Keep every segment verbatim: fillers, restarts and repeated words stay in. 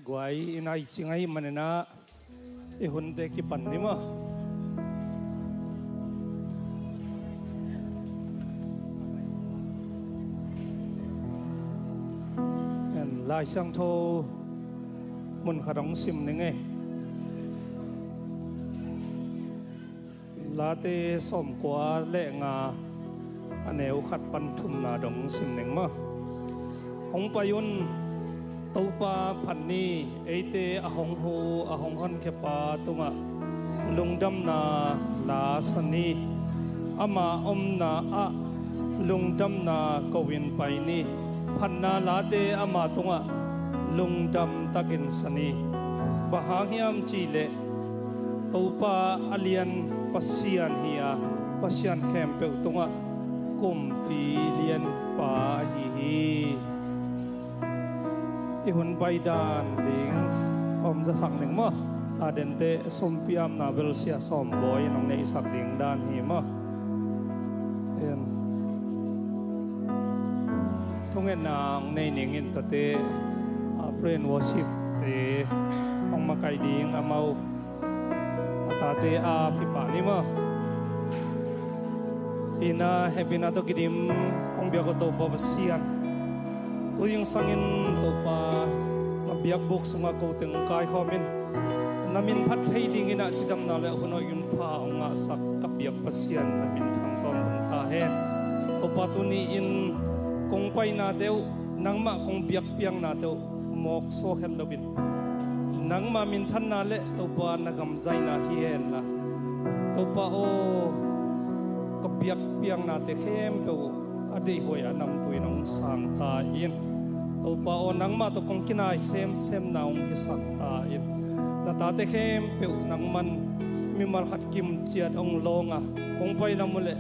Guai, i nai cing ahih manin ah i hunte kipan ni maw. En, Lai Siangtho mun khat hong sim ning ei. Late sawmkua le nga, a neu khat pan thumna dong sim ning maw. Hong pai un, Topa phat ni. Eite a hong hu, a hong honkhiapa tungah lungdamna la sa ni. Ama omna ah lungdamna ko-in pai ni. Phatna late ama tungah lungdam takin sa ni. Bang hang hiam cih leh Topa a lian Pasian hi a, pasian khempeuh tungah kumpi lianpa ahi hi. I hun pai dan ding ka hong zasak ning maw. A dente sumpiamna bel Sia Sawm Bawi in hong neihsak ding dan hi maw. En. Thungetna hong nei ning in tate, a praise and worship te hong makaih ding amau a tate a pipah ni maw. Ina hehpihna tawh kidim kong biak uh Topa Pasian, tu zingsangin Topa, na biakbuk sungah ko teng kaikhawm in, na min phat thei dingin ah cidamna le hun hoih hun pha hong ngahsak ka biak Pasian, na min thang tawntung ta hen. Topa, tuni-in kong painate uh, nangmah kong biakpiaknate uh mawk suak het loin, nangma minthanna le Topa na gamzaina hi henla, Topa aw, ka biakpiaknate khempeuh uh a deihhuai a namtui in hong sang ta in. Topa aw, nangmah tawh kong kinai semsemna hong hisak ta in. Na tate khempeuh nangman mimal khat kimciat hong lawng a, kong pai lam uh le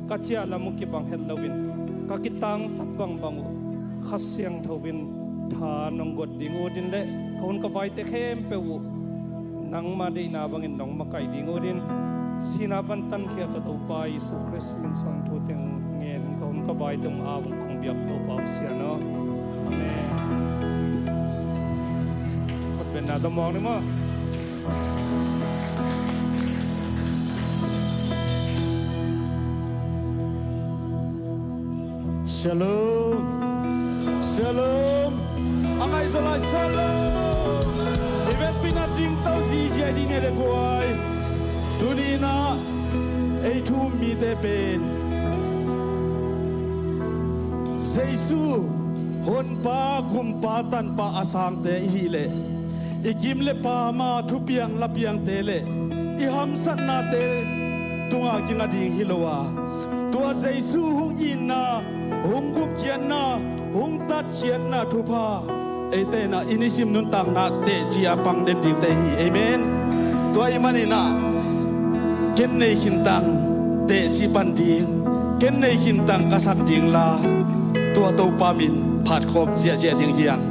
ka ciah lam uh kibang het loin, ka kitangsak bangbang uh Kha Siangtho in tha nong guat ding ut in le ka hun ka vaite khempeuh uh nangma deihna bangin nong makaih ding ut in, sihna pan tankhia ka Topa Jesu Khrist min suang thu teng ngen in ka hun ka vaite hong ap ung kong biak Topa Pasian aw. Amen. Khut beng na tawh mawng ni maw. Shalom. Shalom. A ngaihzaw lai shalom. I vekpi-in a dingto ziahziah ding hi le guai. Tuni-in ah ei thu-um mite pen Jesu Honpa, Gumpa, Tanpa a sangte i hih leh i kim le pam a thupiang lapiangte le i hamsatnate tungah kinga ding hi lo a, tua Jesu hong itna, hong gupkhiatna, hong tatkhiatna thupha eite in ah i nisim nuntakna teci a pang den dingte hi. Amen. Tua ahih manin ah ken nei khintang teci pan ding, ken nei khintang ka sak ding la, tua Topa min phatkhawm ziahziah ding hi hang.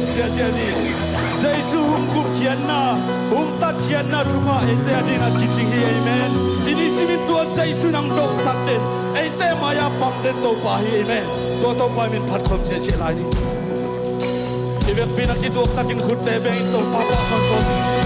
Siasia ni. Jesu hong khupkhiatna, hong tatkhiatna thupha eite a dingin a kicing hi. Amen. I nisim in tua Jesu in hong dosak den, eite mai-ah pang den Topa hi. Amen. Tua Topa min phat khawm ciahciah lai ni. I vekpi-in a kituak takin khutte bengin Topa phat khawm.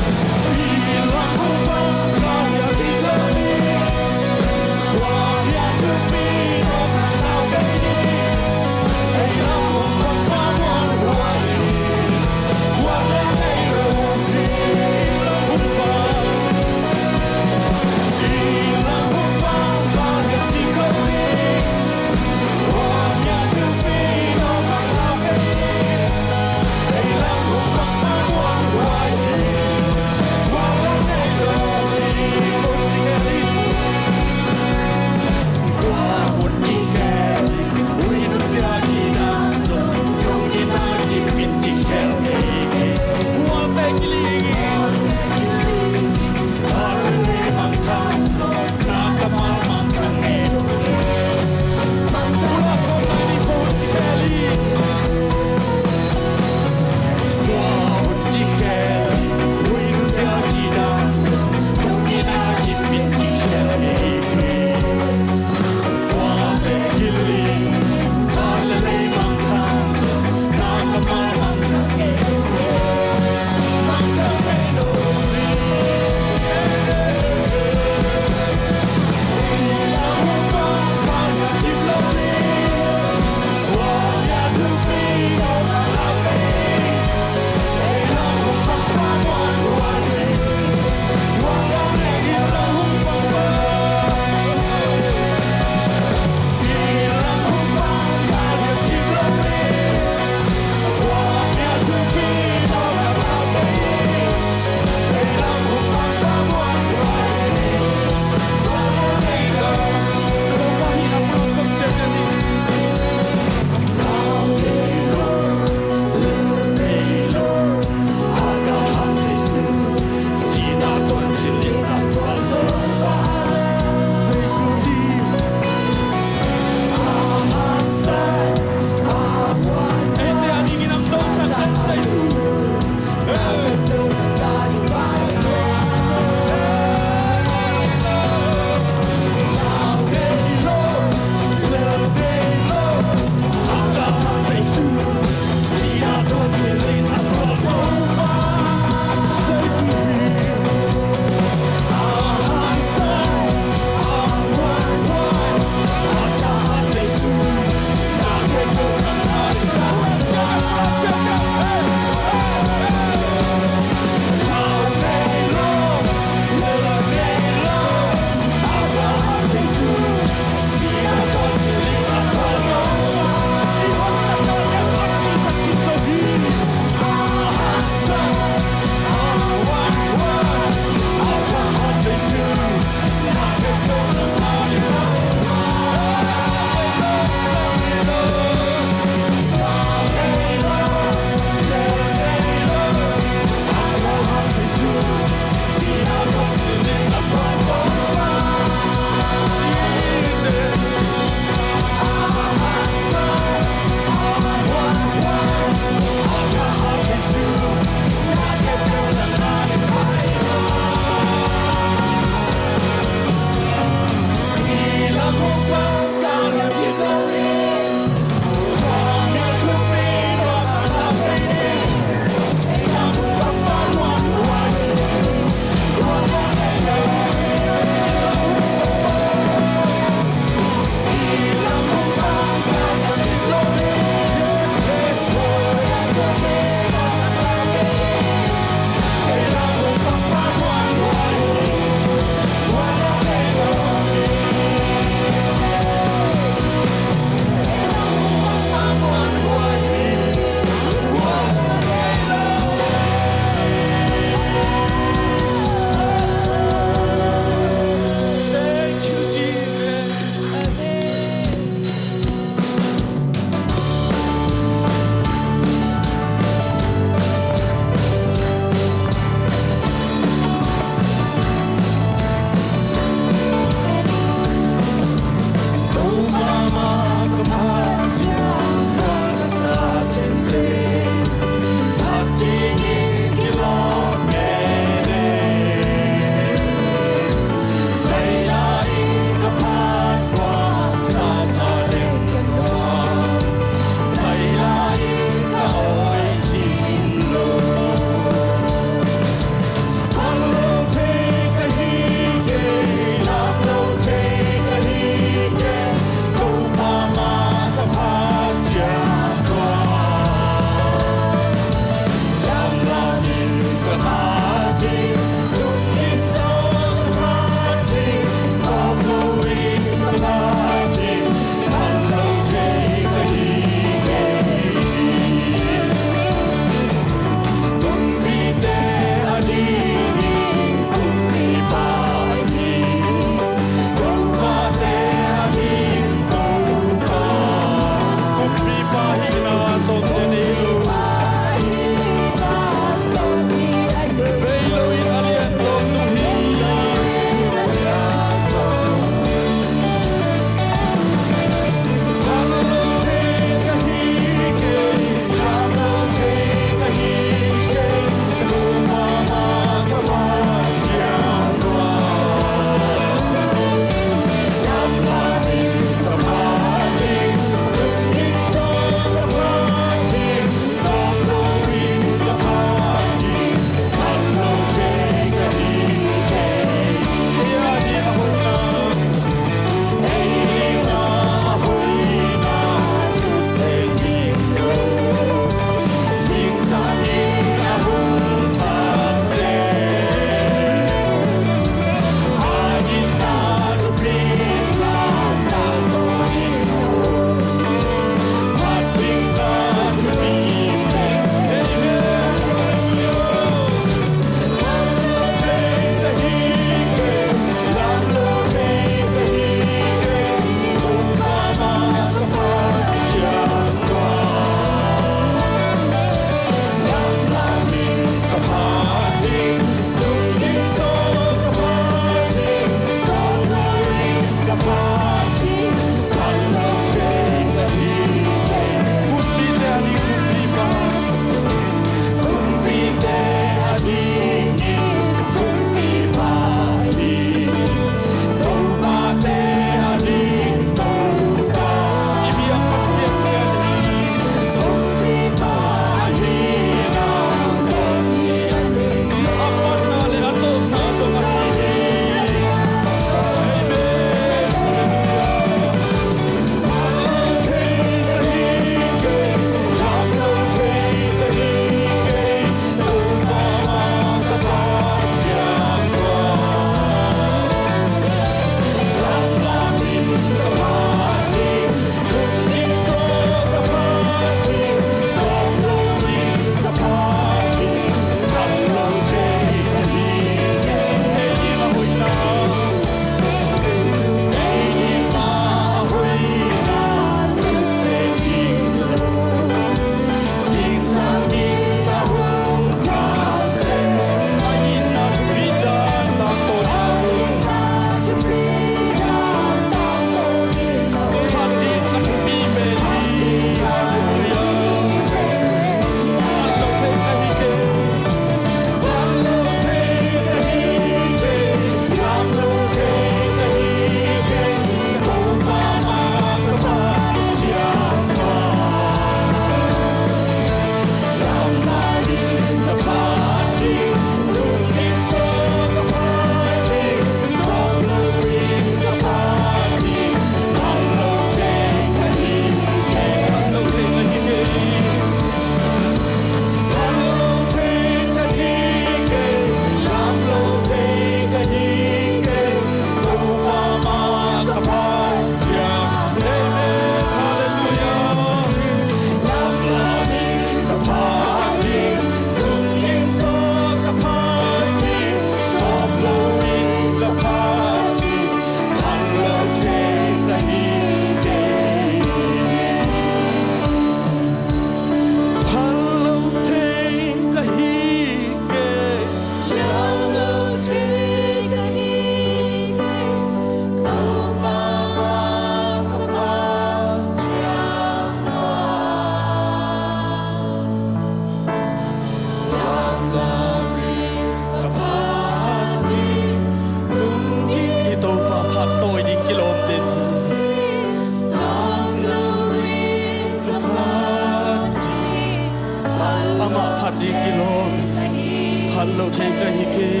Phat lo thei ka hi kei,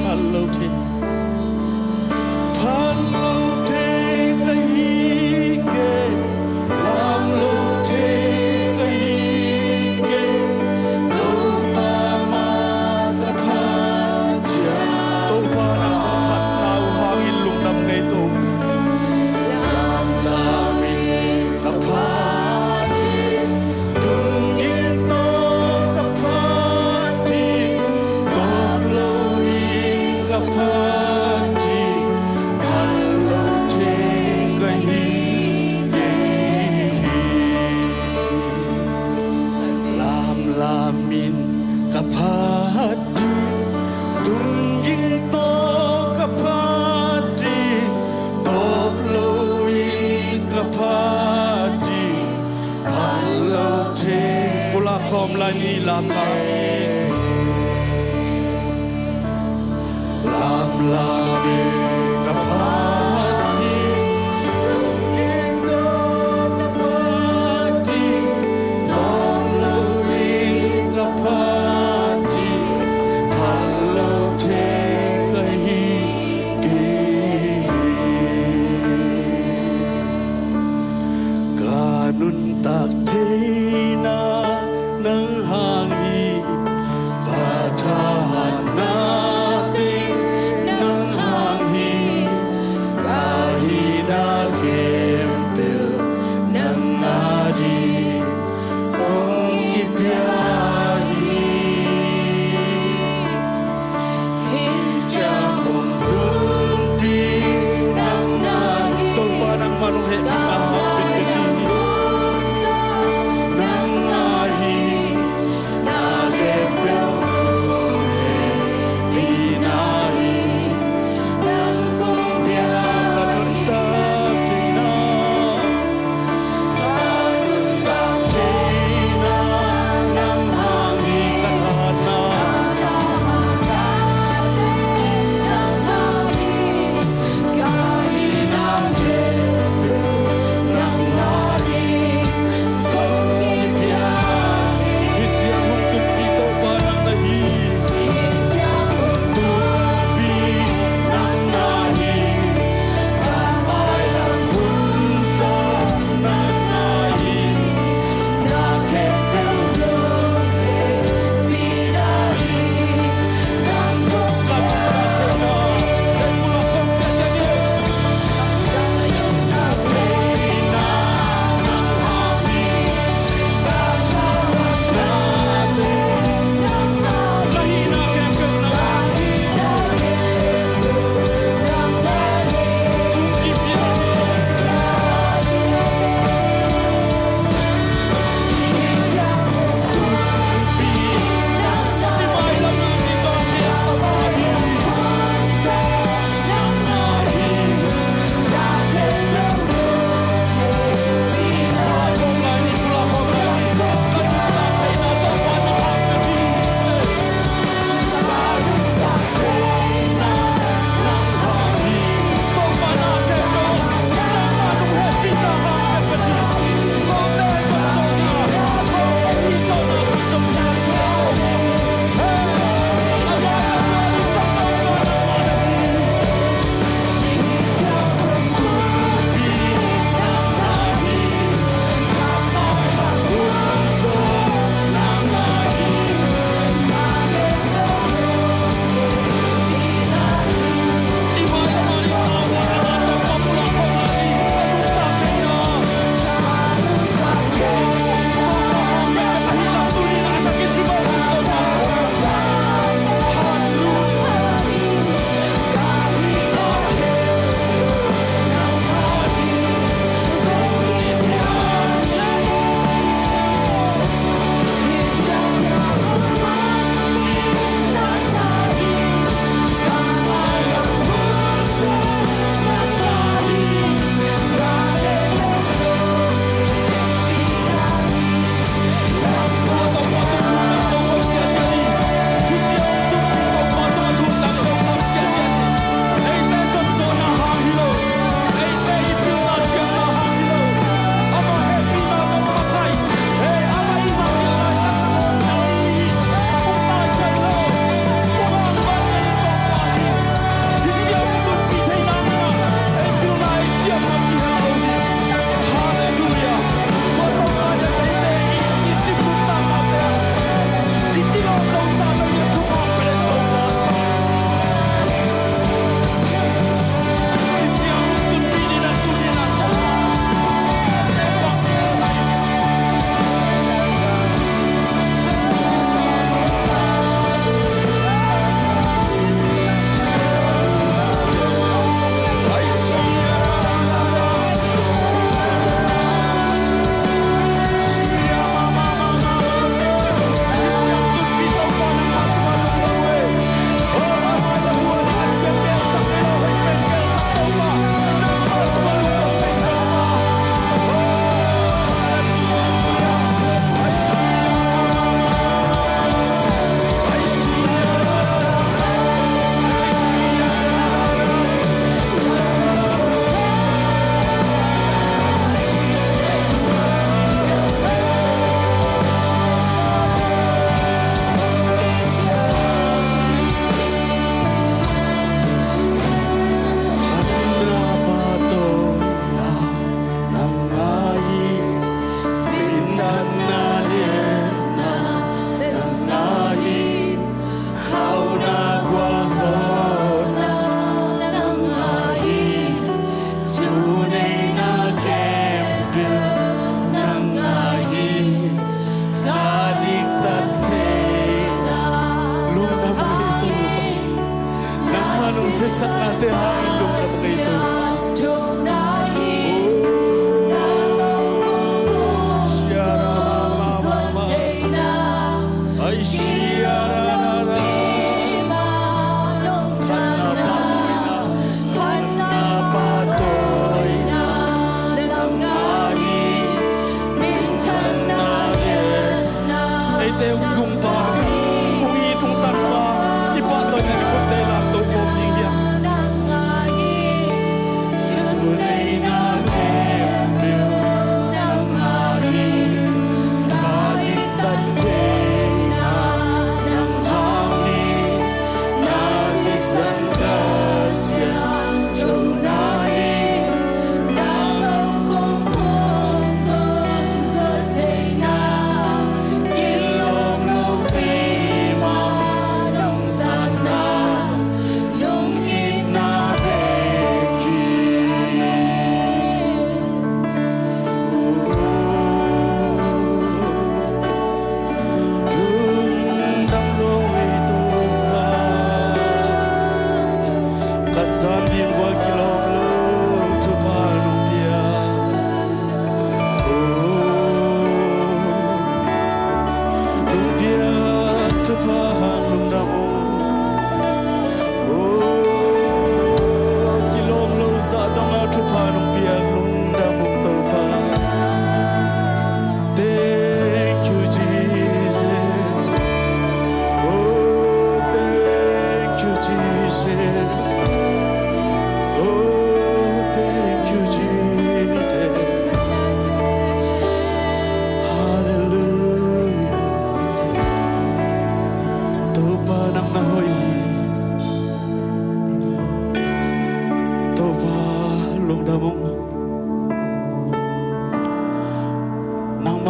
phat lo thei, phat lo thei ka hi kei, lam lo thei ka hi kei, Topa mah ka phat ciat. Topa nang kong phatna uh hangin lungdam ngei, Topa. Lamlam in ka phat hi, tungging tawh ka phat hi, tawp lo in ka phat hi, phat lo thei ka hi kei hi. Lamlam in ka phat hi, tungging tawh ka phat hi, tawp lo in ka phat hi, phat lo thei. Pulak khawm lai ni, lamlam in. Lamlam in ka phat hi, tungging tawh ka phat hi, tawp lo in ka phat hi, phat lo thei ka hi kei hi. Ka nuntak theihna nang hang hi, ka thahatna teng nang hang hi, ka hihna khempeuh nang a ding kong kipia hi. Hih ciang hong tunpih nang na hi. Topa nangmah nong hehpihna hangin bek hi. Nang na hi. Na khempeuh kong hehpihna hi. Nang kong biak ka nuntak theihna.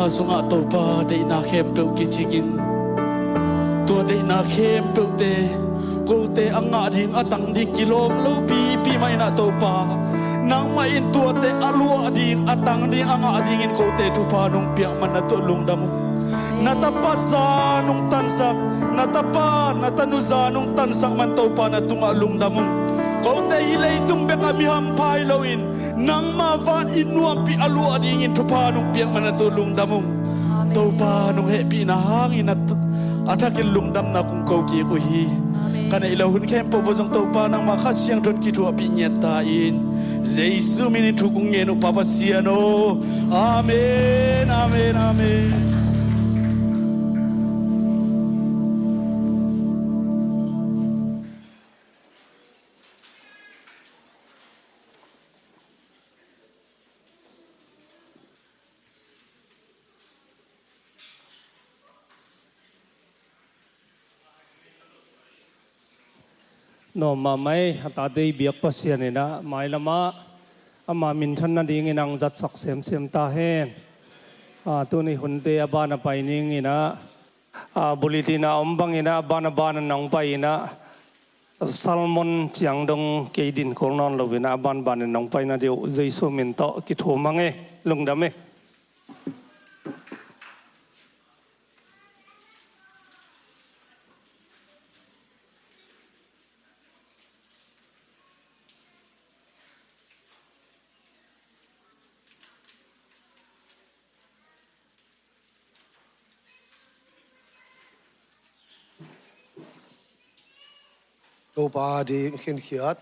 Sungah Topa, deihna khempeuh kicingin, tua deihna khempeuhte kote a ngah ding, a tang ding kilawm lopipi mah inah Topa, nangmah in tuate a luah ding, a tang ding, a ngah dingin kote thupha nong piak man na tuah lungdam ung. Na tapa za nong tansak, na tapa, na tanu za nong tansak man Topa na tungah lungdam ung. Kote hih leitung bekah mi hampha hi loin, nangma van i nuampih a luah dingin thupha nong piak man na tuah lungdam ung. Amen. Topa nong hehpihna hangin a, a thakin lungdamna kong ko kik uh hi. Amen. Ka neih loh hun khempeuh uh zong Topa nangmah Kha Siangtho in kithuahpih ngiat ta in. Jesu minin thu kong ngen uh Pa Pasian aw. Amen, amen, amen. Nuam mahmah ei, a tate i biak Pasian inah mailamah ama minthan nadingin ang zatsak semsem ta hen. A, tuni hunte a ban a pai ning inah, a, bulletin a om bang inah a ban a ban a nong pai inah, sermon ciang dong kei din khol nawn lo inah a banbanin nong paina deuh Jesu min tawh kithum ang e. Lungdam e. Topa ding khinkhiat,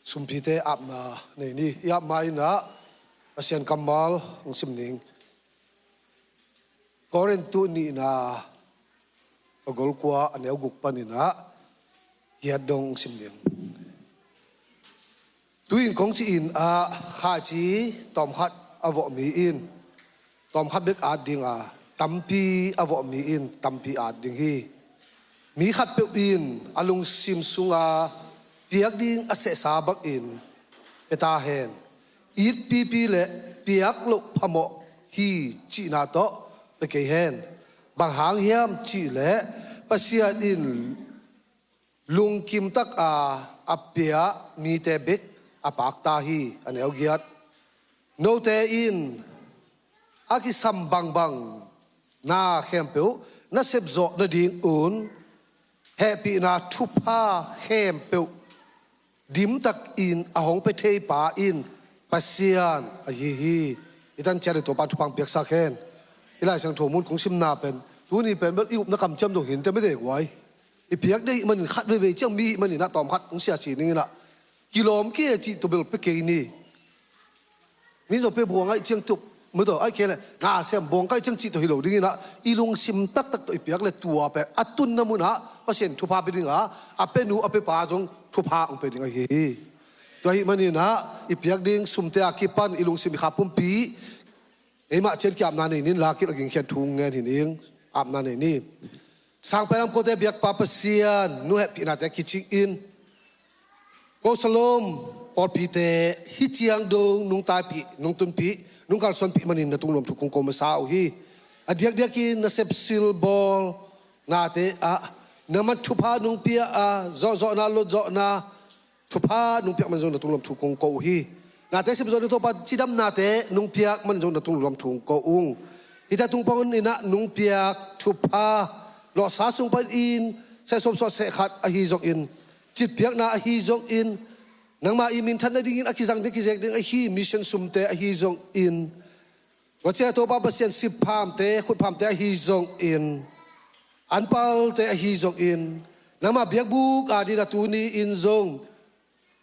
sumpite apna nei ni. I ap ma inah Pasian kammal hong sim ning. Korintu nihna, a gol kua, a neu guk paninah hiat dong hong sim ning. Tu-in kong ci-in ah, khaici tawmkhat a vawh mi in tawmkhat bek at ding a, tampi a vawh mi in tampi at ding hi. Mi khatpeuh in a lungsim sunga piak ding a sehsa bangin pia ta hen. It pipi le piak loh phamawh hi cihna tawh pia kei hen. Bang hang hiam cihleh Pasian in lungkim taka a pia mite bek a pakta hi. A neu giat. Note in a kisam bangbang na khempeuh na sepzawh nadingun hehpihna thupha khempeuh dimtakin a hong pia theipa in Pasian ahi hi. I tan ciat in Topa thupha hong piaksak hen. I Lai Siangtho mun kong simna pen, tuni pen bel i upna kamciam dong hinte mete guai. I piak dei manin khat veivei ciang mi manin ah tawmkhat hong siasi ning inah kilawm kei cih tawh bel pia kei ni. Mi zong pia buang aih ciang tup, mi tawh aih kei le na sem buang kai ciang cih tawh hi lo ding inah i lungsim taktak tawh i piak le tua pen a tunna munah Pasian thupha pia ding a, a pia nu a pia pa zong thupha hong pia ding ahi hi. Tua ahih manin ah i piak ding sumte a kipan i lungsim i kha pumpi eimah cian ki-apna nei nin, lakit a gingkhian thu ngen hi ning. Apna nei ni. Sangpai lam kote biakpa Pasian, nu hehpihnate kicing in, ko Salom pawlpite hih ciang dong nung taipih, nung tunpih, nung kalsuanpih manin na tungluam thu kong ko masa uh hi. A diakdiakin na sepsil bawl nate ah na man thupha nung pia a, zawhzawhna, lotzawhna, thupha nung piak man zong na tungluam thu kong ko uh hi. Nate sepzawh na Topa cidamnate nung piak man zong na tungluam thu kong ko ung. Hita tung pang inah nung piak thupha lawhsa sung pan in, seh sawm suah seh khat ahi zongin, citpiakna ahi zongin, nangma i minthan nadingin a kizang ding kizek ding ahi mission sumte ahi zongin, tua ciang Topa Pasian sipphamte, khutphamte ahi zongin, anpalte ahi zongin, nangma biakbuk adin a tuni in zong,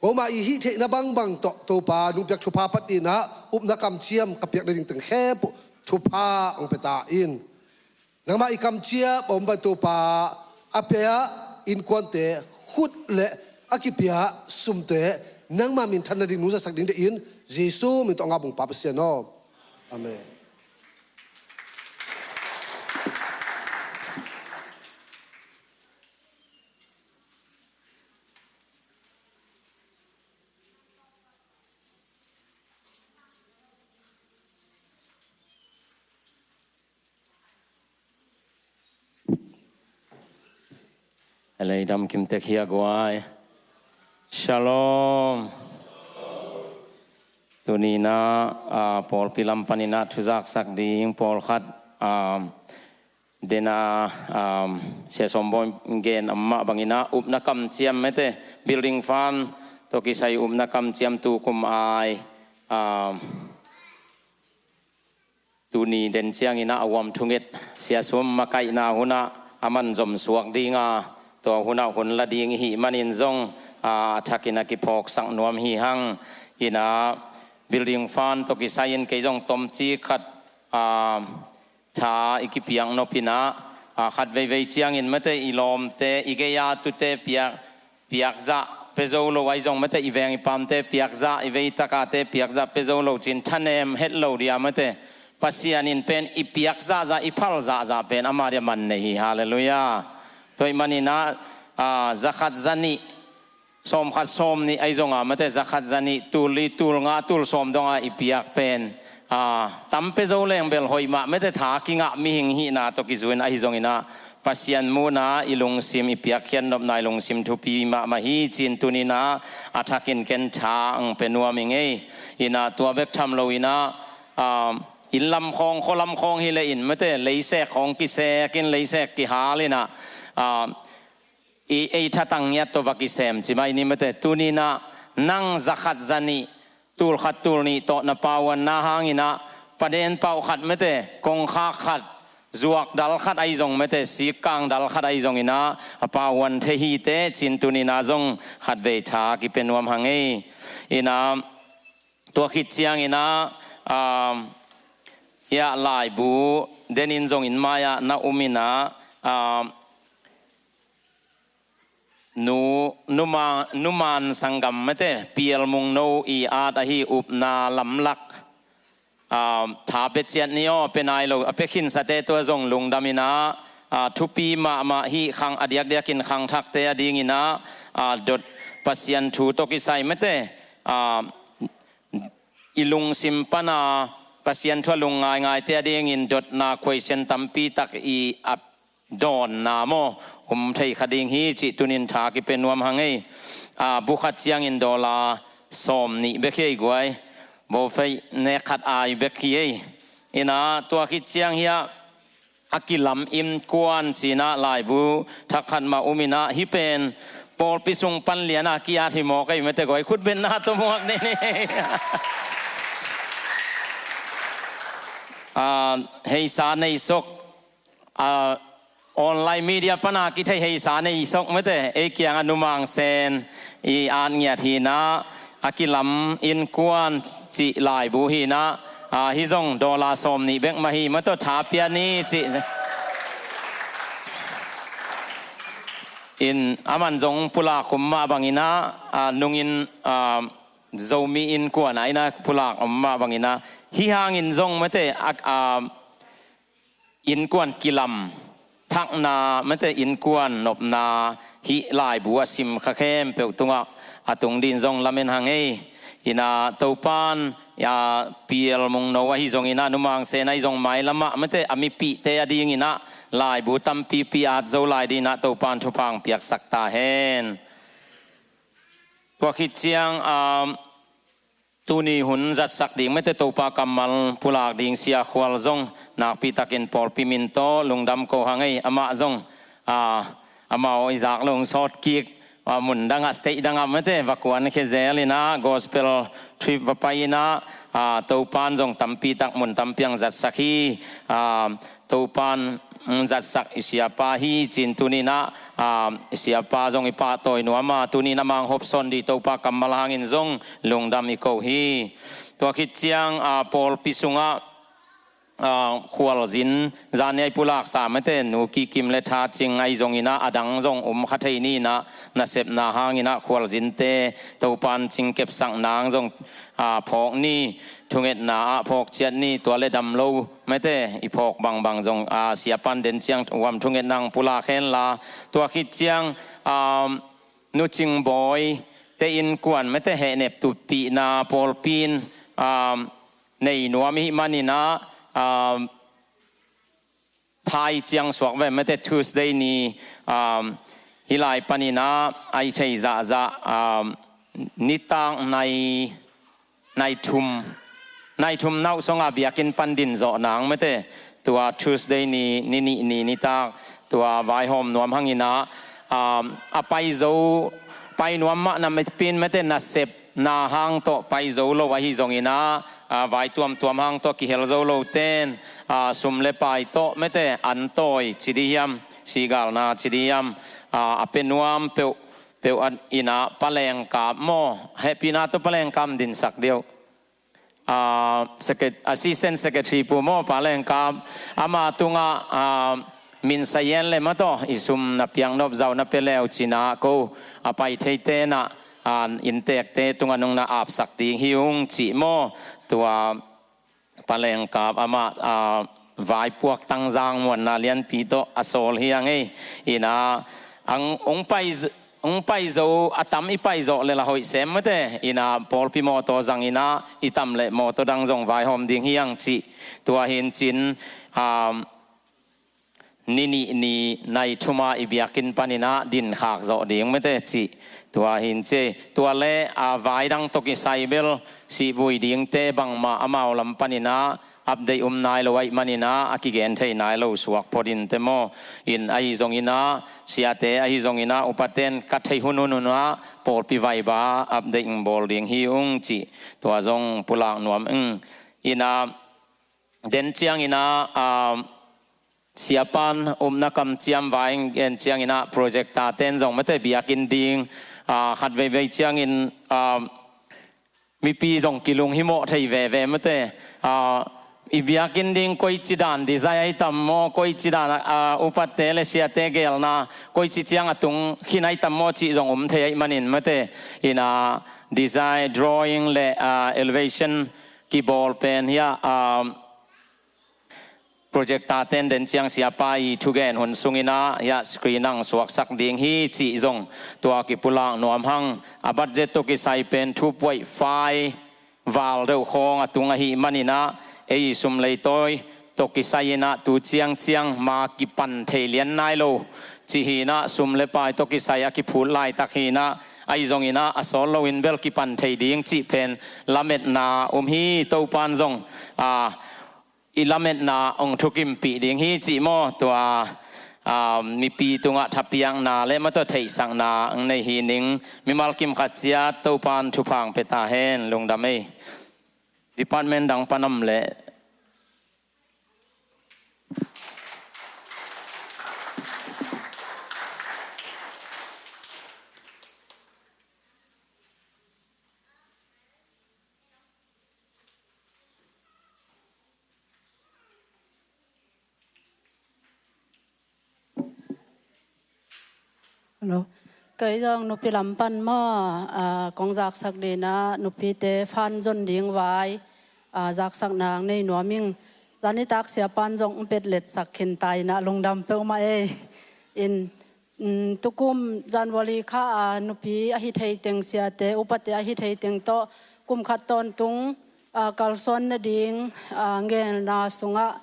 koma i hih theihna bangbang tawh Topa nung piak thupha pan inah upna kamciam ka piak nading teng khempeuh thupha hong pia ta in. Nangma i kamciam a om bang Topa, a pia innkuante khut le a kipia sumte nangma minthan nading nungzatsak ding deihin Jesu min tawh a ngah bung Pa Pasian aw. Amen. A leidam kimtek hi a guai. Shalom. Tuni-in ah, ah, pawlpi lam panin ah thuzaksak ding pawlkhat, ah, den a, ah, Sia Sawm Bawi in gen a mah bangin ah upna kamciam mete, building fund tawh kisai upna kamciam tu kum ai, ah, tuni den ciangin ah a uam thunget Sia Sum makaihna hun ah a man zom suak ding a, tua hun ah hun la ding i hih manin zong, ah, a thakin a kiphawksak nuam hi hang. In ah building fund tawh kisai-in kei zong tomcik khat, ah, tha i kipiak nop in ah, ah, khat veivei ciangin mete i lawmte, i gei-a tute piak, piakzah pia zo lo ahi zong mete, i veng i paamte piakzah, i veitakate piakzah pia zo lo cin thanem het lo dia mete, Pasian in pen i piak zahzah, i phal zahzah pen ama dia man nei hi. Halleluiah. Tua ahih manin ah, ah, zakhat zanih, sawmkhat sawmnih ahi zong a mete, zakhat zanih, tul li, tul nga, tul sawm dong a i piak pen, ah, tam pia zo leng bel hoih mah mete, tha kingah mihing hihna tawh kizui-in ahi zongin ah, Pasian muhna i lungsim i piakkhiat nopna i lungsim thupi mahmah hi cin tuni-in ah a thakin ken tha ang pia nuam ing ei. In ah tua bek tham lo-in ah, ah, inn lam khawng, khua lam khawng hi leh in mete, leisek khawng kisek in, leisek kihal in ah, ah, i ei thatang ngiat tawh va kisem ci mai ni mete. Tuni-in ah nang zakhat zanih, tul khat tul nih tawh na pauanna hangin ah, paden pauh khat mete, kongkhak khat, zuak dal khat ahi zong mete, sikkang dal khat ahi zongin ah a pauan thei hi teh cin tuni-in ah zong khatvei tha kipia nuam hang ei. In ah tua khit ciangin ah, ah, hiah laibu den in zong inn mai-ah na um in ah, ah, Nu, Nu Ma, Nu Man sanggam mete, Pial Mungno i at ahi upna lamlak, ah, tha pia ciat ni aw, pia nai lo, a pia khinsate tua zong lungdam in ah, ah, thupi mahmah hi khang, a diakdiakin khangthakte a dingin ah, ah, dot Pasian thu tawh kisai mete, ah, i lungsim pan a Pasian thu a lung ngaingaite a dingin dotna question tampi tak i a dawnna maw, um thei kha ding hi cih tuni-in tha kipia nuam hang ei. Ah, bu khat ciangin dollar sawmnih bek hi ei guai. Bofei nek khat ai bek hi ei. In ah tua khit ciang hiah a kilam innkuan ci-in ah laibu thak khat mah um in ah, hih pen pawlpi sung pan lian a ki-at hi mawk ei mete guai, khutbetna tawh muak ni ni. Ah, heisa nei sok, ah, online media pan a kithei heisa nei sok mete, ei kiangah Nu Mang Sen i at ngiat hi-in ah, a kilam innkuan cih laibu hi-in ah, ah, hih zong dollar sawmnih bek mah hi mah, tua tha pia ni cih. In a man zong pulak um mah bangin ah, ah, nungin, ah, Zomi innkuan ah in ah pulak um mah bangin ah, hih hangin zong mete, ah, ah, innkuan kilam thakna mete, innkuan nopna hih laibu a sim kha khempeuh tungah a tung dingin zong lamen hang ei. In ah Topa'n, ah, Pial Mungno ahi zongin ah, Nu Mang Sen ahi zong mailam ah mete, a mipihte a dingin ah laibu tampipi at zo lai dingin ah Topa'n thupha hong piaksak ta hen. Tua khit ciang, ah, tuni hun zatsak ding mete Topa kammal pulak ding Sia Khual zong nakpi takin pawlpi min tawh lungdam ko hang ei. Amah zong, ah, amau i zak lo hong sawt kik, ah, mun dangah, state dangah mete va kuankhia zel in ah, gospel trip va pai in ah, ah, Topa'n zong tampi tak mun tampi hong zatsak hi. Ah, Topa'n, mm, zatsak i siapa hi cin tuni-in ah, ah, i siapa zong i pahtawi nuam a, tuni-in ah amah hong hopsawn ding Topa kammal hangin zong lungdam i ko hi. Tua khit ciang, ah, pawlpi sungah, ah, khualzin zan ni a i pulaksa mete Nu Ki Kim le Tha Cing ahi zongin ah, a dang zong um kha thei ni-in ah, nasepna hangin ah khualzinte Topa'n cingkepsak nang zong, ah, phawk ni, thungetna ah phawk ciat ni, tua le dam lo mete i phawk bangbang zong, ah, siapa'n den ciang uam thungetna hong pulak hen la. Tua khit ciang, ah, Nu Cing Bawi te innkuan mete hehnep tuppihna pawlpi in, ah, nei nuam i hih manin ah, ah, thai ciang suak ve mete Tuesday ni, um, hih lai panin ah a i thei zahzah, um, nitak nai nai thum, nai thum nauh sungah biakinn pan din zawh nang mate, tua Tuesday ni, ni nih ni nitak, tua vaihawm nuam hangin ah, um, a pai zo, pai nuam mah na mipin mate nasep na hang tawh pai zo lo ahi zongin ah, ah, vai tuamtuam hang tawh kihel zo lo ten, ah, sum le pai tawh mate an tawi ci di hiam, sigalna ci di hiam, ah, a pe nuam peuh, peuh a in ah palengkap maw, hehpihna tawh palengkap dinsak diau. Ah, secret-, Assistant Secretary pu maw, palengkap, ama tungah, ah, min sayen le mataw, i sum na piak nop zau na pe leu cin ah ko a pai thei ten ah, ah, inntekte tungah nong na apsak ding hi ung cih maw, tua palengkap amah, ah, vaipuak tangzang muanna lianpi tawh a sawl hi a ngei. In ah, ang, ong pai z-, ong pai zo, a tam i pai zawh le la hoih sem mate. In ah pawlpi mawtaw zangin ah i tam le mawtaw dang zong vaihawm ding hi ang cih. Tua hi in cin, ah, ni nih ni nai thum a i biakinn panin ah din khak zawh ding mate cih. Tua hi in ci. Tua le, ah, vai dang tawh kisai bel sihvui dingte bangmah amau lam panin ah update um nai lo ahih manin ah a kigen thei nai lo suak phot in te maw. In ahi zongin ah, siate ahi zongin ah, upaten ka theih hunhun un ah pawlpi vaiba update ong bawl ding hi ung cih. Tua zong pulak nuam ing. In ah, den ciangin ah, ah, siapan upna kamciam vai ong gen ciangin ah projector ten zong mate biakinn ding, ah, khat veivei ciangin, ah, mipi zong kilung himawh thei veve mate. Ah, i biakinn ding koici dan design ahi tam maw, koici dan, ah, upate le siate gelna, koici ciang a tung khin ahi tam maw cih zong um thei ahih manin mate. In ah design, drawing le, ah, elevation kibawl pen hiah, ah, projector ten den ciang siapa i thugen hun sungin ah hiah screen ang suaksak ding hi cih zong tua kipulak nuam hang. A budget tawh kisai pen two point five val deuh khawng a tung ahih manin ah ei sum leitawi tawh kisai in ah tu ciangciang ma kipan thei lian nai lo cih hi in ah sum le pai tawh kisai a kiphut laitak hi in ah ahi zongin ah a sawl loin bel kipan thei ding cih pen lametna um hi. Topan zong, ah, i lametna ong thukimpih ding hi cih maw. Tua, ah, mipi tungah thapiakna le mataw theihsakna ong nei hi ning. Mimal kim khat ciat Topan thupha ong pia ta hen. Lungdam ei. Department dang pan om leh. Hello. Kei zong nupi lam pan maw, ah, kong zaksak ding in ah nupite fan zon ding vai, ah, zaksak nang nei nuam ing. Zanitak siapan zong ong pet letsak khin ta in ah lungdam peuhmah ei. In, mm, tukum January kha, ah, nupi ahi thei teng siate, upate ahi thei teng tawh kum khat tawntung, ah, kalsuan nading, ah, ngelna sungah,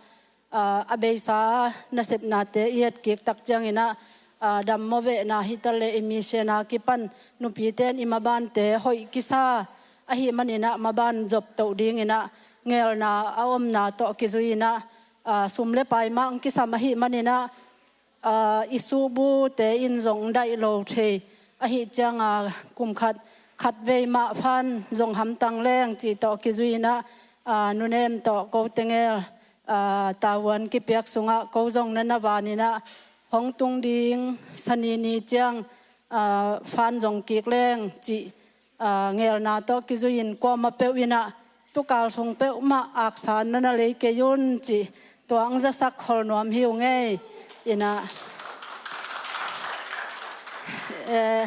ah, a beisa nasepnate i etkik tak ciangin ah, ah, dam mawvehna hi ta leh i mission a kipan nupite in i mabante hoih kisa ahih manin ah maban zop toh dingin ah ngelna a omna tawh kizui in ah, ah, sum le pai mah ong kisam ahih manin ah, ah, i suhbute in zong daih lo thei ahih cianga kum khat, khat vei mah fan zong hamtang leng cih tawh kizui in ah, ah, nunem tawh ko tengel, ah, tavuan kipiak sungah ko zong na na van in ah hong tung ding Sani ni ciang, ah, fan zong kik leng cih, ah, ngelna tawh kizui in kuamah peuh in ah tukal sung peuhmah aksa na na lei kei un cih tua ong zasak khol nuam hi ung ei. In ah, eh,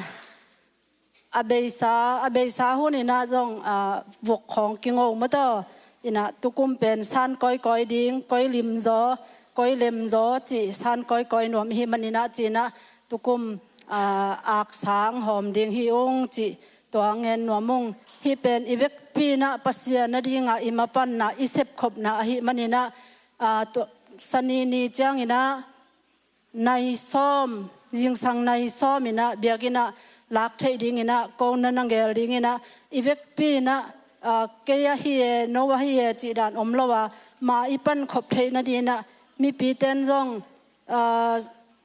a beisa, a beisa hun in ah zong, ah, vok khawng kingo mataw. In ah tukum pen san kawikawi ding, koi limzaw, koi lemzaw cih san kawikawi nuam i hih manin ah ci in ah tukum, ah, aksa ong hawm ding hi ung cih tua ngen nuam ung. Hih pen i vekpi in ah Pasian nadingah i mapanna i sepkhopna ahih manin ah, ah, tua, Sani ni ciangin ah nai sawm, zingsang nai sawm in ah biakinn ah lak theih ding in ah ko na na gel ding in ah, i vekpi in ah, aa, kei ahi e, no ahi e cih dan om lo a, ma i pan khop theih nading in ah mipi ten zong, aa,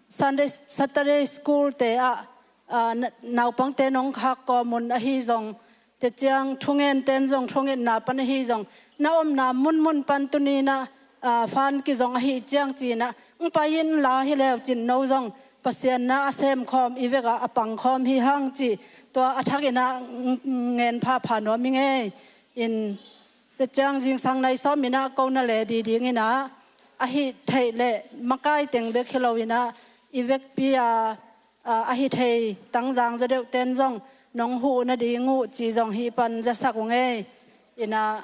Sunday, Saturday school te ah, aa, na-, naupangte nong khak kawm un ahi zong, tua ciang thungen ten zong thungetna pan ahi zong, na omna munmun pan tuni in ah, aa, fan kizong ahi ciang ci in ah, ng pai in la hi leu cin no zong Pasian na a sem khawm i vek ah a pang khawm hi hang ci, tua a thak in ah ng-, ng-, ngen phapha nuam ing ei. In, tua ciang zingsang nai sawm in ah ko na le ding ding in ah, ahi theih leh makai teng bek hi lo in ah, i vekpi a, aa, ahi thei tangzang zaw deuh ten zong nong huh nading uh ci zong hih pan zasak ung ei. In ah,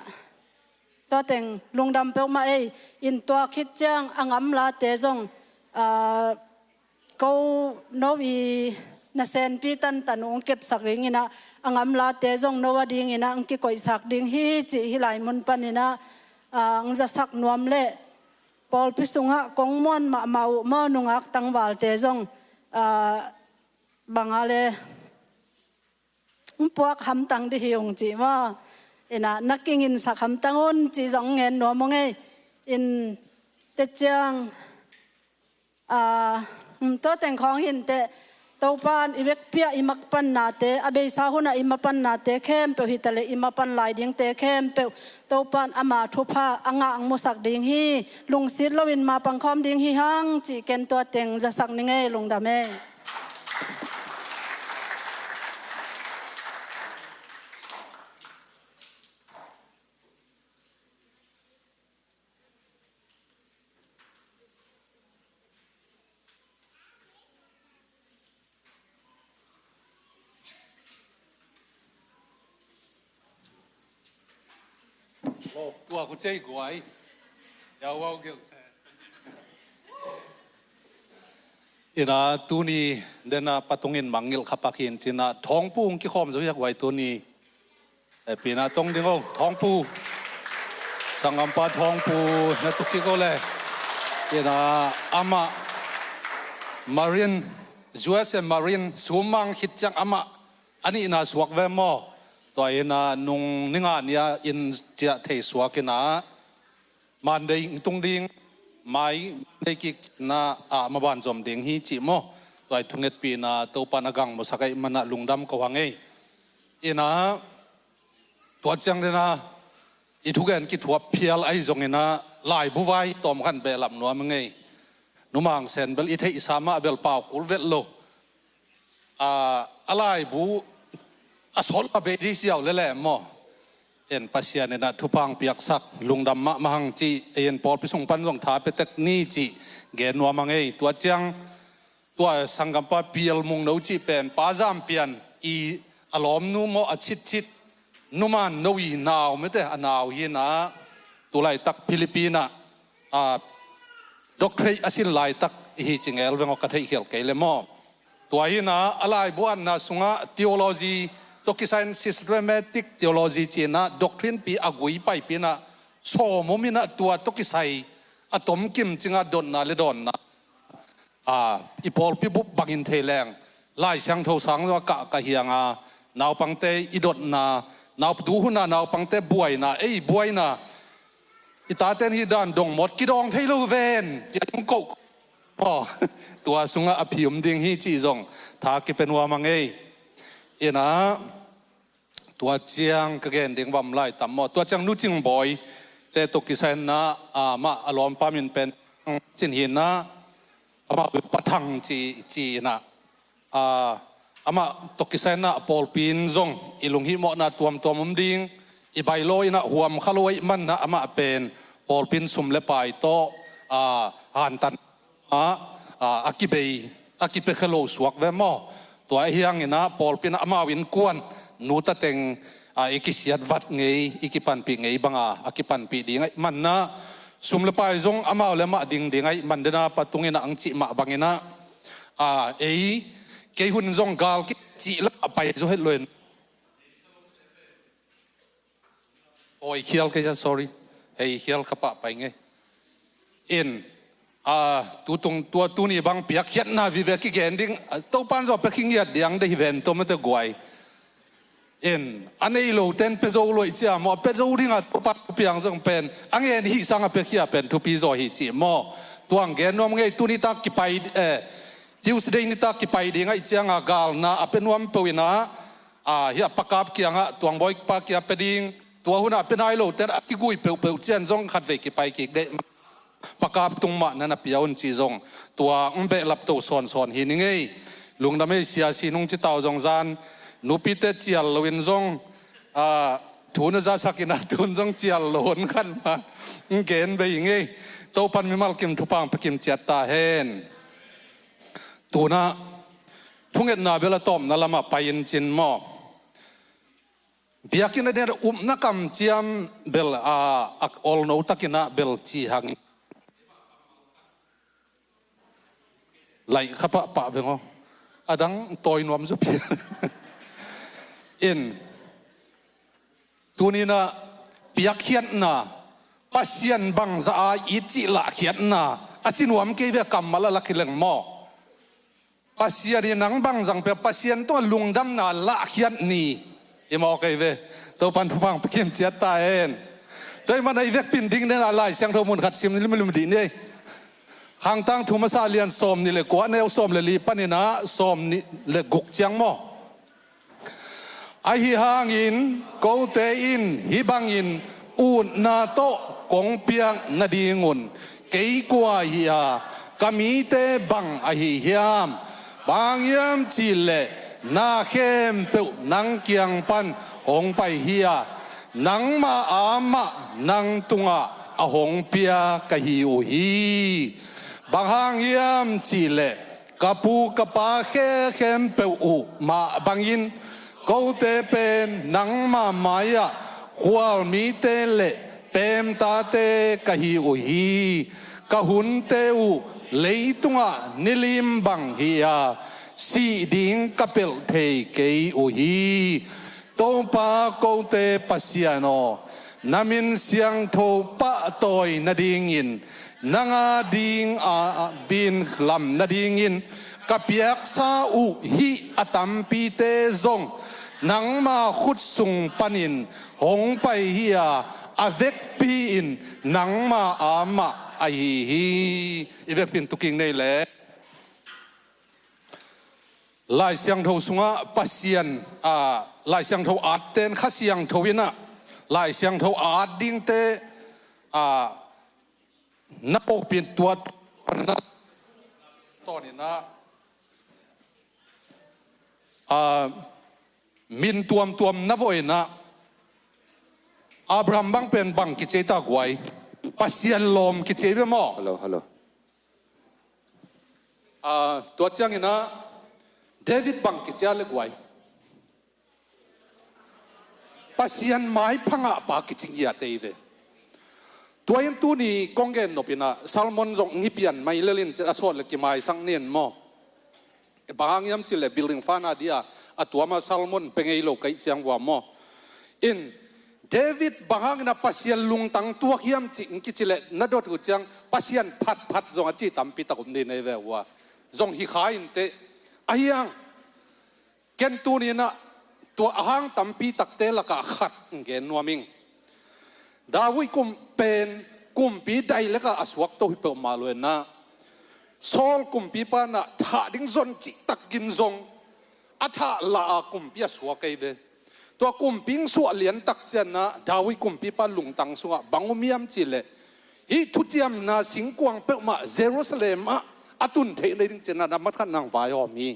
tua teng lungdam peuhmah ei. In tua khit ciang a ngamlate zong, aa, ko no i nasenpi tantan uh ng kepsak ding in ah, a ngamlate zong no a ding in ah ng kikoihsak ding hi cih hih lai mun pan in ah, aa, ng zasak nuam leh pawlpi sungah kong muan mahmah uh maw, nungak tangvalte zong, aa, bang a le, ng puak hamtang ding hi ung ci maw. In ah, na kinginsak hamtang un ci zong ngen nuam ung ei. In, tua ciang, aa, um, tua teng khawng hi inteh, Topa'n i vekpi ah i makpannate, a beisa hun ah i mapannate khempeuh hi ta leh i mapan lai dingte khempeuh, Topa'n ama thupha a ngah musak ding hi. Lungsit loin ma pang khawm ding hi hang cih ken tua teng zasak ning ei, lungdam ei. Oh, tua ku cei guai. Yau wau geu se. In ah tuni den ah patungin mangngilh kha pak hi in cin ah, Thawngpu hong kikhawm zo hi a guai tuni. Hehpihna tong ding o, Thawngpu. Sanggampa Thawngpu na tuk kik o le. In ah amah Marine, U S A Marine, sum mang khit ciang amah a nihna suak ve maw. Tua in ah nung ni nga ni-a inn ciah thei suak in ah, Monday tung ding, mai Monday kik cin ah, ah, maban zom ding hi cih maw. Tua i thungetpihna Topa'n a gang musak ahih man ah lungdam ko hang ei. In ah, tua ciang den ah i thugen kithuap phial ahi zong in ah, laibu vai tawm khan behlap nuam ing ei. Numang Sen bel i theihsa mah bel pau kul vet lo. A, a laibu a sol a bei ding siau lele maw. En Pasian in ah thupha hong piaksak, lungdam mahmah hang cih, en pawlpi sung pan zong tha pia tek ni cih gen nuam hang ei. Tua ciang, tua sanggampa Pial Mung No cih pen Pa Zam Pian i a lawmnu maw, a citcit, Numan No i nau mite a nau hi in ah, tu laitak Philippine ah, a, doctorate a sin laitak i hi ci ngel veng aw, ka theihkhial kei le maw. Tua hi in ah, a laibu atna sungah theology tawh kisai in systematic theology ci in ah, doctrine pi a gui paipi in ah, sawm om in ah, tua tawh kisai a tomkim cingah dotna le dawnna, a, i pawlpi bup bangin thei leng, Lai Siangtho sang zong a kah ka hi hang a, naupangte i dotna, nau, tu hun ah naupangte buaina, ei buaina, i taten hi dan dong mawt kidawng thei lo ven, ci-a hong koh. Aw, tua sungah a phi om ding hi cih zong tha kipia nuam hang ei. In ah, tua ciang ka gen ding bang lai tam maw. Tua ciang Nu Cing Bawi te tawh kisai in ah, amah a lawmpa min pen Cin hi in ah, amah Pa Thang ci, ci in ah, a, amah tawh kisai in ah pawlpi in zong i lunghihmawhna tuamtuam om ding, i bailo in ah huam kha lo ahih man ah amah pen pawlpi in sum le pai tawh, a, hantan ah, a, a kibei, a kipia khe lo suak ve maw. Tua hi hang in ah pawlpi in ah amau innkuan, nu ta teng, a, i kisiat vat ngei, i kipanpih ngei bang a, a kipanpih ding ahih man ah, sum le pai zong amau le amah ding ding ahih man den ah, Pa Tung in ah hong cih mah bang in ah, a, ei, kei hun zong gal kicih lah a pai zaw het lo in. Oi, khial kei a, sorry. Hei, khial ka pah pai ngei. In, A, tutung tua tuni bang piakkhiatna vive kigen ding, a, Topan zong pia khingiat diang de hi ven, to mate guai. In, a nei lo ten pia zo lo i cia maw, a pia zo ding a Topan piang zong pen a ngen hi sang a piakhia pen thupi zaw hi ci maw. Tuang gen nuam ngei, tuni tak kipai, eh, Tuesday ni tak kipai ding a i ciang a galna a pia nuam peuh in a, a, hi a pakap kiang a tuang bawi pa kia pia ding, tua hun a pia nai lo ten a kigui peuhpeuh cian zong khatvei kipai kik de. Pakap tung mah na na pia un ci zong tua ong behlap to sawnsawn hi ni ngei. Lungdam ei, sia si nung ci tau zong zan nupite cial lo in zong, a, thu na zasak in a tun zong cial lo hun khan mah ong gen bei ngei. Topan mimal kim thupha ong pia kim ciat ta hen. Tuna thungetna bel a tawpna lamah pai in cin maw. Biakinn a dian a upna kamciam bel a, a olno takin a bel ci hang. Laih kha pahpah veng aw. A dang tawi nuam zaw pi. In, tuni in a piakkhiatna, Pasian bangzah a i cih lahkhiatna a ci nuam kei ve, kammal a lak hi leng maw. Pasian in nang bang zang pia, Pasian tungah lungdamna lahkhiat ni. I mawk ei ve. Topan thupha ong pia kim ciat ta hen. Tua ahih manin i vekpi in ding den a Lai Siangtho mun khat sim limlim dih ni. Khangtang thu masa lian sawm nih le kua, neu sawm le li panin a sawm nih le guk ciang maw. Ahi hangin kote in hih bangin utna tawh kong piak nadingun kei kua hi a, ka mite bang ahi hiam? Bang hang hiam cih leh na khempeuh nang kiang pan hong pai hi a, nangma a mah nang tungah a hong pia ka hi uh hi. Bang hang hiam cih leh ka pu ka pa khe khempeuh uh mah bangin kote pen nangma mai-ah khualmite le peemtate ka hi uh hi. Ka hunte uh leitungah nilim bang hi a, sih ding ka pelh thei kei uh hi. Topa kote Pasian aw, na min siangtho pahtawi nadingin nang a ding a, a bin lam nadingin ka piaksa uh hih a tampite zong nangma khut sung panin hong pai hi a, a vekpi in nangma a mah ahi hi. I vekpi in tuking nei le. Lai Siangtho sungah Pasian, a, Lai Siangtho atten Kha Siangtho in a, Lai Siangtho at dingte, a, na pawlpi in tua na tawn in a, a, min tuamtuam na vawh in a, Abraham bang pen bang kici ei ta guai? Pasian lawm kici ei ve maw? Hello, hello. A, tua ciangin a, David bang kici a le guai? Pasian maipha ngahpa kici ngiat ei ve. Tua in tuni kong gen nop in a, Solomon zong ngi pian mai lel in ci a, sawt le kimaisak nin maw. Bang hang hiam cih leh building fana dia a tuam a Solomon pia ngei lo ka hih ciang vua maw. In, David bang hangin a Pasian lungtang tuak hiam cih ong kici leh na dot uh ciang Pasian phatphat zong a ci tampi tak om ding nei ve ua. Zong hi kha in teh. Ahi hang ken tuni in a tua a hang tampi takte lakah khat ong gen nuam ing. David kum pen kumpi dai lakah a suak to hi peuhmah lo in a, Saul kumpipa in a thah ding zon cihtak gin zong a thah lah a kumpi a suak ei ve. Tua kumpi ong suah lian tak ciang a David kumpipa lungtang sungah bang om hiam cih leh, hih thuciamna singkuang peuhmah Jerusalem ah a tun theih nading ciang a, na mat khat nang vaihawm hi.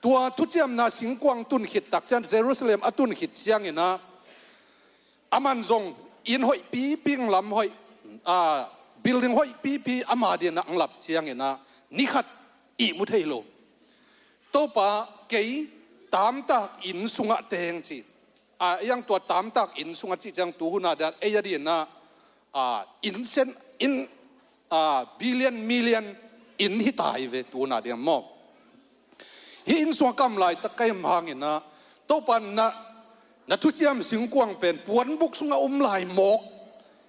Tua thuciamna singkuang tun khit tak ciang, Jerusalem a tun khit ciangin a, aman zong inn hoih pipi, lam hoih, a, building hoih pipi ama dingin a ong lap ciangin a, ni khat ihmu thei lo. Topa, kei tamtak inn sungah teng ci. A, iang tua tamtak inn sungah cih ciang tu hun a dingin ei a dingin a, a, inn sen, inn, a, billion, million inn hi ta hi ve tu hun a dingin maw. Hih inn sungah ka om laitak ka hih hangin a, Topa na, na thuciam singkuang pen puanbuk sungah om lai mawk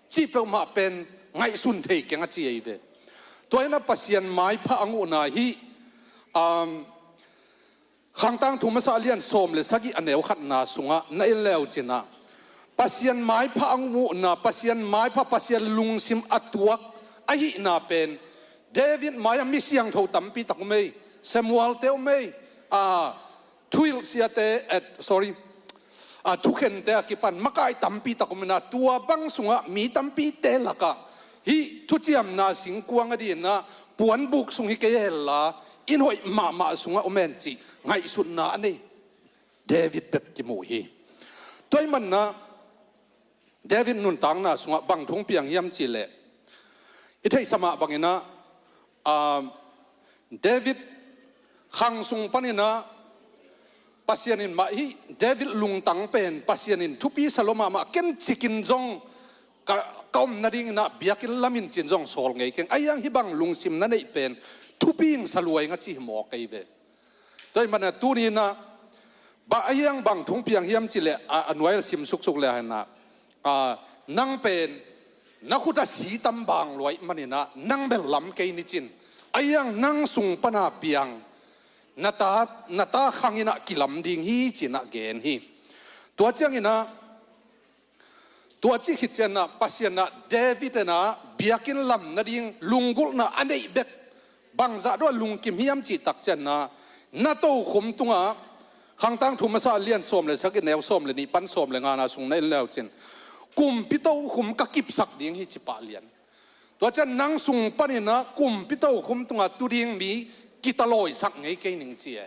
cih peuhmah pen ngaihsun thei keng a ci ei ve. Tua inah Pasian maipha a nguhna hi. Um, Khangtang thu masa a lian sawm le sagih a neu khatna sungah na en leu cinah Pasian maipha a nguhna, Pasian maipha, Pasian lungsim a tuak ahihna pen David mai-ah mi siangtho tampi tak um ei, Samuel te um ei, a, thuhilh siate, eh, sorry, a, thukhente a kipan makai tampi tak um inah tua bang sungah mi tampite lakah hih thuciamna singkuang a dinah puanbuk sung hi kei henla, inn hoih mahmah sungah um hen cih ngaihsutna a nei David bek kimu hi. Tua ahih manah David nuntakna sungah bang thu hong piang hiam cihleh, i theihsa mah banginah, ah, David khang sung paninah Pasian in mah hih David lungtang pen Pasian in thupi sa lua mahmah, ken cikin zong ka, ka om nadinginah biakinn lamin cin zong sawl ngei keng. Ahi hang hih bang lungsim na neih pen thupi hing sa lua ing a ci hi maw kei ve. Tua ahih manah tuninah bang ahi hang bang thu hong piang hiam cihleh, a, a nuai a sim suksuk le hinah, a, nang pen na khut a si tam bang lua ahih maninah nang bel lam kei ni cin, ahi hang nang sung pana piang na ta, na ta khang inah kilam ding hi cinah gen hi. Tua cianginah tua cih khit cianah Pasian ah David inah biakinn lam nading lunggulhna a neih bek bangzah dua lungkim hiam cih tak cianah na tokhum tungah, Khangtang thu masa a lian sawm le sagih neu sawm le nih pan sawm le ngana sung na en leu cin, kumpi tokhum ka kipsak ding hi ci pah lian. Tua cian nang sung paninah kumpi tokhum tungah tu ding mi kitalawisak ngei kei ning ci e.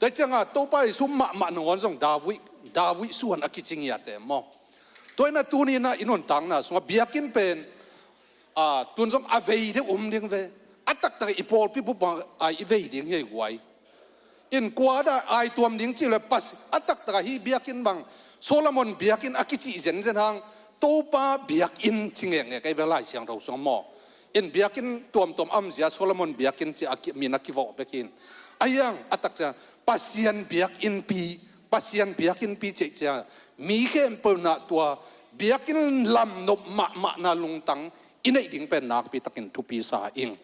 Tua ciangah Topa Jesu mahmah nangawn zong David, David suan a kici ngiat e maw. Tua inah tuninah i nuntakna sungah biakinn pen, a, tun zong a vei deuh um ding ve. A taktak i pawlpi bup bang a i vei ding hi ei guai. Innkuan a ai tuam ding cih le pas a taktak a hih biakinn bang Solomon biakinn a kicih zenzen hang Topa biakinn ci ngekngek ei ve Lai Siangtho sungah maw. In biakinn tuamtuam a om zia Solomon biakinn ci a ki, min a kivawh bek hi in. Ahi hang a taktak Pasian biakinnpi, Pasian biakinnpi cih ciang mi khempeuh inah tua biakinn lam nop mahmahna lungtang i neih ding pen nakpi takin thupi sa ing.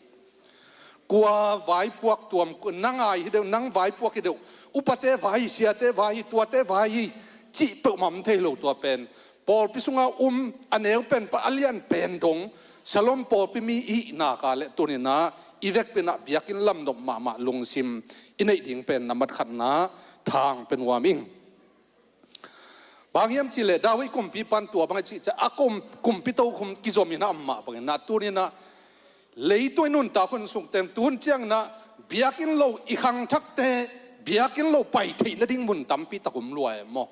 Kua vaipuak tuam, nang ai hi deuh, nang vaipuak hi deuh, upate vai hi, siate vai hi, tuate vai hi cih peuhmah om thei lo. Tua pen pawlpi sungah um a neu pen pan a lian pen dong Solomon pawlpi mi i hih nak leh tuninah i vekpi inah biakinn lam nop mahmah lungsim i neih ding pen na mat khatna thang pia nuam ing. Bang hiam cihleh David kumpipa in tua bang a cih ciang a kum, kumpi tokhum kizom inah amah bangin a tuninah leitung i nuntak hun sung teng tun cianginah biakinn lo i khangthakte biakinn lo pai theih nading mun tampi tak um lua e maw.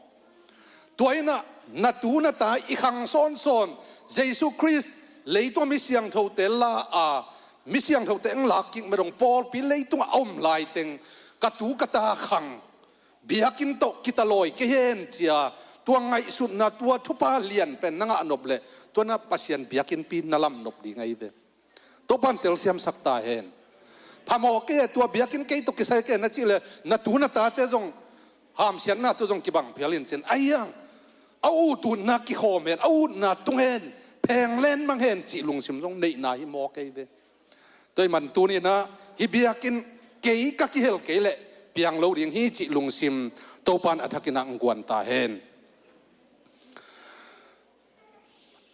Tua inah na tu na ta i khang sawnsawn Jesu Khrist leitung a mi siangthote la a, mi siangthote eng lak kik mah dong pawlpi leitungah a om laiteng ka tu ka ta khang biakinn tawh kitalawi kei hen cia tua ngaihsutna tua thupha lian pen na ngah nop leh tua na Pasian biakinnpi na lam nop ding ahi ve. Topan telsiamsak ta hen. Phamawh kei e, tua biakinn kei tawh kisai kei na cih leh na tu na tate zong hamsiatna tawh zong kibang phial in cin ahi hang a ututna kikhawm hen, a utna tung hen, phenglen mang hen cih lungsim zong neihna hi maw kei ve. Tua ahih man tuninah hih biakinn kei ka kihel kei leh piang lo ding hi cih lungsim Topan a thakin a hong guan ta hen.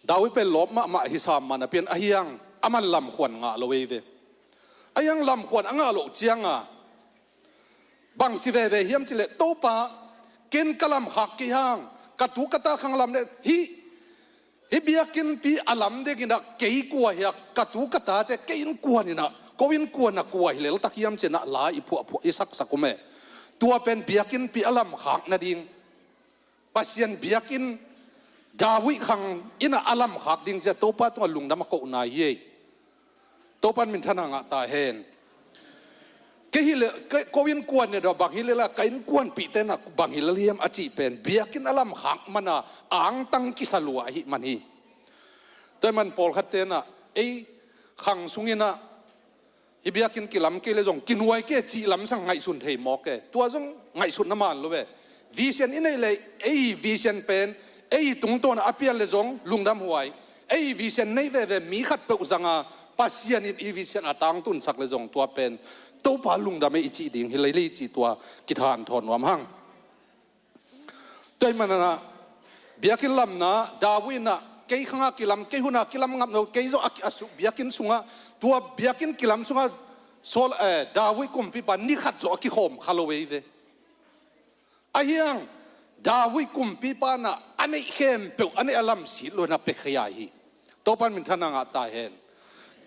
David pen lawp mahmah hi sam man a pian ahi hang a man lamkhuan ngah lo ei ve. Ahi hang lamkhuan a ngah loh cianga bangci veve hiam cih leh Topa ken ka lamkhak kei hang ka tu ka ta khang lam leh hih hih biakinnpi a lam dinginah kei kua hiak ka tu ka tate kei innkuan inah ko innkuan a kua hi leltak hiam cinah la i phuahphuah i saksak um e. Tua pen biakinnpi a lamkhak nading Pasian biakinn David khang inah a lamkhak ding cia Topa tungah lungdam a kohna hi ei. Topan minthanna ngah ta hen. Kei hi leh ko innkuan ne daw bang hi lel a ka innkuanpihte na bang hi lel hiam a cih pen biakinn a lamkhak mana angtang kisa lua ahih man hi. Tua ahih man pawlkhatte na ei khang sunginah hih biakinn kilam kei leh zong kinuai kei cih lamsang ngaihsun thei mawk e. Tua zong ngaihsutna man lo e. Vision i neih leh ei vision pen ei tungtawn a pian leh zong lungdam huai. Ei vision neih veve mi khatpeuh zanga Pasian in i vision a tangtunsak le zong tua pen Topa lungdam ei i cih ding hi lei lei cih tua kithan thawn nuam hang. Tua ahih manin ah biakinn lamna, David in ah kei khang a kilam, kei hun a kilam ngap lo, kei zong a ki-, a su-, biakinn sungah, tua biakinn kilam sungah Saul, eh, David kumpipa ni khat zong a kikhawm kha lo ei ve. Ahi hang David kumpipa in ah a neih khempeuh, a neih a lamsit lo in ah piakhia hi. Topa in minthanna ngah ta hen.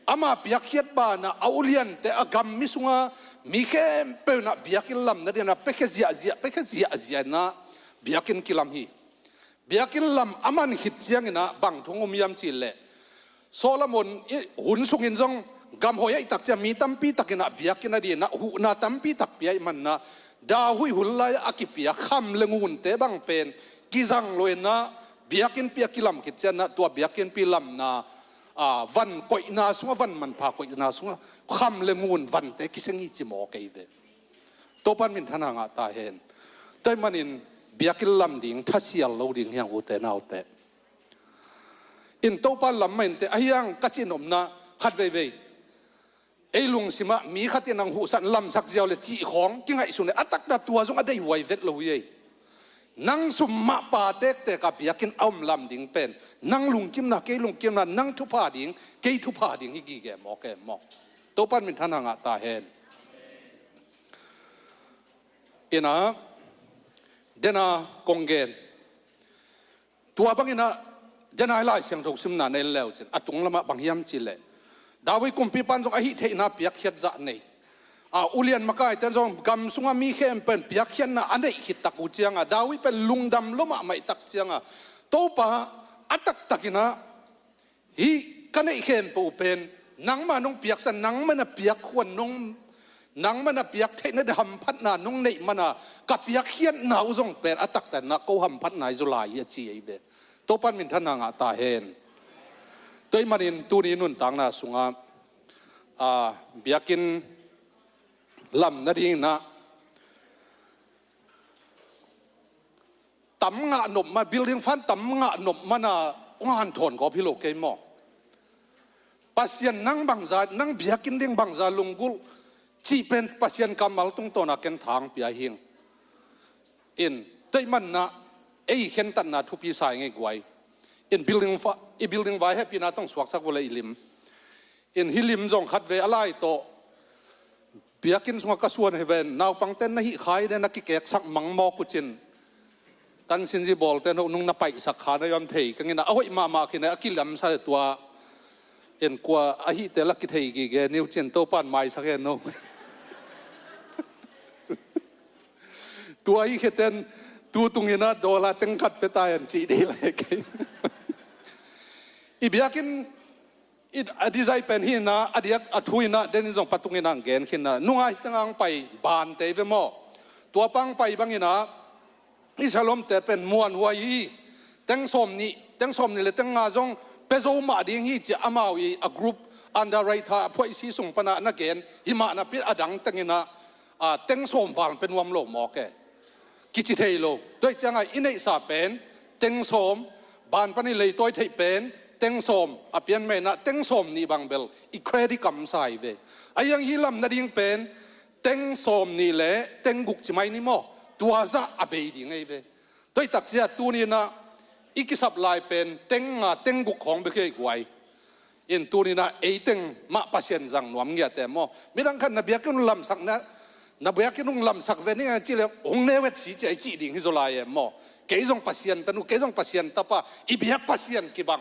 Ama piakkhiat banah a uliante, a gam mi sunga mi khempeuh in ah biakinn lamna dingin ah piakhia ziahziah, piakhia ziahziah in ah biakinn kilam hi. Biakinn lam a man khit ciangin ah bang thu hong um hiam cih leh, Solomon i hun sungin zong gam hoih ahih tak ciang mi tampi takin ah biakinn a dingin ah huhna tampi tak pia ahih manin ah David hun lai a kipia kham le ngunte bang pen kizang lo in ah biakinnpi a kilam khit ciangin ah tua biakinnpi lamna, a, van koihna sungah, van manpha koihna sungah kham le ngun vante kiseng hi ci mawk ei ve. Topa in minthanna ngah ta hen. Tua ahih manin biakinn lam ding thasial lo ding hi hang, ute naute. In Topa lam mah inteh, ahi hang ka cih nopna khat veivei, ei lungsimah mi khat in hong huhsak, lamsak ziau le cih khawng kingaihsun le a taktak tua zong a deihhuai vet lo hi ei. Nang sum mah pha tektek a biakinn a om lam ding pen nang lungkimna, kei lungkimna, nang thupha ding, kei thupha ding hi gige mawk e maw. Topa in minthanna ngah ta hen. In ah, den a kong gen, tua bangin ah, den a i Lai Siangtho simna na en le uh cin, a tung lamah bang hiam cih leh, David kumpipa in zong a hih theihna piakkhiat zah nei. A, ulian makaite in zong gam sungah mi khempeuh in piakkhiatna a neih khit tak uh ciangah, David pen lungdam lua mahmah tak ciangah, Topa, a taktak in ah hih ka neih khempeuh pen nangmah nong piaksa, nangmah na piak khuan nong, nangmah na piak theihna ding hamphatna nong neih man a, ka piakkhiatna uh zong pen a taktak in ah ko hamphatna hi zaw lai hi, a ci ei ve. Topa in minthanna ngah ta hen. Tua ahih manin tuni nuntakna sungah, a, biakinn lam nadingin ah tam ngah nop man, building fund tam ngah nop man a hong hanthawn gawp hi lo kei maw. Pasian nang bangza, nang biakinn ding bangza lunggulh cih pen Pasian kammal tungtawn a ken thang pia hing. In, tua ahih manin ah ei khentatna thupi sa ing ei guai. In building fa-, i building vai hehpihna tawh suaksak vua le i lim. In hih lim zong khat vei a lai tawh biakinn sungah ka suan hi ven, naupangte na hih khai de na kikeksak mang mawk uh cin. Tan sinzi bawlte no nung na paihsak kha na yawm thei ka ngina, a hoih mahmah khin a kilamsa le tua. En kua a hihte la kithei gige niu cin, Topa in maisak hen no. Tua hi kheten tu tungin ah dollar teng khat pia ta hen cih dih lai kei. I biakinn i, a design pen hi na, a diak a thu in ah, den in zong patung in ah gen khin na. Nungai teng ang pai ban tei ve maw. Tua pang pai bangin ah, i salomte pen muanhuai hi. Teng sawm nih, teng sawm nih le teng nga zong pia zo mah ding hi ci a amau i a group underwriter a phuaisi sung pan ah na gen hi mah napi a dang teng in ah, a, teng sawm val pia nuam lo mawk e. Kici thei lo. Tua ahih ciangah i neihsa pen teng sawm, ban panin leitawi theih pen teng sawm, a pian mah in ah teng sawm nih bang bel i credit kamsa hi ve. Ahi hang hih lam nading pen teng sawm nih le teng guk ci mai ni maw, tua zah a bei ding ahi ve. Tua ahih tak ciang tuni in ah i kisap lai pen teng nga, teng guk khawng bek hi ei guai. In tuni in ah ei teng mah Pasian zang nuam ngiat e maw. Midang khat na biakinn hong lamsak na, na biakinn hong lamsak ve ning a cih leh hong ne vet si ci a i cih ding hi zaw lai e maw. Kei zong Pasian ta nu, kei zong Pasian tapa, i biak Pasian kibang.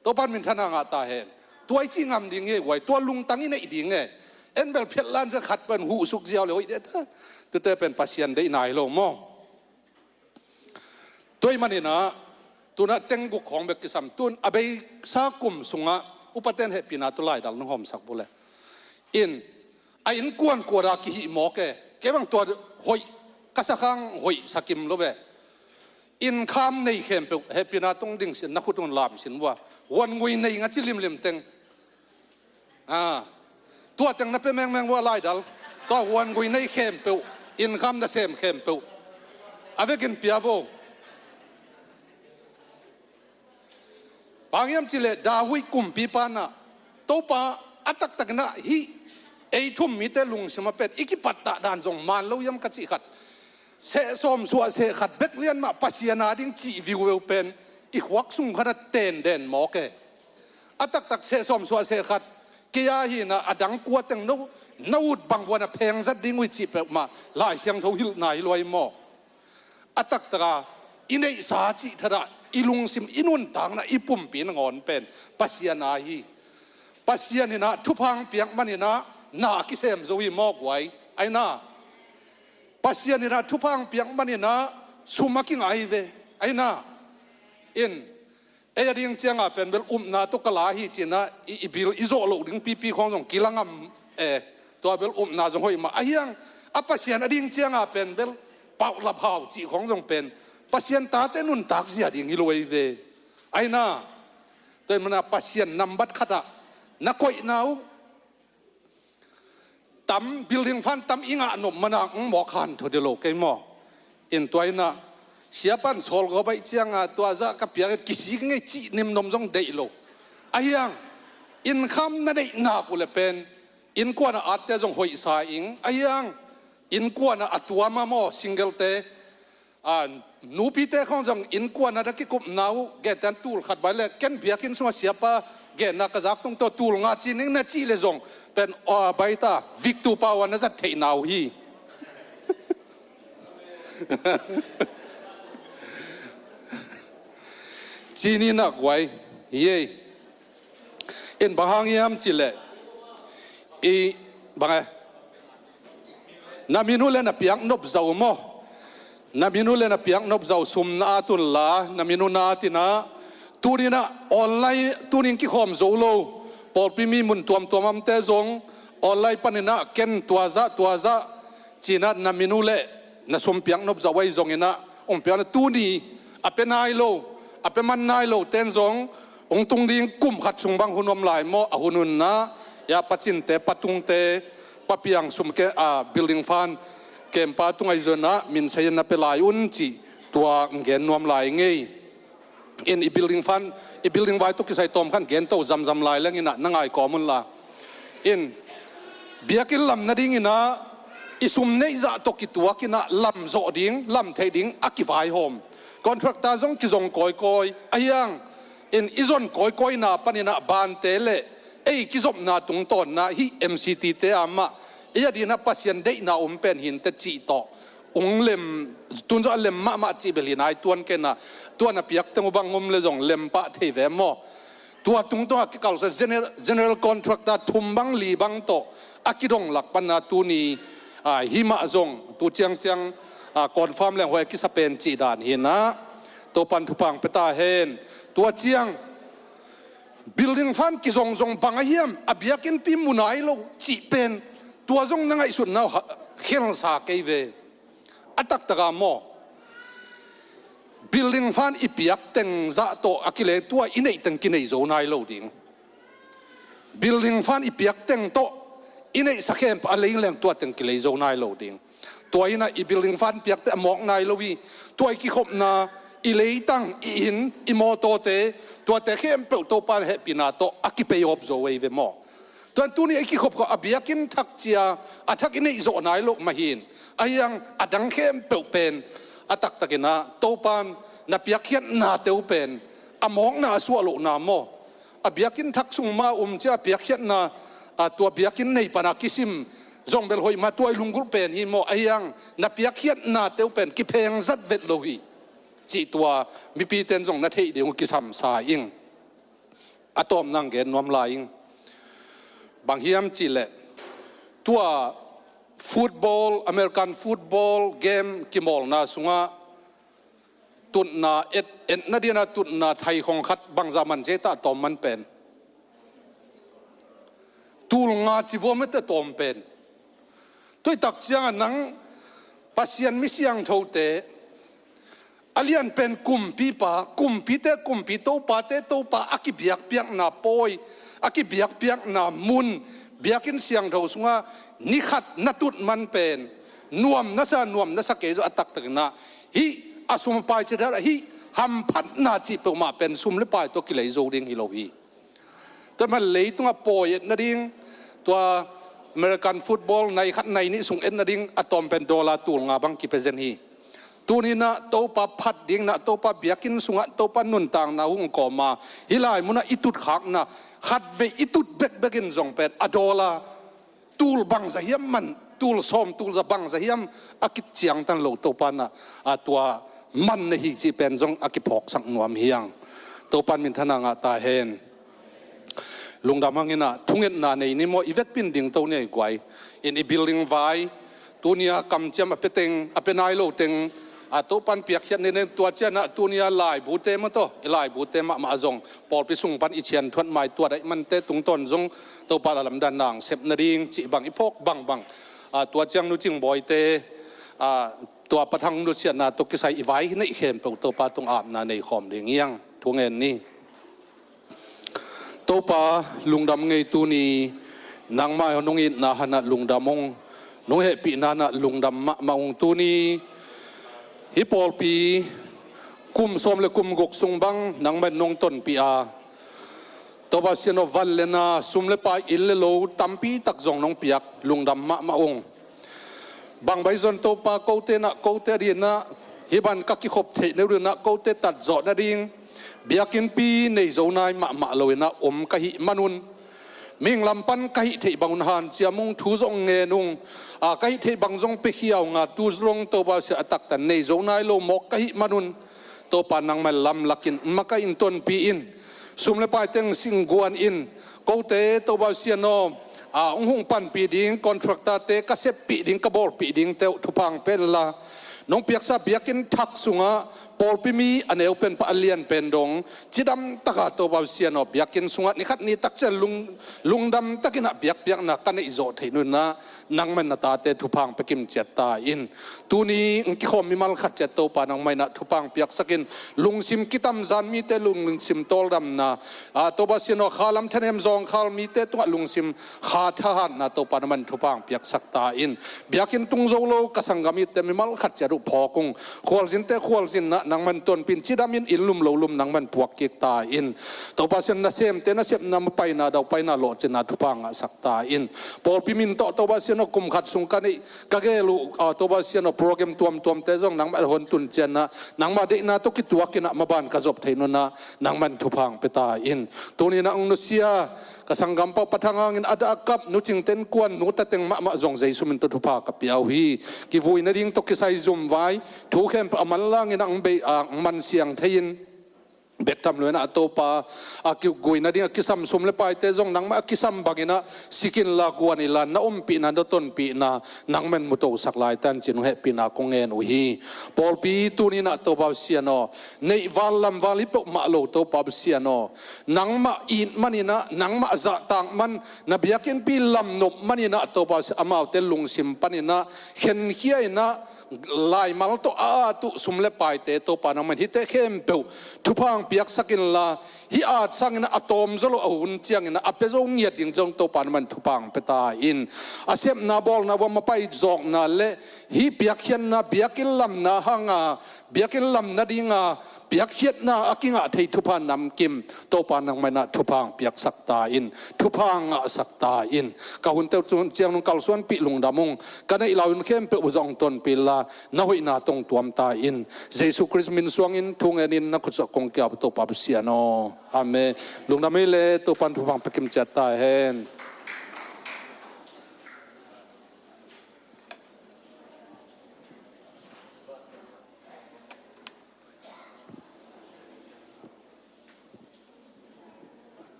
Topa in minthanna ngah ta hen. Tua i cih ngam ding hi ei guai, tua lungtang i neih ding e. En bel phiat lan zia khat pen huhsuk ziau le hoih de ta. Tute pen Pasian deihna hi lo maw. Tua ahih manin ah, tu in ah teng guk khawng bek kisam, tu in a beisa kum sungah upaten hehpihna tawh laidal nong hawmsak vua le. In, a innkuan kuat a kihih mawk e, kei bang tua hoih, ka sakhang hoih sa kim lo ve. Income nei khempeuh hehpihna tawh dingsin, na khut un lamsin vua. Huan ngui nei nga ci limlim teng. A, tua teng na pia mengmeng vua laidal. Tua huan ngui nei khempeuh, income na sem khempeuh a vekin pia vo. Bang hiam cih leh David kumpipa in ah Topa, a taktakin ah hih ei thum mite lungsim a pen i kipattah dan zong man lo hiam ka cih khat, sehsawm suah seh khat bek lian mah Pasian a ding cih viuveu pen i khuak sung khat a tenden mawk e. A taktak sehsawm suah seh khat kei a hi-in ah a dang kua teng no, na ut bang huan a pheng zat ding uh hi cih peuhmah Lai Siangtho hilhna hi lo hi maw? A taktak a i neihsa cih thadah i lungsim, i nuntakna, i pumpi nangawn pen Pasian a hi. Pasian in ah thupha hong piak manin ah na a kisem zo hi maw guai? Ai na. Pasian in ah thupha hong piak manin ah sum a kingai ve. Ai na. In, ei a ding ciang a pen bel upna tawh ka la hi ci-in ah i, i bil i zawh loh ding pipi khawng zong kila ngam e. Tua bel upna zong hoih mah. Ahi hang a Pasian a ding ciang a pen bel paulap hau cih khawng zong pen Pasian tate nuntak zia ding hi lo ei ve. Ai na. Tua ahih manin ah Pasian nambat khat ah na koihna uh tam, building fund tam i ngah nop manin ah hong mawk hanthawn ding lo kei maw? In tua in ah siapa'n sawl gawp ahih ciang a tua zah ka piak in kisik ngei cih nimnom zong deih lo. Ahi hang innkham na neih nak uh leh pen innkuan a atte zong hoihsa ing. Ahi hang innkuan a a tuam a maw, single te, a, nupite khawng zong innkuan a da kikupna uh, gentehna tul khat bai leh ken biakinn sungah siapa genna ka zak tungtawn tul nga ci ning na cih leh zong pen, a, baita, Victor Pau a na zat theihna uh hi. Ci ni nak guai, yei. In bang hang hiam cih leh, i, bang e, na min uh leh na piak nop zah uh maw? Na min uh leh na piak nop zah uh sum na at un la, na min uh na at in ah, tuni in ah online, tuni in kikhawm zo lo pawlpi mi mun tuamtuam a omte zong online panin ah ken tua zah, tua zah ci-in ah na min uh leh na sum piak nop zah uh ahi zongin ah hong piak in ah, tuni a pia nai lo, a pia man nai lote'n zong hong tung ding kum khat sung bang hun om lai maw? A hun hun in ah, ya, Pa Cinte, Pa Tungte, Pa Piang sum ke, a, building fund kempa tungah i zon ah min sai in na pia lai un cih tua hong gen nuam lai ing ei. In i building fund, i building vai tawh kisai tawm khat gen to zamzam lai leng in ah na ngai kawm un la. In biakinn lam nadingin ah i sum neih zah tawh kituak in ah lam zawh ding, lam theih ding a kivaihawm contractor zong kizong kawikawi. Ahi hang in i zon kawikawina panin ah bante leh ei kizopna tungtawn in ah hih M C T te a mah ei a dingin ah Pasian deihna om pen hi inteh cih tawh hong lem, tun zawh a lem mahmah cih bel hi nai tuan kei in ah, tua na piak teng uh bang om leh zong lem pah thei ve maw? Tua tungtawn a kikalsuan general, general contractor thum bang li bang tawh a kidong lak panin ah tuni, a, hih mah zong tu ciangciang, a, confirm leng huai a kisa pen cih dan hi in ah, Topa'n thupha hong pia ta hen. Tua ciang building fund kizongzong bang a hiam, a biakinnpi mu nai lo cih pen tua zong na ngaihsutna uh ha, khelsa kei ve. A taktak a maw, building fund i piak teng zah tawh a kilei, tua i neih teng kinei zo nai lo ding. Building fund i piak teng tawh i neihsa khempeuh a lei leng tua teng kilei zo nai lo ding. Tua in ah i building fund piakte a mawk nai lo hi. Tua i kikhopna, i leitang, i inn, i mawtawte, tuate khempeuh Topa'n hehpihna tawh a kipei awp zo ei ve maw? Tua in tuni a i kikhop khawng a biakinn thak cia, a thak i neih zawh nai loh mah hi in. Ahi hang a dang khempeuh pen a taktak in ah Topa'n na piakkhiatnate uh pen a mawkna a suah lohna maw? A biakinn thak sung mah um cia a piakkhiatna, a, tua biakinn nei panin a kisim zong bel hoih mah, tua i lunggulh pen hi maw? Ahi hang na piakkhiatnate uh pen kipheng zat vet lo hi cih tua mipite'n zong na theih ding uh kisam sa ing. A tawpna hong gen nuam lai ing. Bang hiam cih leh tua football, American football game kimawlna sungah tutna, et, etna dingin a tutna thaikhong khat bangzah man ci ei ta, a tawm man pen tul nga ci vuam ei ta, a tawm pen. Tua i tak ciangah nang Pasian mi siangthote, a lian pen kumpipa, kumpite kumpi, topate topa a kibiakpiakna pawi, a kibiakpiakna mun, biakinn siangtho sungah ni khat na tut man pen nuam na sa, nuam na sa kei zaw, a taktak in ah hih a sum a pai cih dan, hih hamphatna cih peuhmah pen sum le pai tawh kilei zo ding hi lo hi. Tua man leitungah pawi et nading, tua American football nai khat nai nih sung et nading a tawm pen dollar tul nga bang kipia zen hi. Tuni-in ah Topa phat ding, na Topa biakinn sungah Topa nuntakna hong kawm a, hih lai munah i tutkhakna khatvei i tut bekbek in zong pen a dollar tul bangza hiam man, tul sawm, tul za bangza hiam a kiciangtan lo Topa in ah, a tua man na hi cih pen zong a kiphawksak nuam hi hang. Topa in minthanna ngah ta hen. Lungdam hang in ah, thungetna nei ni maw, i vekpi-in dingto ni ei guai. In i building vai, tuni-a kamciam a pia teng, a pia nai lo teng, a Topa in piakkhiat ni, tua ciangin ah tuni-a laibute maw tawh, i laibute mahmah zong pawlpi sung pan i cianthuah mai, tua daih mante tungtawn zong Topa in a lamdang nang sep nading cih bang i phawk bangbang, a tua ciang Nu Cing Bawite, a tua Pa Thang nusiatna tawh kisai i vai neih khempeuh Topa tung apna nei khawm ding hi hang. Thungen ni. Topa, lungdam ngei tuni, nangmah nong itna hanah lungdam ung, nong hehpihna hanah lungdam mahmah ung. Tuni hih pawlpi kum sawm le kum guk sung bang nangmah in nong tonpih a, Topa Pasian aw, van le na, sum le pai, inn le lo tampi tak zong nong piak, lungdam mahmah ung. Bang bai zon Topa, kote in ah, kote ading in ah, hih bang ka kikhop theih nading in ah, kote tatzawh nading biakinnpi nei zo nai mahmah lo in ah om ka hih manun, mihing lam pan ka hih theih bangun hanciam ung, thu zong ngen ung, a ka hih theih bang zong pia khiau ung a, tu zong Topa Pasian a taktak nei zo nai lo mawk ka hih manun, Topa nangmah in lamlak in, makaih in, tonpih in, sum le pai teng singguan in, kote Topa Pasian aw, a hong hong panpih ding contractor-te ka seppih ding, ka bawlpih dingte uh thupha hong pia inla, nong piaksa biakinn thak sungah pawlpi mi a neu pen pan a lian pen dong cidam takin Topa Pasian aw, biakinn sungah ni khat ni tak ciang lung, lungdam takin ah biakpiakna ka neih zawh theih nading in ah nangmah in na tate thupha hong pia kimciat ta in. Tuni hong kikhawm mimal khat ciat Topa nangmah in ah thupha hong piaksak in, lungsim kitamzan mite lungsim tawldamna, a Topa Pasian aw, khalam thanem zawngkhal mite tungah lungsim kha thahatna Topa nangmah in thupha hong piaksak ta in. Biakinn tung zo lo ka sanggam mite mimal khat ciat uh phawk ung. Khualzinte khualzinna nangmah in tonpih in, cidam in, inn lum lo lum nangmah in puak kik ta in. Topa Pasian, nasemte nasepna mapaina, daupaina, lawhcinna thupha hong ngahsak ta in. Pawlpi min tawh Topa Pasian aw, kum khat sung ka neih, ka gel uh, a, Topa Pasian aw, program tuamtuamte zong nangmah a hong tun ciangin ah nangmah deihna tawh kituakin ah maban ka zop theih nading in ah nangmah in thupha hong pia ta in. Tuni in ah hong nusia ka sanggampa uh Pa Thang hangin a dah a kap Nu Cing teng kuan, Nu Ta teng mahmah zong Jesu min tawh thupha ka pia uh hi. Kivui nading tawh kisai zum vai, thu khempeuh a manlang in ah hong bei a, hong mansiang thei in, bek tham lo in ah Topa, a kigui nading a kisam sum le paite zong nangmah a kisam bangin ah sik inla, guan inla, na ompihna, na tonpihna nangmah in mutohsak lai ta in ci-in hong hehpihna kong ngen uh hi. Pawlpi tuni in ah Topa Pasian aw, neih val lam val hi peuhmah lo Topa Pasian aw, nangmah it man in ah, nangmah zahtak man, na biakinnpi lamnop man in ah Topa Pasian, amaute lungsim pan in ah khenkhia in ah, laimal tawh a at uh sum le paite Topa nangmah in hihte khempeuh thupha hong piaksak inla, hih at sangin ah a tawm zaw lo a hun ciangin ah a pia zo ngiat ding zong Topa nangmah in thupha hong pia ta in. A sepna bawlna uah mapai zawkna le hih piakkhiatna, biakinn lamna hanga, biakinn lam nadinga piakkhiatna a kingah thei thupha namkim Topa nangmah in ah thupha hong piaksak ta in, thupha hong ngahsak ta in. Ka hunte uh ciangnung kalsuanpih lungdam ung, ka neih lai hun khempeuh uh zong tonpih inla, na hoihna tawh hong tuam ta in. Jesu Khrist min suangin thu ngenin na khutsuah kong kiap uh Topa Pasian aw. Amen. Lungdam ei le, Topa in thupha hong pia kimciat ta hen.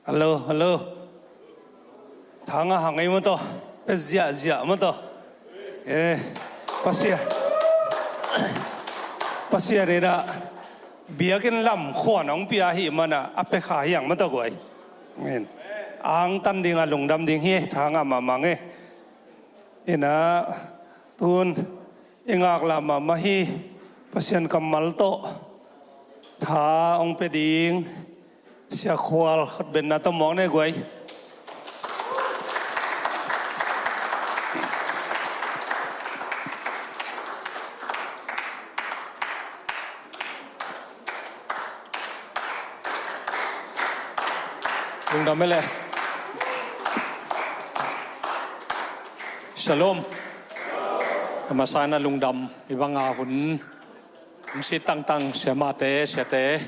Hello, hello. Thang a hang ei maw tawh. Pe ziahziah maw tawh. Eh, Pasian. Pasian in ah biakinn lam khuan hong pia ahih man ah a pe kha hi hang maw tawh guai. Amen. Angtan ding a lungdam ding hi, thang a mahmah ngei. In ah tun i ngaklah mahmah hi, Pasian kammal tawh tha hong pia ding Sia Khual khat benna tawh mawk ne guai. Lungdam e le. Shalom. Ka masa in ah lungdam, hih banga hun hong it tangtang siamahte, siate,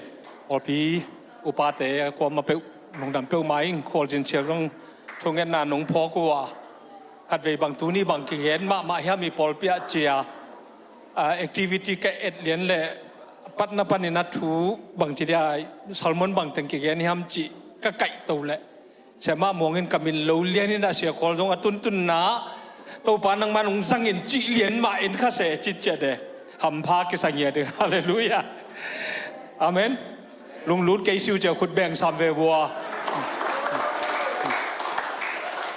pawlpi upate, a kuamah peuh lungdam peuhmah ing. Khualzin sial zong thungetna nong phawk uh a, khatvei bang tuni bang kigen mahmah hiam i pawlpi ah ci-a, a, activity ka et lian le patna panin a thu bangci dia, sermon bangteng kigen hiam cih ka kaihto leh, siamah Muang in ka min lo lian in ah, Sia Khual zong a tuntunna, Topa nangman hong zang in cih lian mah en kha se, cih ciat e. Hampha kisa ngiat ding. Halleluiah. Amen. Lunglut kei si uh ci-a khut beng sam ve vua.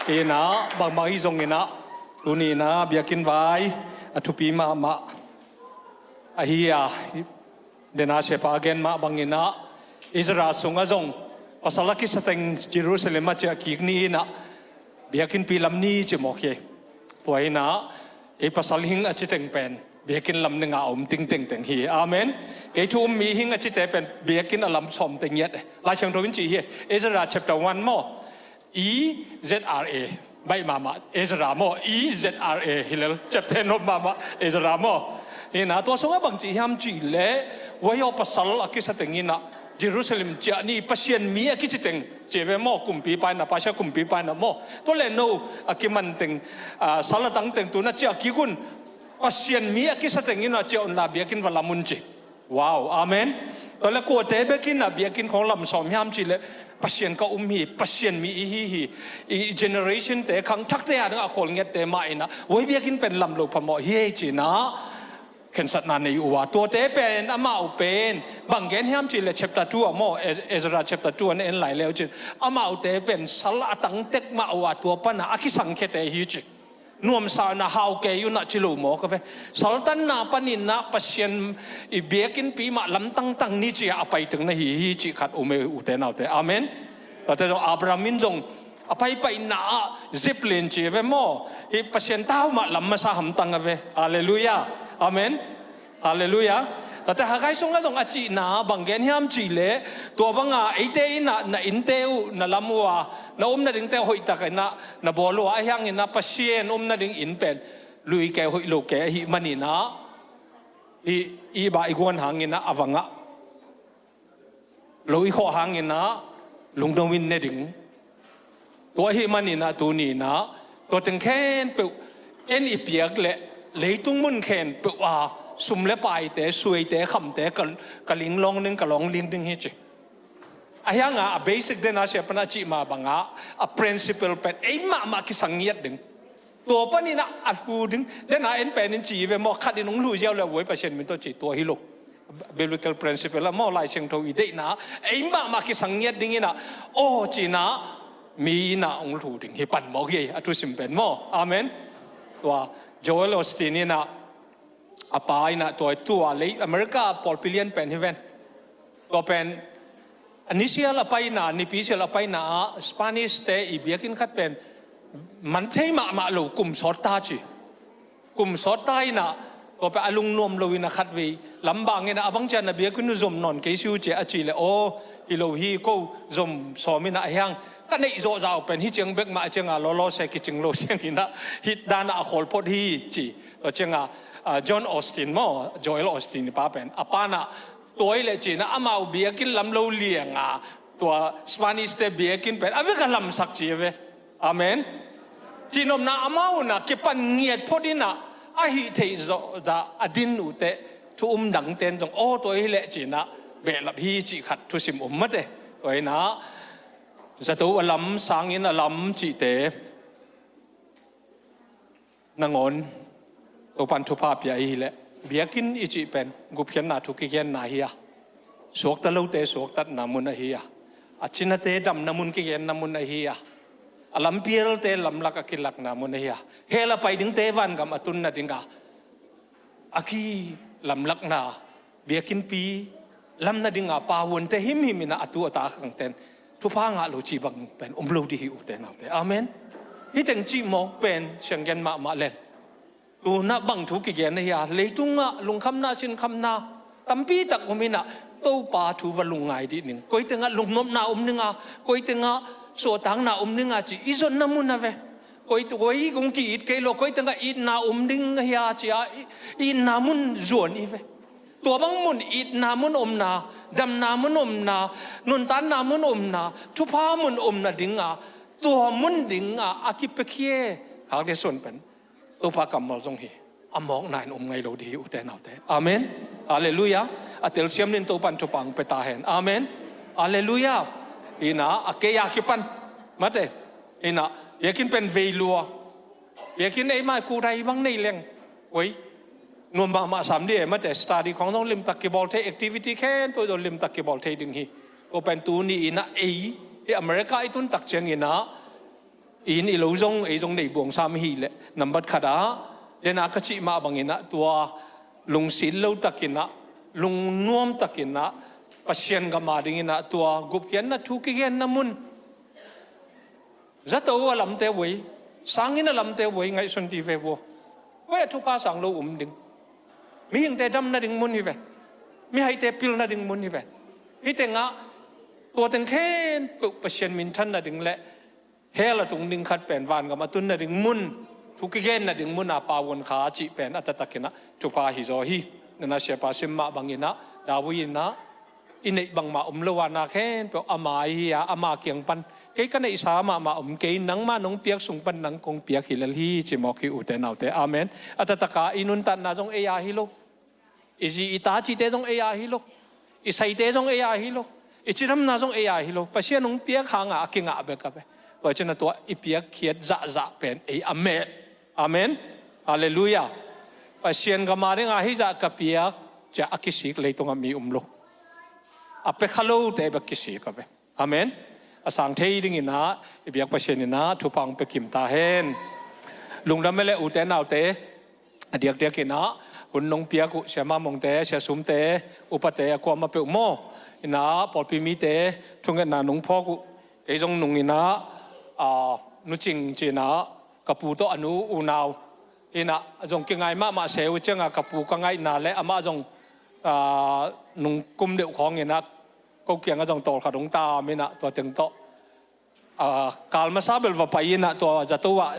Hi in ah, bangmah hi zongin ah, tuni in ah biakinn vai a thupi mahmah ahi a, den a siapa a gen mah bangin ah, Ezra sungah zong pasal a kisateng Jerusalem a ciah kik ni in ah, biakinnpi lam ni ci mawk hi. Tua in ah, kei pasal hing a citeng pen biakinn lam ning a om tingtengteng hi. Amen. Kei thu um mi hing a cite pen biakinn a lam sawmte ngiat e. Lai Siangtho in ci hi. Ezra chapter one maw? E Z R A. Baih mahmah, Ezra maw? E Z R A. Hi lel, ciapteh nop mahmah, Ezra maw? Hi in ah, tua sungah bangci hiam cih leh, huai aw pasal a kisateng in ah, Jerusalem ciah ni, Pasian mi a kiciteng ci ve maw, kumpipa in ah, Persia kumpipa in ah maw? Tua leh no a kimanteng, a, sal a tangteng tu in ah ciah kik un, Pasian mi a kisateng in ah ciah unla biakinn va lam un ci. Wow, amen. Tua leh kuate bek in ah biakinn khawng lam sawm hiam cih leh, Pasian ka um hi, Pasian mi i hi hi. I generation te, khangthakte a ding a khawl ngiatte mah in ah, huai biakinn pen lam lo phamawh hi ei ci in ah, khensatna nei uh a. Tuate pen, amau pen bang gen hiam cih leh chapter two ah maw, Ez-, Ezra chapter two ah na en lai le uh cin, amaute pen sal a tang tek mah uh a, tua pan ah a kisangkhiate hi ci. Nuamsa in ah hau kei un ah ci lo mawk a ve. Saltanna panin ah Pasian i biakinnpi mah lam tangtang ni ci-a a paiteng na hi hi cih khat om e, ute naute. Amen. Tate zong Abraham in zong a paipaina ah zip lian ci ve maw? Hih Pasian tau mah lam masa hamtang a ve. Halleluiah. Amen. Halleluiah. Tate Haggai sungah zong a cihna bang gen hiam cih leh, tua banga eite in ah na innte uh, na lam uh a, na om nadingte hoihtak in ah na bawl uh a, ahi hangin ah Pasian om nading inn pen lui kei, hoih lo kei ahih manin ah, i, i bah i guan hangin ah a vangah lo i khawh hangin ah lungdam in ne ding. Tua ahih manin ah tuni in ah tua teng khempeuh en i piak leh leitung mun khempeuh a sum le paite, suaite, khamte ka, ka linglawng ding, ka lawng ling ding hi ci. Ahi hanga a basic den a siapa in ah cih mah banga a principle pen ei mahmah kisang ngiat ding. Tua panin ah a hlu ding, den a en pen in ci ve maw, khat in hong hlu ziau leh huai Pasian min tawh ci, tua hi lo. Biblical principle ah maw, Lai Siangtho i deihna ei mahmah kisang ngiat ding in ah, aw ci in ah mi in ah hong hlu ding hi pan mawk hi, a thusim pen maw. Amen. Tua Joel Osteen in ah, a pa in ah, tua, tua lei America pawlpi lian pen hi ven. Tua pen a nisial a paina, nipi sial a paina ah Spanish te i biakinn khat pen man thei mahmah lo, kum sawt ta ci. Kum sawt ta in ah, tua pen a lungnuam lo in ah khatvei lam bang in ah, a bang ciang na biakinn uh zom nawn kei si uh ci a, a cih leh, aw hi lo hi, ko zom sawm in ah, ahi hang ka neih zawhzah uh pen hih ciang bek mah a, ciang a lawlaw se kicing lo siang in ah, hih dan ah a khawl phot hi ci. Tua ciang a, a, John Osteen maw, Joel Osteen i pa pen, a pa in ah, tua hi leh ci in ah amau biakinn lam lo liang a, tua Spanish te biakinn pen a vek a lamsak ci a ve. Amen. Cihnopna amau in ah kipan ngiat phot in ah, a hih theih zawhzah a din uh teh, thu um dangte'n zong, aw tua hi leh ci in ah behlap hi cih khat thusim om mate. Tua in ah zato a lam, sanginn a lam cihte nangawn Topa'n thupha pia i hi leh, biakinn i cih pen gupkhiatna thu kigenna hi a, suakta lote suaktatna mun ahi a, a cinate damna mun kigenna mun ahi a, a lampialte lamlak a kilakna mun ahi a, hell a pai dingte vangam a tun nading a, a kilamlakna, biakinnpi lam nading a pavuante himhim in ah a tu a ta khangte'n thupha ngah lo cih bang pen om lo ding hi, ute naute. Amen. Hih teng cih mawk pen sianggen mahmah leng, tu in ah bang thu kigen ahi a, leitung ah lungkhamna sinkhamna tampi tak om in ah, Topa thu va lungngai dih ning. Koi teng ah lungnopna om ning a, koi teng ah suahtakna om ding a ci i zonna mun a ve. Koi, koi kong ki-it kei lo, koi tengah itna om ding a hia ci a, i, itna mun zuan i ve. Tua bang mun, itna mun omna, damna mun omna, nuntakna mun omna, thupha mun omna ding a, tua mun ding a, a kipiakhia khak le sun pen Topa kammal zong hi. A mawkna in om ngei lo ding hi, ute naute. Amen. Halleluiah. A telsiam nin Topa in thupha hong pia ta hen. Amen. Halleluiah. Ina, a kei a kipan. Mate. Ina, biakinn pen vei lua. Biakinn ei mai kurai bang nei leng. Oi. Nuam mahmah sam dih e, mate. Study khong zong limtak kibawl thei, activity khempeuh zong limtak kibawl thei ding hi. Ko pen tuni ina ei, i America i tun tak ciang ina, inn i lo zong, ei zong nei buang sam hi leh, nambat khat ah, den a ka cih mah bangin ah, tua lungsit lo takin ah, lungnuam takin ah, Pasian gam a dingin ah, tua gupkhiatna thu kigenna mun. Zato a lamte voi, sanginn a lamte voi, ngaihsun dih ve vua. Voi a thupha sang lo um ding. Mihingte dam nading mun hi ve. Mihaite pil nading mun hi ve. Hih tengah, tua teng khempeuh Pasian minthan nading le, hell a tung ding khat pen vangam a tun nading mun, thu kigen nading mun a Pa Vuan Kha cih pen a taktakin ah thupha hi zaw hi. Nana siapa sim mah bangin ah, David in ah, i neih bangmah om lo a, na khempeuh ama hi a, ama kiang pan, kei ka neihsa mahmah om kei, nangmah nong piak sung pan nang kong piak hi lel hi, ci mawk hi, ute naute. Amen. A taktak a i nuntakna zong ei a hi lo. I zi i ta cihte zong ei a hi lo. I saite zong ei a hi lo. I cidamna zong ei a hi lo. Pasian hong piak hangah a kingah bek a ve. Tua cina tua i piakkhiat zahzah pen ei a met. Amen. Halleluiah. Pasian gam a ding a hih zah ka piak, ciah a kisik leitungah mi um lo. A pia kha lote bek kisik a ve. Amen. A sang thei dingin ah, i biak Pasian in ah, thupha hong pia kim ta hen. Lungdam e le, ute naute, a diakdiakin ah, hun nong piak uh, Sia Mamongte, Sia Sumte, upate, a kuamah peuh maw. In ah, pawlpi mite, thungetna nong phawk uh. Kei zong nung in ah, a, Nu Cing ci-in ah, ka pu tawh a nu unau. In ah, zong kingai mahmah se uh ciangah, ka pu ka ngaihna le, amah zong, a, nung kum deuh khawng in ah, ko kiangah zong tawlkhat hong tam in ah, tua teng tawh. A, kal masa bel va pai in ah, tua zato ah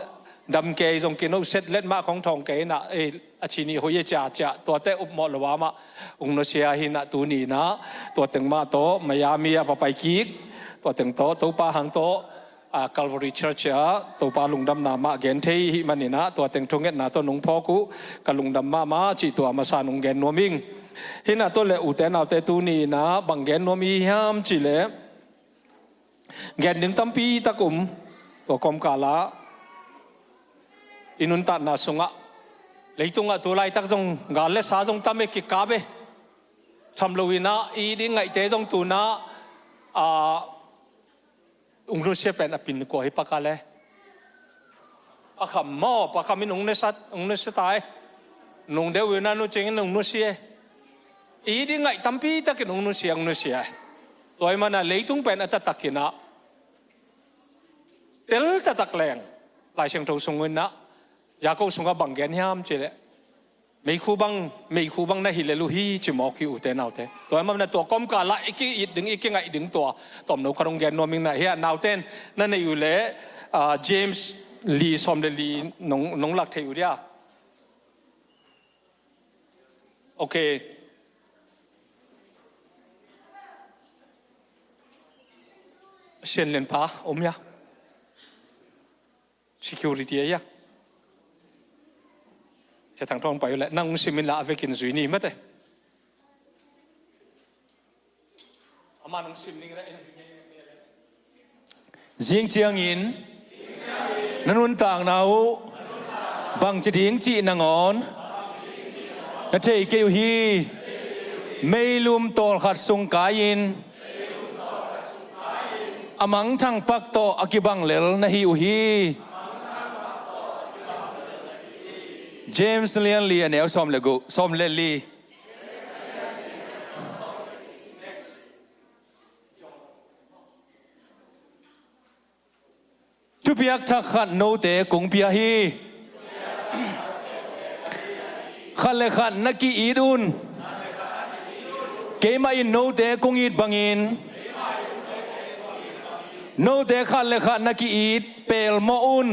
dam kei zong kino set let mah khong thawng kei in ah, ei, a ci nih hoih e cia cia, tuate upmawh lo a mah, hong nusia hi in ah tuni in ah, tua teng mah tawh, Miami ah va pai kik, tua teng tawh, Topa hang tawh, a, Calvary Church ah, Topa lungdamna mah gen thei hih manin ah, tua teng thungetna tawh nong phawk uh, ka lungdam mahmah cih tua masa nong gen nuam ing. Hi in ah tua le ute naute tuni in ah, bang gen nuam i hiam cih leh, gen ding tampi tak um, tua kawmkal ah, i nuntakna sungah, leitungah tu laitak zong, gal le sa zong tam e, kikap e, tham lo in ah, i ding ngaihte zong tu in ah, a, hong nusia pen a pin kua hi Pa Kha le. Pa Kham maw, Pa Kham in hong nusia, hong nusia ta e. Nung deuh in ah Nu Cing in hong nusia e. I ding ngaih tampi takin hong nusia, hong nusia e. Tua ahih manin ah leitung pen a taktakin ah, tel taktak leng, Lai Siangtho sung in ah, Jakob sungah bang gen hiam cih leh, meikhu bang, meikhu bang na hi lel uh hi, ci mawk hi, ute naute. Tua ahih manin ah tua kawmkal ah i ki-it ding, i kingaih ding tua, tomno khat hong gen nuam ing. Na hih ah naute in na neih uh leh, a, James li, sawm le li nong, nong lak thei uh dia. Ok. Sian Lian Pa om hia? Security a hia? Sia Thang Thawng pai uh leh, nang hong sim in la, a vekin zui ni mate. Amah nong sim ning leh, en zui ni. Zing ciangin na nuntakna uh bangci ding cih nangawn na thei kei uh hi. Meilum tawlkhat sung kai-in a mangthang pak tawh a kibang lel na hi uh hi. James lian li, a neu sawm le guk, sawm le li. Thupiak thak khat note kong pia hi. Khat le khat na ki-it un. Keimah in note kong it bangin Note khat le khat na ki-it pelmawh un.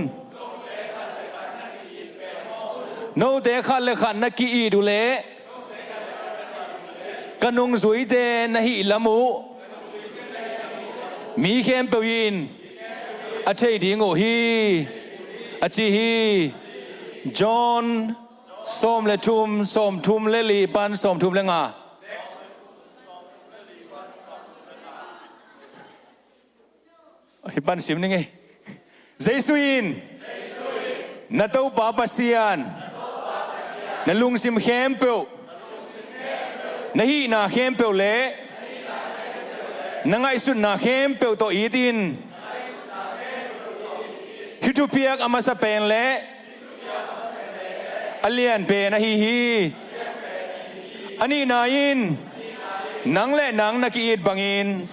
Note khat le khat na ki-it uh leh ka nungzuite na hih lam uh mi khempeuh in a thei ding uh hi, a ci hi. John sawm le thum, sawm thum le li pan sawm thum le nga. Hih pan sim ning ei. Jesu in, na Topa Pasian, na lungsim khempeuh, na hihna khempeuh le na ngaihsutna khempeuh tawh it in. Hih thupiak a masa pen le a lian pen ahi hi. A nihna in, nang le nang na ki-it bangin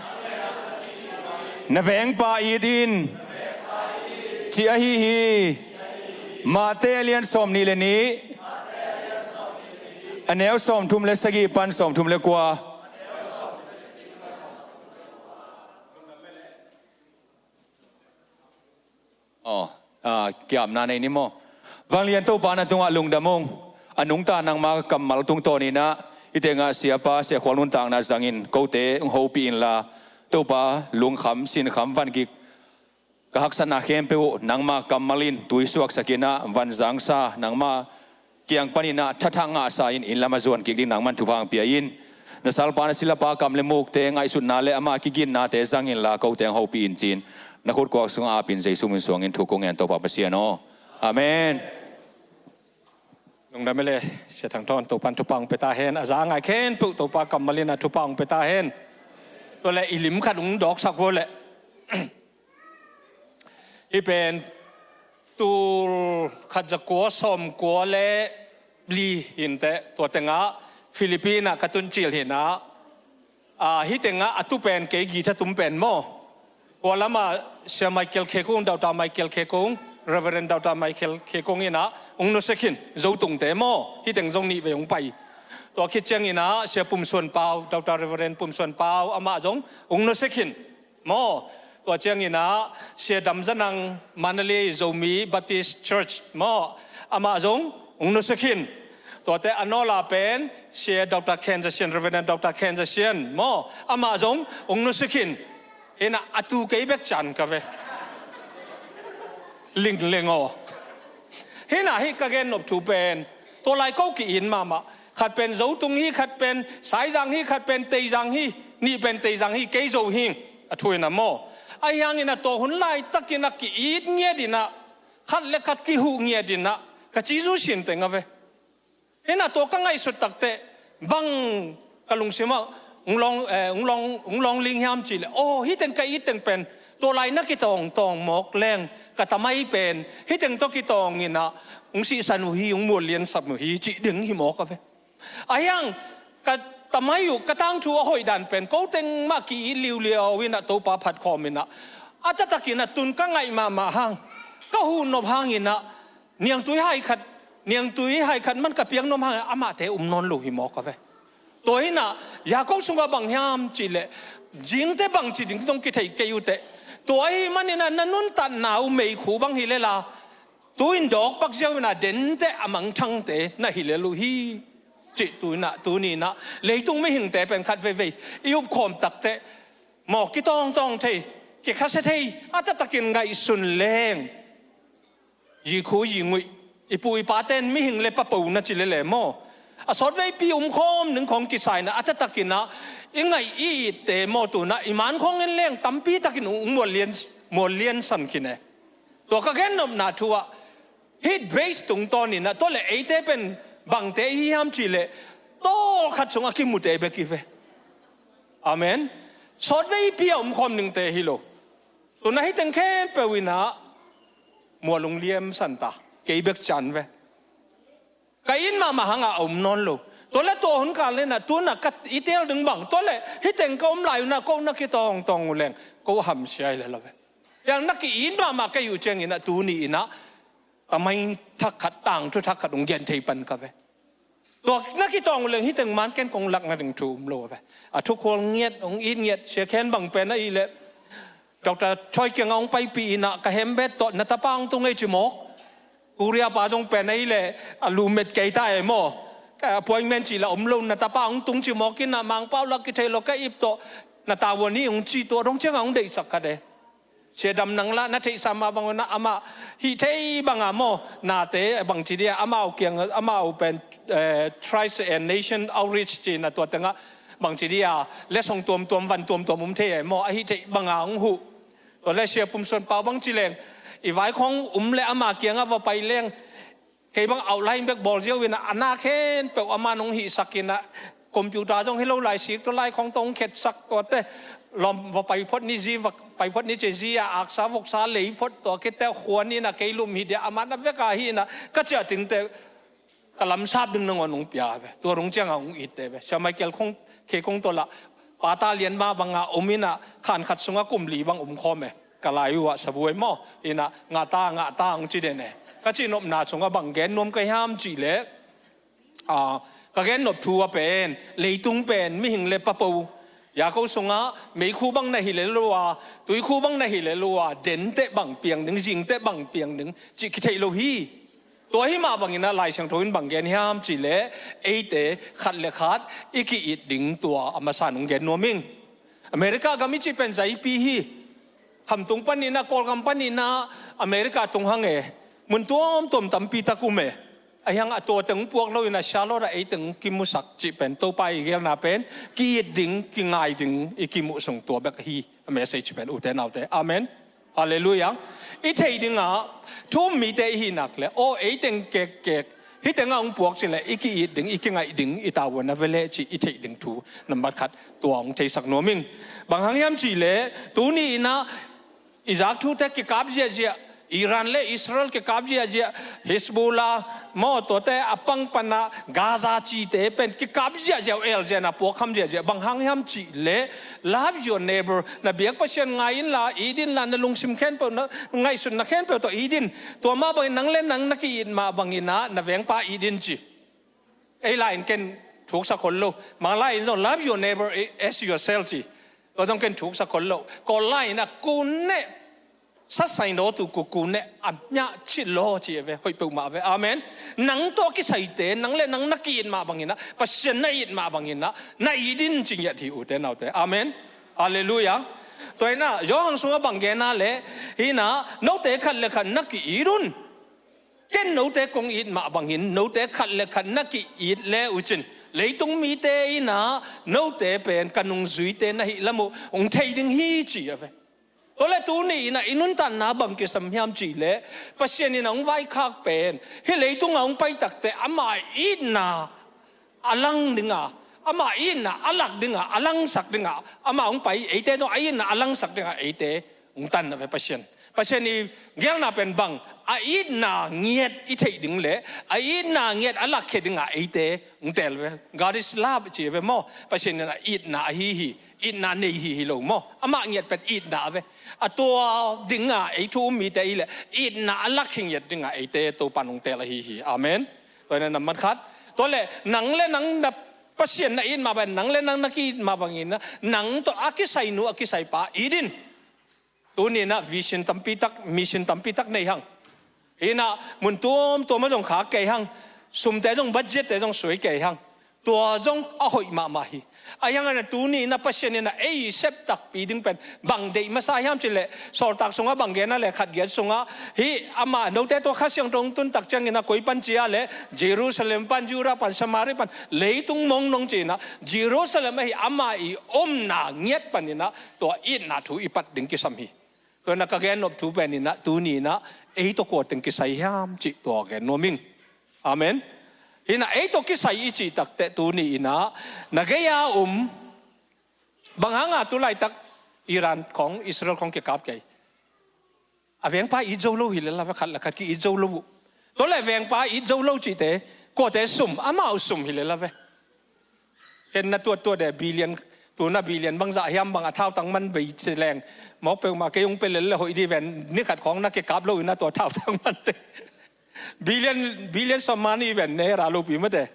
na vengpa it in, ci ahi hi. Mate a lian sawm nih le nih, a neu sawm thum le sagih pan sawm thum le kua. Aw, a, kiamna nei ni maw? Vanglian Topa na tungah lungdam ung. A nungta nangma kammal tungtawn inah, hih tengah siapa, siakhual nuntakna zangin kote hong hopih inla, Topa lungkham, sinkham, vangik, ka haksatna khempeuh uh nangma kammal in tuisuaksak inah, vanzangsa nangma kiang paninah thathak ngahsa in, inn lam a zuan kik ding nangman thupha hong pia in. Na salpa, na silapa kam le mukte, ngaihsutna le ama kiginnate zang inla, kote hong hopih in ci-in na khutkuak sungah apin Jesu min suangin thu kong ngen, Topa Pasian aw. Amen. Lungdam e le, Sia Thang Thawn, Topan thupha hong pia ta hen. A za a ngai khempeuh Topa kammal inah thupha hong pia ta hen. Tua le i lim khat hong dawksak vua le. Hih pen tul khat za kua sawm kua le li hi inteh, tua tengah Philippines ah ka tun cil hi inah, a, hih tengah a tu pen kei guitar tum pen maw. Kua lamah Sia Michael Khekung, Doctor Michael Khekung, Reverend Doctor Michael Khekung inah hong nusia khin, Zotungte maw, hih teng zong nih vei hong pai. Tua khit ciang inah Sia Pum Suan Pau, Doctor Reverend Pum Suan Pau, amah zong hong nusia khin. Maw, tua ciang inah Sia Dam Za Nang, Mandalay Zomi Baptist Church maw, amah zong hong nusia khin. Tuate a nawla pen Sia Doctor Khen Za Sian, Reverend Doctor Khen Za Sian maw, amah zong hong nusia khin. Inah a tu kei bek cian ka ve. Lingleng aw. Hinah hih ka gen nop thu pen, tua lai ko ki-it mahmah. Khat pen Zotung hi, khat pen Saizang hi, khat pen Teizang hi, nih pen Teizang hi, kei Zo hi, a thu inah maw. Ahi hang inah tua hun laitakin a ki-it ngiat inah, khat le khat kihuh ngiat inah ka ci zu sin teng a ve. Hinah tua ka ngaihsut takteh bang ka lungsimah hong lawng, eh, hong lawng, hong lawng ling hiam cihleh, aw, hih teng ka it teng pen tua lai na kitawngtawng mawk leng, ka tamai pen hih teng tawh kitawng inah hong sihsan uh hi, hong mualliansan uh hi, cih ding hi mawk a ve. Ahi hang ka tamai uh, ka tangthu a hoih dan pen ko teng mah ki-it liuliau inah Topa phat khawm inah, a taktak inah tun ka ngaih mahmah hang, ka huh nop hang inah, niangtui hai khat, niangtui hai khat man ka piak nop hang inah amahte um nawn lo hi mawk a ve. Tua inah Jakob sungah bang hiam cihleh, zingte bangci ding tawh kithei kei uh teh, tua ahih man inah na nuntakna uh meikhu bang hi lel a, tu-in dawk pak ziau inah denteh a mangthangte na hi lel uh hi, cih tu inah, tuni inah leitung mihingte pen khat veivei i upkhawm takteh, maw, kitawngtawng thei, kikhasia thei, a taktakin ngaihsun leng. Zi khu zi nguih, i pu i pate in mihing le papo na ci lele maw. A sawtveipi umkhawm ning khawng kisa inah, a taktak inah i ngaih i itte maw, tu inah i man khawng en leng tampi takin hong muallian, mualliansan khin e. Tua ka gennopna thu ah, hih base tungtawn inah, tua le eite pen bangte i hi hiam cihleh, tawlkhat sungah kimute bek i ve. Amen. Sawtveipi a umkhawm ningte hi lo. Tu inah hih teng khempeuh inah mual hong liamsan ta, kei bek cian ve. Ka it mahmah hangah a um nawn lo. Tua le tua hun kal inah, tu inah ka i teel ding bang, tua le hih teng ka um lai uh inah ko na kitawngtawng uh leng ko hamsia hi lel a ve. Yang na ki-it mahmah kei uh ciang inah, tuni inah tamai thak khat, tangthu thak khat hong gen thei pan ka ve. Tua na kitawng uh leng hih teng man ken kong lak nading thu um lo a ve. A thukhual ngiat, hong it ngiat, Sia Khen bang pen ahih leh, Doctor Choi kiangah hong paipih inah ka hembet tawh na tapa hong tung ei ci mawk. Korea pa zong pen ahih leh a lumet kei ta e maw. Ka appointment cih lah om lo, na tapa hong tung ci mawk inah Mangpau lah kithei lo ka ip tawh na tavuan hi hong ci, tua dong ciangah hong deihsak khat e. Sia Dam Nang lah na theihsa mah bang unah amah hih thei banga maw, nate bangci dia amau kiang, amau pen, eh, Tribes and Nation Outreach ci na tua tengah bangci dia letsong tuamtuam van tuamtuam um thei e maw, ahih thei banga hong huh. Tua le Sia Pum Suan Pau bangci leng i vaikhawng um le ama kiangah va pai leng, kei bang outline bek bawl ziau inah a na khempeuh aman hong hihsak inah, computer zong hi lo lai, sik tua lai khawng tawh hong khetsak, tuate lawm va pai phot ni, zi va pai phot ni ci, zi a aksa voksa lei phot, tua khit teh khuan inah kei lum hi dia, aman a vek a hi inah ka ciah ting teh ka lamsap ding nangawn hong pia ve. Tua dong ciangah hong itte ve. Sia Michael khawng, kei khawng tawh lah pata lian mah banga om inah khan khat sungah kum li bang om khawm e. Ka lai uh ah sabuai maw inah ngah ta, ngah ta hong ci den e. Ka cihnopna sungah bang gen nuam ka hiam cih leh, ah, ka gennop thu ah pen leitung pen mihing le papo, Jakob sungah meikhu bang na hi le lo a, tuikhu bang na hi le lo a, den teh bang piang ding, zing teh bang piang ding cih kitheih lo hi. Tua hi mah bang inah Lai Siangtho in bang gen hiam cih leh, eite khat le khat i ki-it ding tua a masa in hong gen nuam ing. America gam i cih pen zaipi hi. Khamtung pan inah, Kawlgam pan inah America tung hang e. Mun tuamtuam tampi tak um e. Ahi hang a tua teng hong puak lo inah Charlotte ah ei teng hong kimusak cih pen Topa i gelna pen ki-it ding, kingai ding i kimuh sung tua bek hi. A message pen, ute naute. Amen. Halleluiah. I theih dingah thu um mite i hih nak leh, aw, ei teng kekkek hih tengah hong puak cih leh i ki-it ding, i kingaih ding, i tavuan a ve leh cih i theih ding thu nambat khat tua hong theisak nuam ing. Bang hang hiam cih leh, tuni inah i zak thute kikap ziahziah, Iran le Israel kikap ziahziah, Hezbollah maw, tuate a pang panah Gaza cite pen kikap ziahziah, uh, elzen a puakkham ziahziah. Bang hang hiam cih leh, love your neighbor, na biak Pasian ngai inla it inla, na lungsim khempeuh, na ngaihsutna khempeuh tawh it in. Tua mah bangin nang le nang na ki-it mah bang inah na vengpa it in ci. Ei lai in ken thuksak khol lo. Mang lai in zong love your neighbor as yourself ci. Tua zong ken thuksak khol lo. Kawl lai inah ku neh, sa sai no tu ku, ku neh a miah cih law ci e ve, hoih peuhmah ve. Amen. Nang tawh kisaite, nang le nang na ki-it mah bang inah, Pasian na it mah bang inah na it in ci ngiat hi, ute naute. Amen. Halleluiah. Tua inah Johan sungah bang gen a leh, hi inah note khat le khat na ki-it un. Ken note kong it mah bangin note khat le khat na ki-it le uh cin, leitung mite inah note pen ka nungzuite na hih lam uh hong thei ding hi ci a ve. Tua le tuni inah i nuntakna bang kisam hiam cih leh, Pasian inah hong vaikhak pen hih leitungah hong pai tak teh ama itna a lang dinga, ama itna a lak dinga, a langsak dinga, ama hong pai, eite zong a itna a langsak dinga eite hong tan a ve Pasian. Pasian i gelna pen bang, a itna ngiat i theih ding le a itna ngiat a lakkhia dinga eite hong teel ve. God is love ci ve maw. Pasian in a itna ahi hi, itna nei hi hi lo maw. Amah ngiat pen itna a ve. A tua dinga ei thu um mite ahi le itna a lakkhia ngiat dinga eite Topan hong teel ahi hi. Amen. Tua hi na nambat khat. Tua le nang le nang na Pasian na it mah bang, nang le nang na ki-it mah bangin nang tawh a kisai nu a kisai pa it in. Tuni inah vision tampi tak, mission tampi tak nei hang. Inah mun tuamtuam ah zong khak kei hang. Sumte zong, budgette zong suai kei hang. Tua zong a hoih mahmah hi. Ahi hangin tuni inah Pasian inah ei sep takpi ding pen bang deih masa hiam cih leh, Sawltak sungah bang gen a leh, khat giat sungah, hih amah note tawh Kha Siangtho hong tun tak ciangin ah koi pan ci a leh, Jerusalem pan, Judah pan, Samaria pan, leitung mong dong ci inah, Jerusalem ahi amah i omna ngiat pan inah tua itna thu i pat ding kisam hi. Tua inah ka gennop thu pen inah tuni inah ei tawh kua teng kisai hiam cih tua gen nuam ing. Amen. Inah ei tawh kisai i cih tak teh tuni inah na gei a um, bang hanga tu laitak Iran khawng, Israel khawng kikap kei? A vengpa it zo lo hi lel a ve, khat le khat ki-it zo lo uh. Tua le vengpa it zo lo cihte, kuate sum, amau sum hi lel a ve. Ken na tuat tuat e, billion, tu na billion bangzah hiam bang a thautang man bei ci leng, mawk peuhmah kei hong pia lel le hoih dih ven, ni khat khawng na kikap lo inah tua thautang mante. Billion, billion sawm mah ni ven ne ra lopi mate.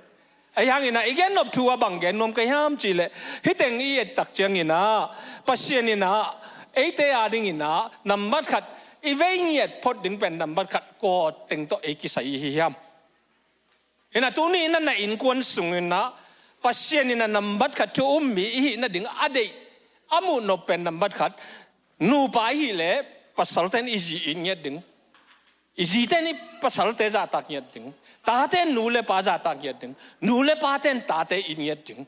Ahi hang inah i gennop thu ah bang gen nuam ka hiam cih leh, hih teng i et tak ciang inah Pasian inah Eite a dingin ah nambat khat i vei ngiat phot ding pen nambat khat kua teng tawh ei kisai i hi hiam? Hi na tuni in ah na innkuan sungin ah Pasian in ah nambat khat thu um mi i hih nading a deih a muh nop pen nambat khat nupa i hih leh pasalten i zi it ngiat ding. I ziten i pasalte zahtak ngiat ding. Taten nu le pa zahtak ngiat ding. Nu le paten tate it ngiat ding.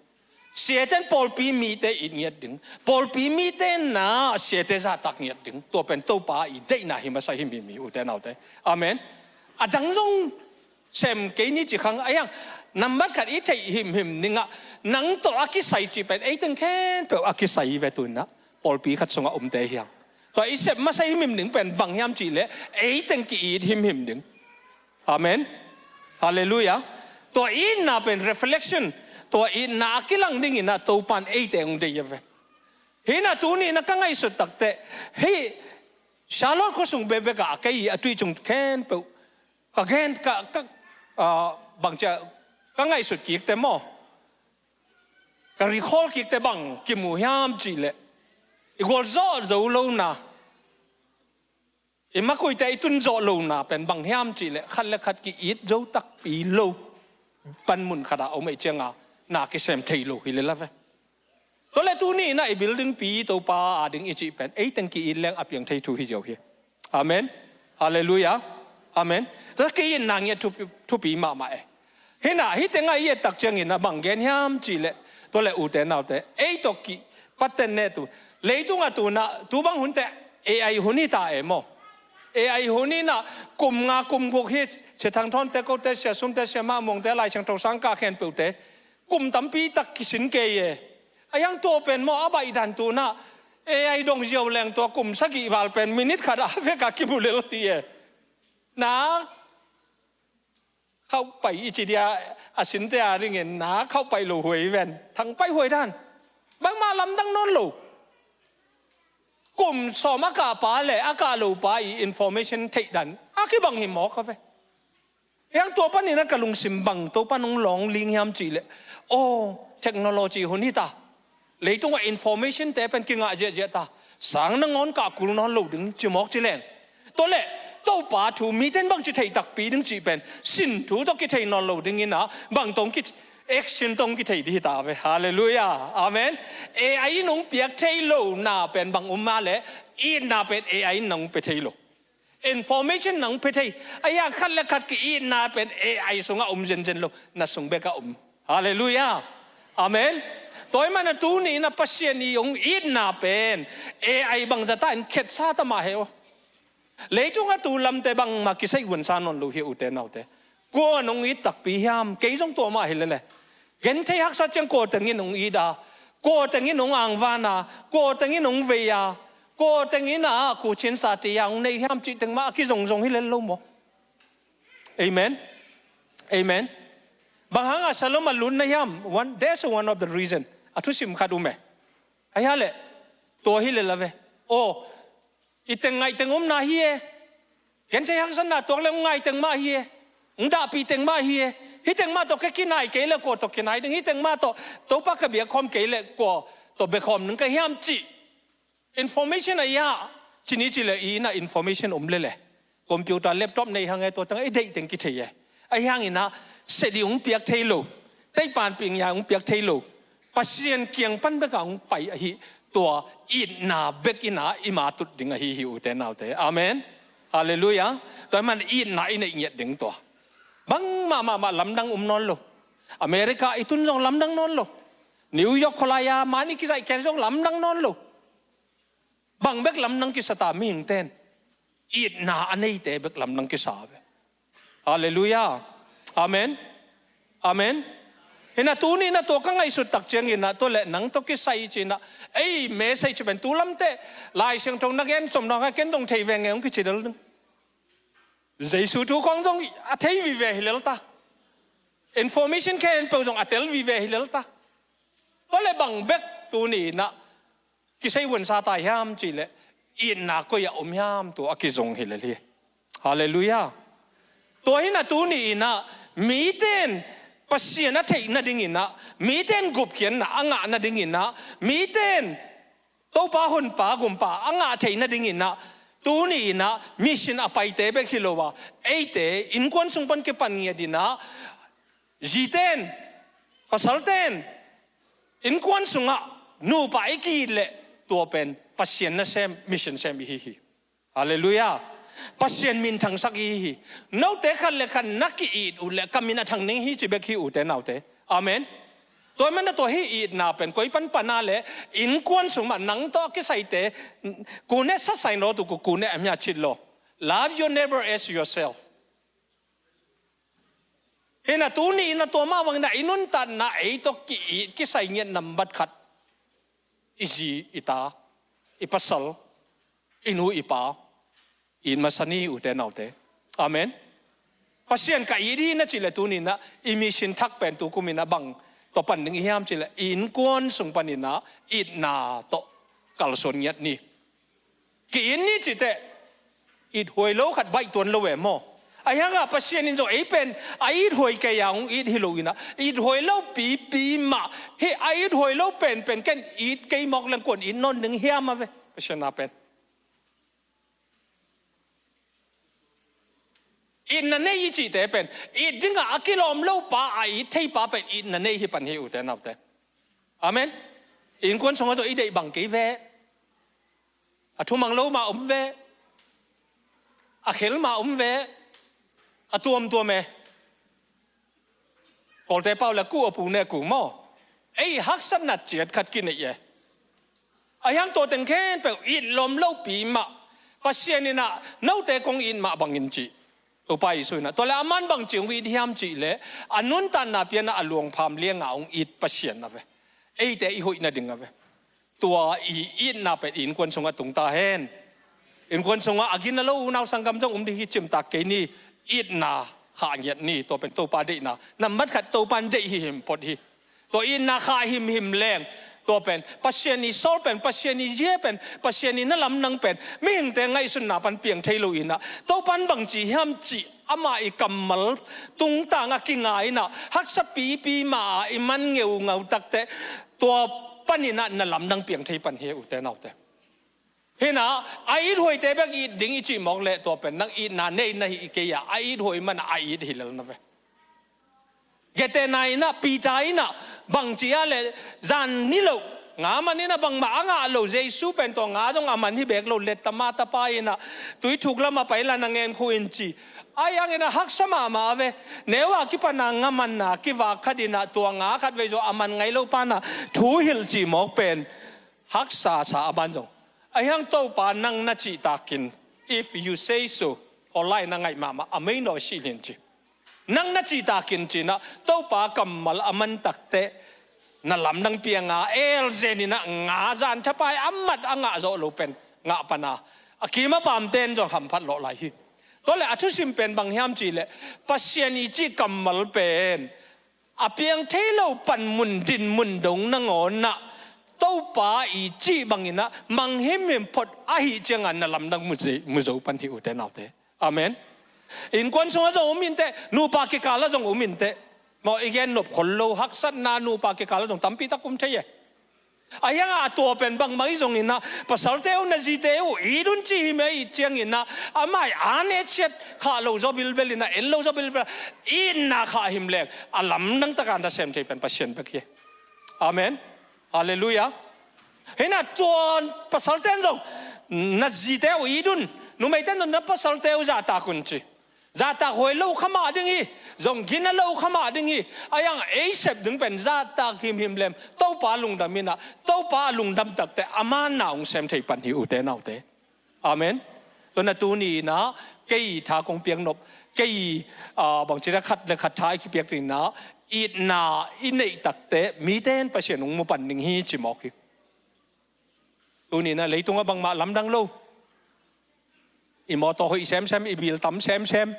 Siaten pawlpi mite it ngiat ding. Pawlpi mite na siate zahtak ngiat ding. Tua pen Topa i deihna hi masa himhim hi ute naute. Amen. A dang zong sem kei ni ci khang a hiang nambat khat i theih himhim dingah nang tawh a kisai cih pen ei teng khempeuh a kisai hi ve tu in ah pawlpi khat sungah umte hiang. Tua i sep masa himhim ding pen bang hiam cih leh ei teng ki-it himhim ding. Amen. Halleluiah. Tua itna pen reflection, tua itna a kilang dingin ah Topan eite hong dei a ve. Hi na tuni in ah ka ngaihsut takteh hih Charlotte khuasung bekbek ah a kei a tui cung khempeuh ka gen ka, ka, ah, bangcia ka ngaihsut kikte maw, ka recall kikte bang kimu hiam cih leh i gualzawh zo lona, i makuite i tunzawh lona pen bang hiam cih leh khat le khat ki-it zo takpi lo, panmun khat ah om ei cianga na kisem thei lo hi lel a ve. Tua le tuni in ah i building pi Topa a ding i cih pen ei teng ki-it leng a piang thei thu hi ziau hi. Amen. Halleluiah. Amen. Tua ki-itna ngiat thupi, thupi mahmah e. Hi na hih tengah i et tak ciangin ah bang gen hiam cih leh tua le ute naute ei tawh ki patten ne tu. Leitungah tu in ah tu bang hun teh A I hun hi ta e maw. A I hun in ah kum nga kum guk hi Sia Thang Thawn te, kote, Sia Sum te, Sia Mah Muang te, Lai Siangtho sang kah khempeuhte kum tampi tak kisin kei e. A hiang tua pen maw a baih dan tu in ah A I dong ziau leng tua kum sagih val pen minute khat a vek a kimu lel hi e. Na khauh pai i ci dia a sinte a dingin na khauh pai lo huai ven, thang pai huai dan. Bangmah lamdang nawn lo. Kum sawm a kah pa le a kah lo pa i information theih dan a kibang hi mawk a ve. Hiang tua panin a ka lungsim bang Topa nong lawng ling hiam cih leh, aw, technology hun hi ta. Leitungah information te pen kingah ziahziah ta. Sang nangawn kah kul nawn lo ding ci mawk ci leng. Tua leh Topa thu miten bangci thei takpi ding cih pen sin thu tawh kithei nawn lo dingin ah bang tawh ki action tawh kithei ding hi ta ve. Halleluiah. Amen. A I in hong piak thei lo na pen bang um mah leh itna pen A I in nong pia thei lo. Information nong pia thei. A hiang khat le khat ki-itna pen A I sungah um zenzen lo, na sung bekah um. Halleluiah. Amen. Tua ahih manin ah tuni in ah Pasian i hong itna pen A I bangzah ta in khetsa ta mah hi aw. Leitungah tu lamte bangmah kisai guansa nawn lo hi ute naute. Kua nong it takpi hiam? Kei zong tua mah hi lele. Genthei haksa ciang kua tengin hong it a, kua tengin hong angvan a, kua tengin hong vei a, kua tengin a khuchinsa ti a hong nei hiam cih teng mah a kizongzong hi lel lo maw? Amen. Amen. Bang hanga Shalom a lut na hiam? One, that's one of the reason. A thusim khat um e. Ahi a leh tua hi lel a ve. Aw, i teng ngaih teng omna hi e. Genthei haksatna tuak le hong ngai teng mah hi e. Hong dahpih teng mah hi e. Hih teng mah tawh ka kinai kei le kua tawh kinai ding? Hih teng mah tawh Topa ka biak khawm kei le kua tawh bia khawm ding ka hiam cih? Information a ia ci ni ci le i inn ah information om lele. Computer, laptop nei hang e, tua teng i deih teng kithei e. Ahi hangin ah sedi hong piak thei lo. Teipan ping ia hong piak thei lo. Pasian kiang pan bek a hong pai ahi tua itna bek in ah i ma tut ding ahi hi ute naute. Amen. Halleluiah. Tua ahih man itna i neih ngiat ding tua. Bangmah mahmah lamdang um nawn lo. America i tun zong lamdang nawn lo. New York khualai a man i kizaih ken zong lamdang nawn lo. Bang bek lamdang kisa ta mihingten? Itna a neite bek lamdang kisa ve. Halleluiah. Amen. Amen. Hi na tuni in ah tua ka ngaihsut tak ciangin ah tua le nang tawh kisai ci in ah ei message pen tu lamte Lai Siangtho na gen sawm dong a ken dong thei veng e hong kici lel ding. Jesu thu khawng zong a thei vive hi lel ta. Information khempeuh zong a tel vive hi lel ta. Tua le bang bek tuni in ah kisai guansa ta hiam cih leh itna koi ah om hiam tua a kizong hi lel hi. Halleluiah. Tua hi na tuni in ah miten Pasian a theih nadingin ah, miten gupkhiatna a ngah nadingin ah, miten Topa honpa gumpa a ngah theih nadingin ah, tuni in ah mission a paite bek hi lo a, eite innkuan sung pan kipan ngiat in ah, ziten, pasalten innkuan sungah nupa i ki-it leh, tua pen Pasian nasem, mission sem i hi hi. Halleluiah. Pasian minthangsak i hi hi. Note khat le khat na ki-it uh leh ka min a thang ning hi ci bek hi, ute naute. Amen. Tua ahih manin ah tua hih itna pen koi pan pan a leh, innkuan sung mah, nang tawh a kisaite, kune sasai naw tu ku, kune a mia cit lo. Love your neighbor as yourself. Hi in ah tuni in ah tua mah bangin ah i nuntakna, ei tawh ki-it kisai ngiat nambat khat, i zi, i ta, i pasal, i nu, i pa, it masa ni, ute naute. Amen. Pasian ka it hi na cih leh, tuni in ah i mission thak pen tu kum in ah bang tawh pan ding i hiam cih leh, i innkuan sung panin ah itna tawh kalsuan ngiat ni. Ki-it ni cih teh, ithuai lo khat baih tuan lo e maw. Ahi hangah Pasian in zong ei pen a ithuai kei a hong it hi lo in ah, ithuai lo pipi mah, hih a ithuai lo penpen ken it kei mawk leng kua'n it nawn ding hiam a ve, Pasian na pen. Itna nei i cihte pen, it dingah a kilawm lo pa, a it thei pa pen itna nei hi pan hi, ute naute. Amen. Innkuan sungah zong i deih bang kei ve. A thumang lo mah om ve. A khel mah om ve. A tuamtuam e. Kawlte pau le ku, a pu ne ku maw. Ei haksatna ciat khat kineih e. Ahi hang tua teng khempeuh it lawm lopi mah, Pasian in ah note kong it mah bangin ci. Topa Jesu in ah, tua leh aman bangci hong it hiam cih leh, a nuntakna pian ah a luangpham liangah hong it Pasian a ve. Eite i hoih nading a ve. Tua i itna pen i innkuan sungah tung ta hen. Innkuan sungah a gina lo unau sanggam zong um ding hi, cimtak kei ni. Itna khah ngiat ni, tua pen Topa deihna. Nambat khat Topa in deih hihim phot hi. Tua itna khah himhim leng, tua pen Pasian i sawl pen, Pasian i zia pen, Pasian i na lamdang pen mihingte ngaihsutna pan piang thei lo in ah, Topa in bangci hiam cih amah i kammal tungtang a kinga in ah, haksa pipi mah a i man ngeungau tak teh, tua panin ah na lamdang piang thei pan hi, ute naute. Hi in ah, a ithuaite bek it ding i cih mawk leh, tua pen nang itna nei na hi kei a, a ithuai man ah a it hi lel na ve. Gethsemane in ah Peter in ah, bangci a leh, zan ni lo, nga man in ah bangmah a ngah lo, Jesu pen tua nga zong a man hi bek lo, let tama tapa in ah, tui thuk lamah pai la, na ngen khu in ci. Ahi hangin ah haksa mahmah a ve. Neu a kipan a nga manna kivak khat in ah, tua nga khatvei zaw a man ngai lo pa in ah thu hilh cih mawk pen haksa sa a ban zong. Ahi hang Topa nang na cihtakin, if you say so, Paul lai na ngaih mahmah, a mei naw sih lin ci. Nang na cihtakin ci in ah, Topa kammal a man tak teh, na lamdang piang a, elzen in ah nga zan thapai a mat a ngah zawh lo pen ngah pan a, a kim a pamten zong hamphat lawh lai hi. Tua leh a thusim pen bang hiam cih leh, Pasian i cih kammal pen a piang thei lo panmun dinmun dong nangawn ah, Topa i cih bangin ah mang himhim phot ahih ciangin na lamdang mu zo, mu zo pan hi, ute naute. Amen. Innkuan sungah zong um in teh, nupa kikal ah zong um in teh. Maw, i gen nop khol lo, haksatna nupa kikal ah zong tampi tak um thei e. Ahi hangah a tua pen bangmah i zong in ah, pasalte uh, na zite uh it un ci hi meh, i ciangin ah, amah i a ne ciat khah lo zaw bilbel in ah, en lo zaw bilbel, itna khah him leng, a lamdang takin na sem thei pen Pasian bek hi. Amen. Halleluiah. Hi in ah tua pasalten zong, na zite uh it un, numeiten zong na pasalte uh zahtak un ci. Zahtak huai lo kha mah ding hi, zong gina lo kha mah ding hi. Ahi hang ei sep ding pen zahtak himhim leng, Topa lungdam in ah, Topa lungdam tak teh, aman na hong sem thei pan hi, ute naute. Amen. Tua in ah tuni in ah, kei tha kong piak nop, kei, ah, bangci leh khat le khat tha i kipiak ding in ah, itna i neih tak teh, mite in Pasian hong mu pan ding hi ci mawk hi. Tuni in ah leitungah bangmah lamdang lo. I mawtaw hoih semsem, i bil tam semsem.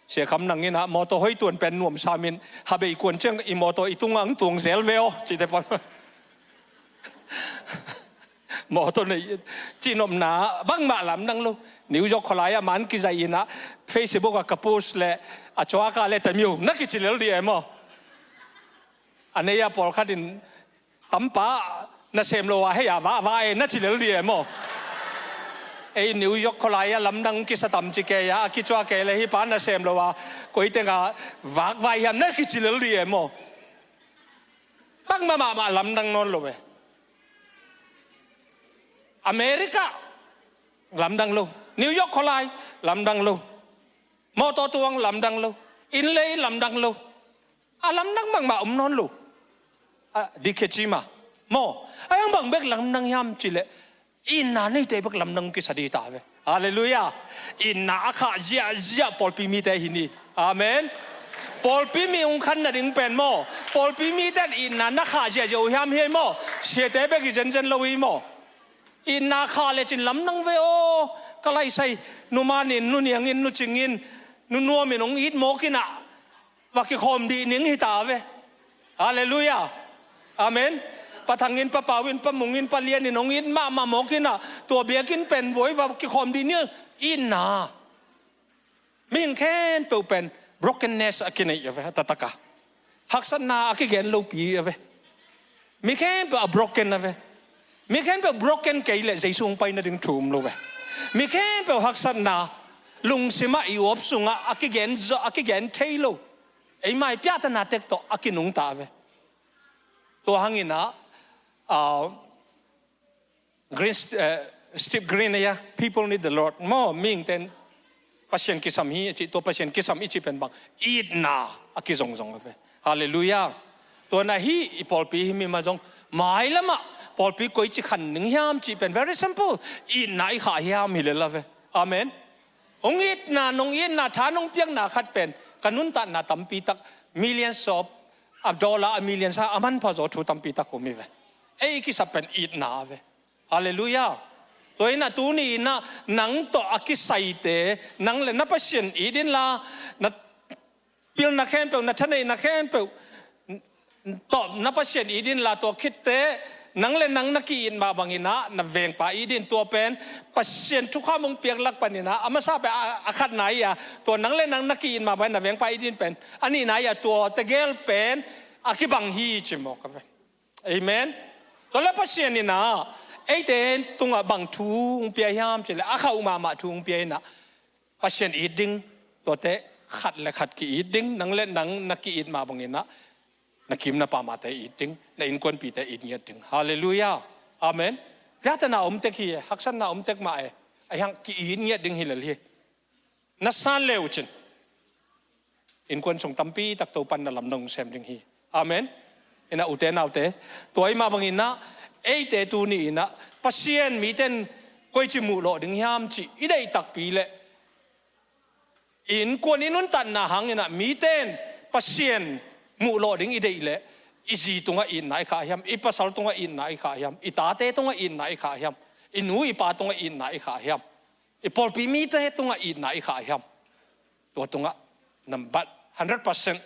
Sia Kham Nang in ah, mawtaw hoih tuan pen nuam sam in, ha bei kuan ciang i mawtaw i tungah hong tuang zel ve aw, cite pan. Mawtaw nei, cihnopna bangmah lamdang lo. New York khualai ah man kizai in ah, Facebook ah ka post leh, a cuak a leh, tamiu na kici lel dih e maw. A nei a pawlkhat in, tampa Nasem lo a hei a vak vai na ci lel dih e maw? Ei New York khualai a lamdang kisa tam ci kei a, a kicua kei le hih pa nasem lo a koi teng a vak vai hiam na kici lel dih e maw? Bangmah mahmah lamdang nawn lo e. America lamdang lo. New York khualai lamdang lo. Mawtaw tuang lamdang lo. Innlei lamdang lo. A lamdang bangmah om nawn lo. A, dikhe cima maw? A yang bang bek lamdang hiam cileh, itna neite bek lamdang kisa dih ta ve. Halleluiah. Itna a khah ziahziah pawlpi mite hi ni. Amen. Pawlpi mi hong khan nading pen maw, pawlpi mite in itna na khah ziahziah uh hiam hi ei maw? Siate bek hi zenzen lo hi maw? Itna khah lecin lamdang ve aw. Ka laisai, numan in, nuniang in, nucing in, nunuam in hong it mawk in ah, va kikhawm dih ning hi ta ve. Halleluiah. Amen. Pa Thang in, Pa Pau in, Pa Mung in, Pa Lian in hong it mahmah mawk in ah, tua biakinn pen voi va kikhawm dih ning. Itna. Mihing khempeuh pen brokenness a kineih a ve, a taktak a. Haksatna a kigen lopi a ve. Mi khempeuh a broken a ve. Mi khempeuh broken kei leh Jesu hong pai nading thu om lo ve. Mi khempeuh haksatna, lungsim ah i uap sungah a kigen zo, a kigen thei lo. Eima i piahtana tek tawh a kinungta a ve. Tua hangin ah, ah, Green, eh, Steve Green ahi a, "People need the Lord." Maw, mihingte in Pasian kisam hi a cih, tua Pasian kisam i cih pen bang, itna a kizongzong a ve. Halleluiah. Tua na hi i pawlpi hi mi mah zong, mailamah pawlpi koici khan ning hiam cih pen very simple. Itna i khah hiam hi lel a ve. Amen. Hong itna, nong itna, tha nong piakna khat pen ka nuntakna tampi tak, millions of a dollar, a millions a, a manpha zaw thu tampi tak om hi ve. Ei i kisap pen itna a ve. Halleluiah. Tua in ah tuni in ah nang tawh a kisaite, nang le na Pasian it inla, na pilna khempeuh, na thaneihna khempeuh tawh na Pasian it inla, tua khitte nang le nang na ki-it mah bangin ah na vengpa it in. Tua pen Pasian thukham hong piak lak panin ah a masa pen a, a khatna hi a, tua nang le nang na ki-it mah bangin na vengpa it in pen a nihna hi a, tua tegel pen a kibang hi ci mawk a ve. Amen. Tua le Pasian in ah eite tungah bang thu hong pia hiam cileh, a khauh mahmah thu hong pia in ah, Pasian it ding, tuate khat le khat ki-it ding, nang le nang na ki-it mah bangin ah na kim na pamate it ding, na innkuanpite it ngiat ding. Halleluiah. Amen. Piahtana om tek hi e, haksatna om tek mah e. Ahi hang ki-it ngiat ding hi lel hi. Na san le uh cin, innkuan sung tampi tak Topan na lamdang sem ding hi. Amen. In ah ute naute, tua i mah bangin ah eite tuni in ah Pasian mite in koici muhlawh ding hiam cih i deih takpi leh, innkuan i nuntakna hangin ah mite in Pasian muhlawh ding i deih leh, i zi tungah itna i khah hiam, i pasal tungah itna i khah hiam, i tate tungah itna i khah hiam, i nu i pa tungah itna i khah hiam, i pawlpi mite tungah itna i khah hiam? Tua tungah nambat hundred percent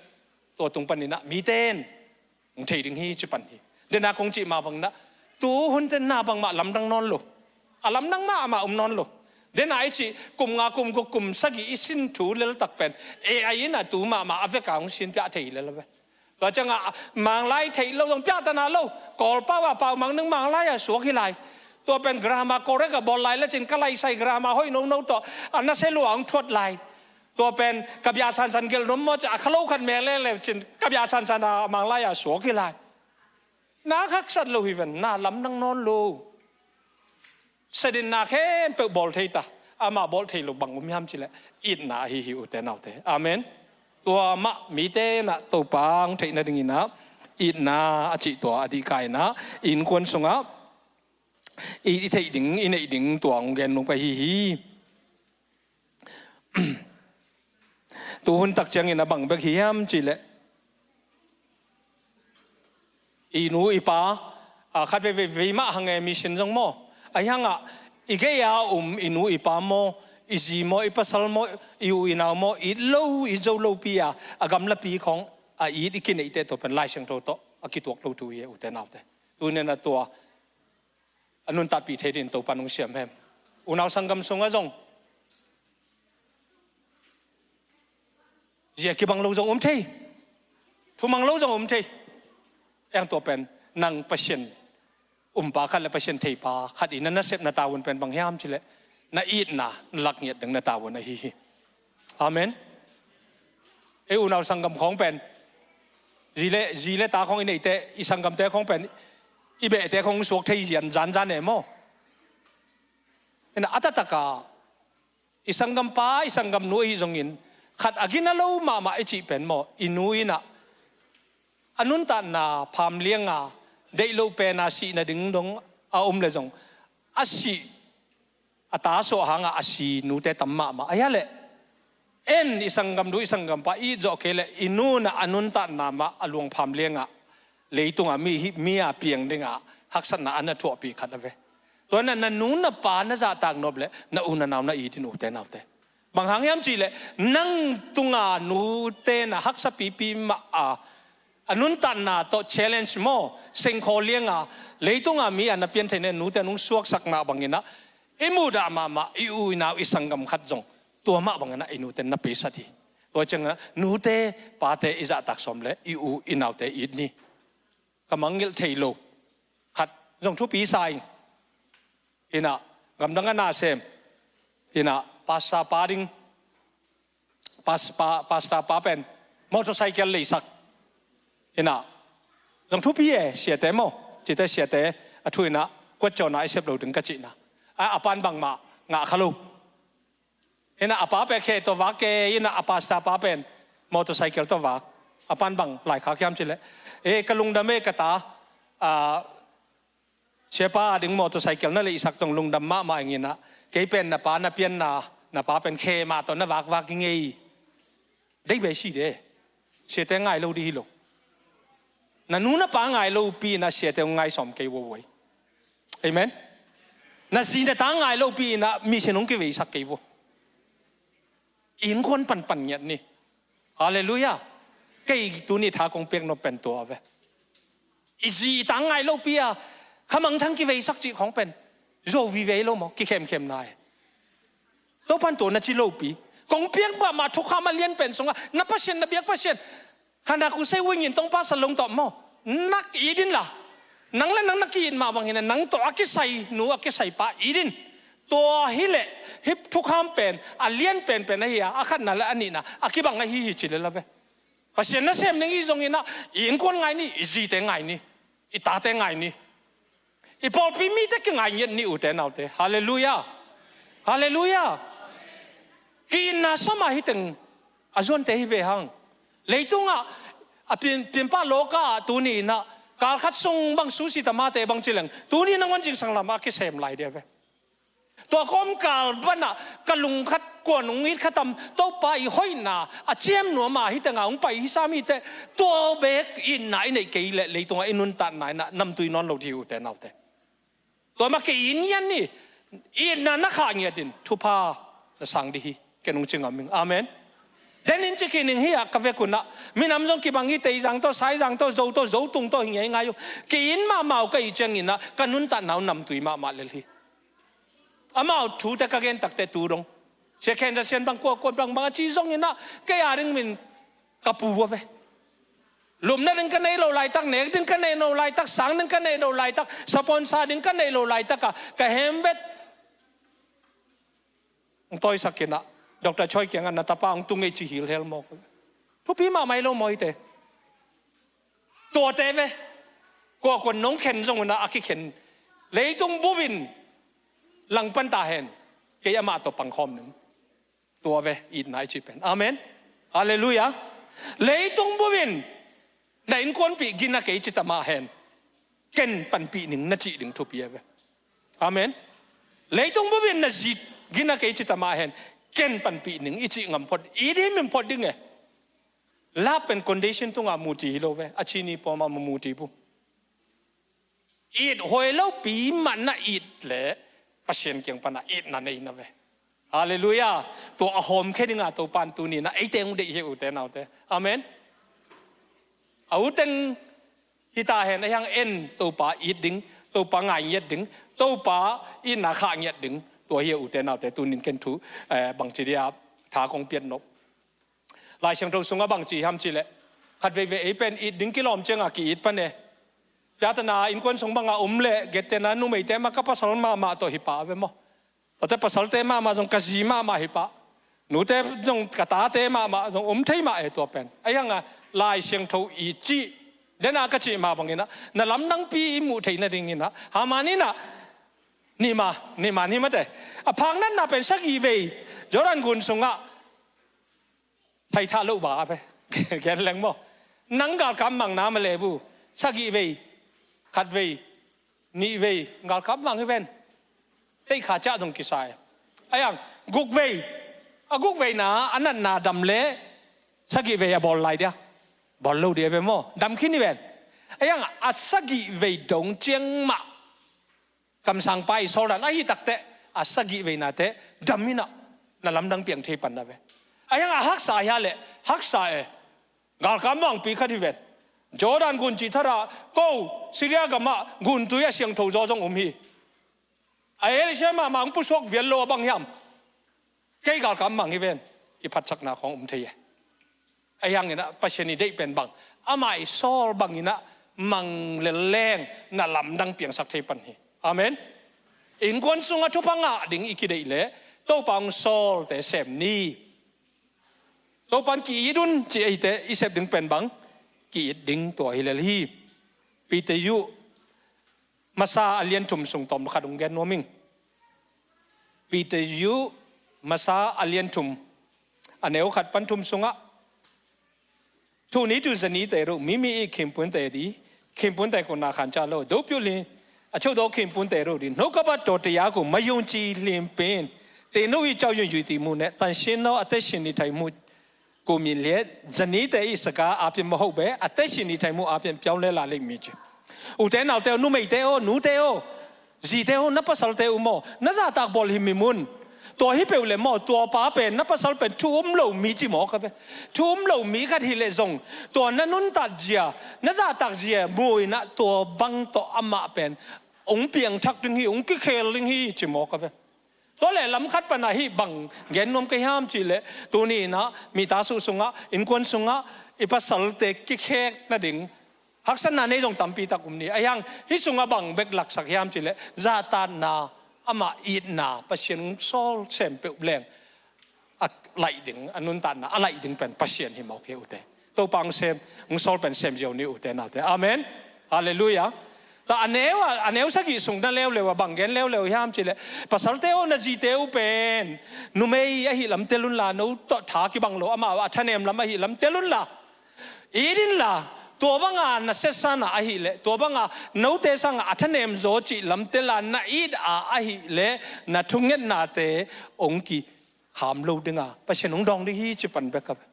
tua tung panin ah mite in hong thei ding hi ci pan hi. Dena kong cih mah bangin ah tu hun tenna bangmah lamdang nawn lo. A lamdang mahmah om nawn lo. Dena i cih kum nga, kum guk, kum sagih i sin thu leltak pen A I in ah tu mahmah a veka hong sinpiah thei lel a ve. Tua ciangah Manglai theih lo zong piahtana lo. Kawlpau ah Pau Mang Ning Manglai ah suak hi lai. Tua pen grammar correct a bawl lai lecin ka laisai grammar hoih nono tawh a nasia lua hong thuat lai. Tua pen ka bia sansan gelh nuam maw ci a kha lo khat mek lele cin ka bia sansan a Manglai ah suak hi lai. Na haksat lo hi ven, na lamdang nawn lo. Sedinna khempeuh bawl thei ta. Amah bawl thei lo bang om hiam cileh, itna ahi hi ute naute. Amen. Tua mah mite in ah Topa hong theih nadingin ah itna a cih tua a dihka in ah innkuan sungah i, i theih ding, i neih ding tua hong gen nung pai hi hi. Tu hun tak ciangin a bang bek hi hiam cileh, i nu i pa, a, khat veivei vei mah hang e, mission zong maw, ahi hangah i gei-a um i nu i pa maw, i zi maw, i pasal maw, i u i nau maw, it lo, it zo lopi a, a gamlapi khawng a it i kineihte tua pen Lai Siangtho tawh a kituak lo thu hi e ute naute. Tuni in a tua a nuntakpih thei dingin Topa nong siam hem. Unau sanggam sungah zong zia kibang lo zong om thei. Thumang lo zong om thei. Eng tua pen nang Pasian umpa khat le Pasian theipa khat i na nasepna tavuan pen bang hiam cileh, na itna na lakngiat ding na tavuan ahi hi. Amen. Ei unau sanggam khawng pen, zi le, zi le ta khawng i neite, i sanggamte khawng pen, i behte khawng suak thei zian zanzan e maw? Ina a taktaka i sanggampa, i sanggamnu ahi zongin, khat a gina lo mahmah i cih pen maw, i nu inah a nuntakna phamlianga deih loh pena sihna ding dong a om le zong, a sih a ta suah hangah a si nute tam mahmah. Ahi a leh en i sanggamnu, i sanggampa i it zawh kei leh i nu inah a nuntakna mah a luang phamlianga leitungah mi hi, mi a piang dingah haksatna a na thuahpih khat a ve. Tua inah na nu na pa na zahtak nop le na u na nau na it in, ute naute. Bang hang hiam cihleh nang tunga nute na haksa pipi mah a, a nuntakna tawh challenge maw, sengkhaw lianga leitunga mi a na pian theihna nute nung suaksak mah banginah i muhdah mahmah i u i nau i sanggam khat zong tua mah banginah i nute na peisat hi. Tua ciangah nute pate i zahtak sawm le i u i naute it ni. Ka mangngilh thei lo khat zong thupi sa ing. Inah gamdang a na sem, inah pastor pa ding, pas-, pa-, pastor pa pen motorcycle leisak. Inah zong thupi e, siate maw, cite siate a thu inah kuat cawna i sep lo ding ka cihna. A, a pan bangmah ngah kha lo. Inah a pa pen khe tawh vak e, inah a pastor pa pen motorcycle tawh vak. A pan bang laikhak hiam cileh, e, ka lungdam e ka ta, a, siapa a ding motorcycle na leihsak zong lungdam mahmah ing inah, kei pen na pa na pianna, na pa pen khe mah tawh na vakvak i ngei. Dei bei si de. Siate ngai lo dih hi lo. Na nu na pa ngai lopi inah siate hong ngai sawm kei vuavuai. Amen. Na zi na ta ngai lopi inah mission hong kiveisak kei vua. Innkuan panpan ngiat ni. Halleluiah. Kei tuni tha kong piak nop pen tua ve. I zi i ta ngai lopi a kha mangthang kiveisak cih khawng pen zo vive lo maw, kikhemkhem nai. Topan tua na ci lopi, kong piak mahmah thukham a lian pen sungah na Pasian, na biak Pasian, khanak uh sei uingin tongpa salong tawh maw, nak it in la. Nang le nang na ki-it mah bangin nang tawh a kisai nu a kisai pa it in. Tua hileh hih thukham pen a lian penpen ahi a, a khatna le a nihna a kibang ahi hi ci le la ve. Pasian nasem ding i zong inah i innkuan ngai ni, i zite ngai ni, i tate ngai ni. I pawlpi mite kingai ngiat ni, ute naute. Halleluiah. Halleluiah. Ki-itna sawm a hiteng a zuante hi ve hang. Leitungah a pin, pinpa lawka ah tuni inah kalkhat sung bang susi tamate bang cileng tuni nangawn zingsang lamah a kisem lai dia ve. Tua kawmkal banah ka lungkhat kuan hong it khatam, Topa i hoihna a ciam nuam a hitengah hong pai hi sam hiteh. Tua beek itna i neih kei leh leitungah i nuntakna inah namtui nawn lo dih, ute naute. Tua mah kei in ngiat ni. Itna na khah ngiat in, thupha na sang dih hi. Ken hong ci ngam ing. Amen. Denin ci khin ing hi a, ka vek unah minam zong kibang hi, Teizang tawh, Saizang tawh, Zo tawh, Zo tung tawh hi ngeingai uh. Kei in mahmah uh ka ih cianginah ka nuntakna uh namtui mahmah lel hi. Amau thute ka gen takteh tu dong, Sia Khen Za Sian bang, kua kua bang bang a ci zonginah kei a ding min ka pu a ve. Lupna ding ka nei lo laitak, nek ding ka nei lo laitak, sang ding ka nei lo laitak, sponsor ding ka nei lo laitak a ka hembet hong tawisak inah Doctor Choi kiangah na tapa hong tung ei ci hilhel mawk. Thupi mahmah hi lo maw hite. Tuate ve. Kuakua nong khen zong unah a kikhen. Leitung bupin langpan ta hen, kei amah tawh pangkhawm ning. Tua ve itna i cih pen. Amen. Halleluiah. Leitung bupin na innkuanpih gina kei ci ta mah hen, ken panpih ning na cih ding thupi a ve. Amen. Leitung bupin na zi gina kei ci ta mah hen, ken panpih ning i cih ngam phot, it himhim phot ding e. Love pen condition tungah muti hi lo ve. A cini pawmah mu muti pu. It huai lopi mah na it leh Pasian kiang panah itna nei na ve. Halleluiah. Tua a hawmkhia dinga Topan tuni na eite hong deih hi, ute naute. Amen. A uteng hita hen, a hiang en Topa it ding, Topa ngai ngiat ding, Topa itna khah ngiat ding. Tua hi, ute naute, tunin ken thu, eh, bangci dia tha kong piat nop. Lai Siangtho sungah bangci hiam cihleh, khat veivei ei pen it ding kilawm cianga ki-it pan e. Piatana innkuan sung banga um leh gentehna numeite mah ka pasal mahmah tawh hi pah a ve maw. Tuate pasalte mahmah zong ka zi mahmah hi pah. Nute zong ka tate mahmah zong um thei mah e tua pen. Ahi hanga Lai Siangtho i cih, dena ka cih mah banginah na lamdangpi i muh theih nadinginah Haman inah nima, nima ni mate. A phaknatna pen sagih vei Jordan gun sungah thaithah loh ba a ve. Gen leng maw. Nang galkap mang na ma le bu. Sagih vei, khat vei, nih vei galkap mang hi ven. Teih kha ciah zong kisai. Ahi hang guk vei, a guk veina a natna dam le sagih vei a bawl lai dia. Bawl lo dia ve maw. Dam khin hi ven. Ahi hang a sagih vei dong ciang mah kamsangpa i sawl dan ahi takteh a sagih veinate dam inah na lamdang piang thei pan na ve. Ahi hang a haksa hia leh haksa e. Galkap mangpi khat hi ven. Jordan gun cih tharah ko Syria gamah guntui a siangtho zaw zong um hi. A Elisha mahmah hong pusuak vial lo a bang hiam. Kei galkap mang hi ven. I phatsakna khawng um thei e. Ahi hanginah Pasian i deih pen bang, amah i sawl banginah mang lel leng na lamdang piangsak thei pan hi. Amen. Innkuan sungah thupha ngah ding i kideih leh Topa hong sawlte sem ni. Topan ki-it un ci eite i sep ding pen bang, ki-it ding tua hi lel hi. Peter yu masa a lian thum sung tawm khat hong gen nuam ing. Peter yu masa a lian thum, a neu khat pan thum sungah, thu ni thu za ni te ruh mimi i khimpunte di, khimpunte ko na khan ca lo do pyu li, a cheu do khimpunte ruh di no ka bat to te ya ko ma yung ci lim pen te no i chau yung yui ti mu ne tan shin no a te shin ni thai mu. Ko min liat za ni te i saka a pian ma ho be a te shin ni thai mu a pian piau le la lik mi ci. U te nau te o, numei te o, nu te o, zi te o, na pasal te u maw, na zahtak bawl hi mi mun. Tua hi peuh le maw, tua pa pen na pasal pen thu um lo mi ci maw ka ve. Thu um lo mi khat hi le zong tua na nuntat zia, na zahtak zia mu inah tua bang tawh amah pen ong piangthak ding hi, ong kikhel ding hi ci maw ka ve. Tua le lam khat pana hi bang gen nuam ka hiam ci le, tuni inah mita suh sungah, innkuan sungah i pasalte kikhek nading haksatna nei zong tampi tak um ni. Ahi hang hi sungah bang bek laksak hiam ci le, zahtatna, amah itna, Pasian sawl sem peuh leng a laih ding, a nuntatna a laih ding pen Pasian hi mawk hi ute. Topa hong sem, hong sawl pen sem ziau ni ute naute. Amen. Halleluiah. Ta a neu a, a neu sagih sung na leuleu a bang gen leuleu hiam ci le, pasalte o, na zite u pen numei ahi lam tel unla, no tawh tha kibang lo amah a thanem lam ahi lam tel unla, it inla, tua banga na setsana ahi le, tua banga note sanga a thanem zaw cih lam tela na it a ahi le, na thungetnate ong kikham lo dinga Pasian ong dawng ding hi ci pan bek a ve.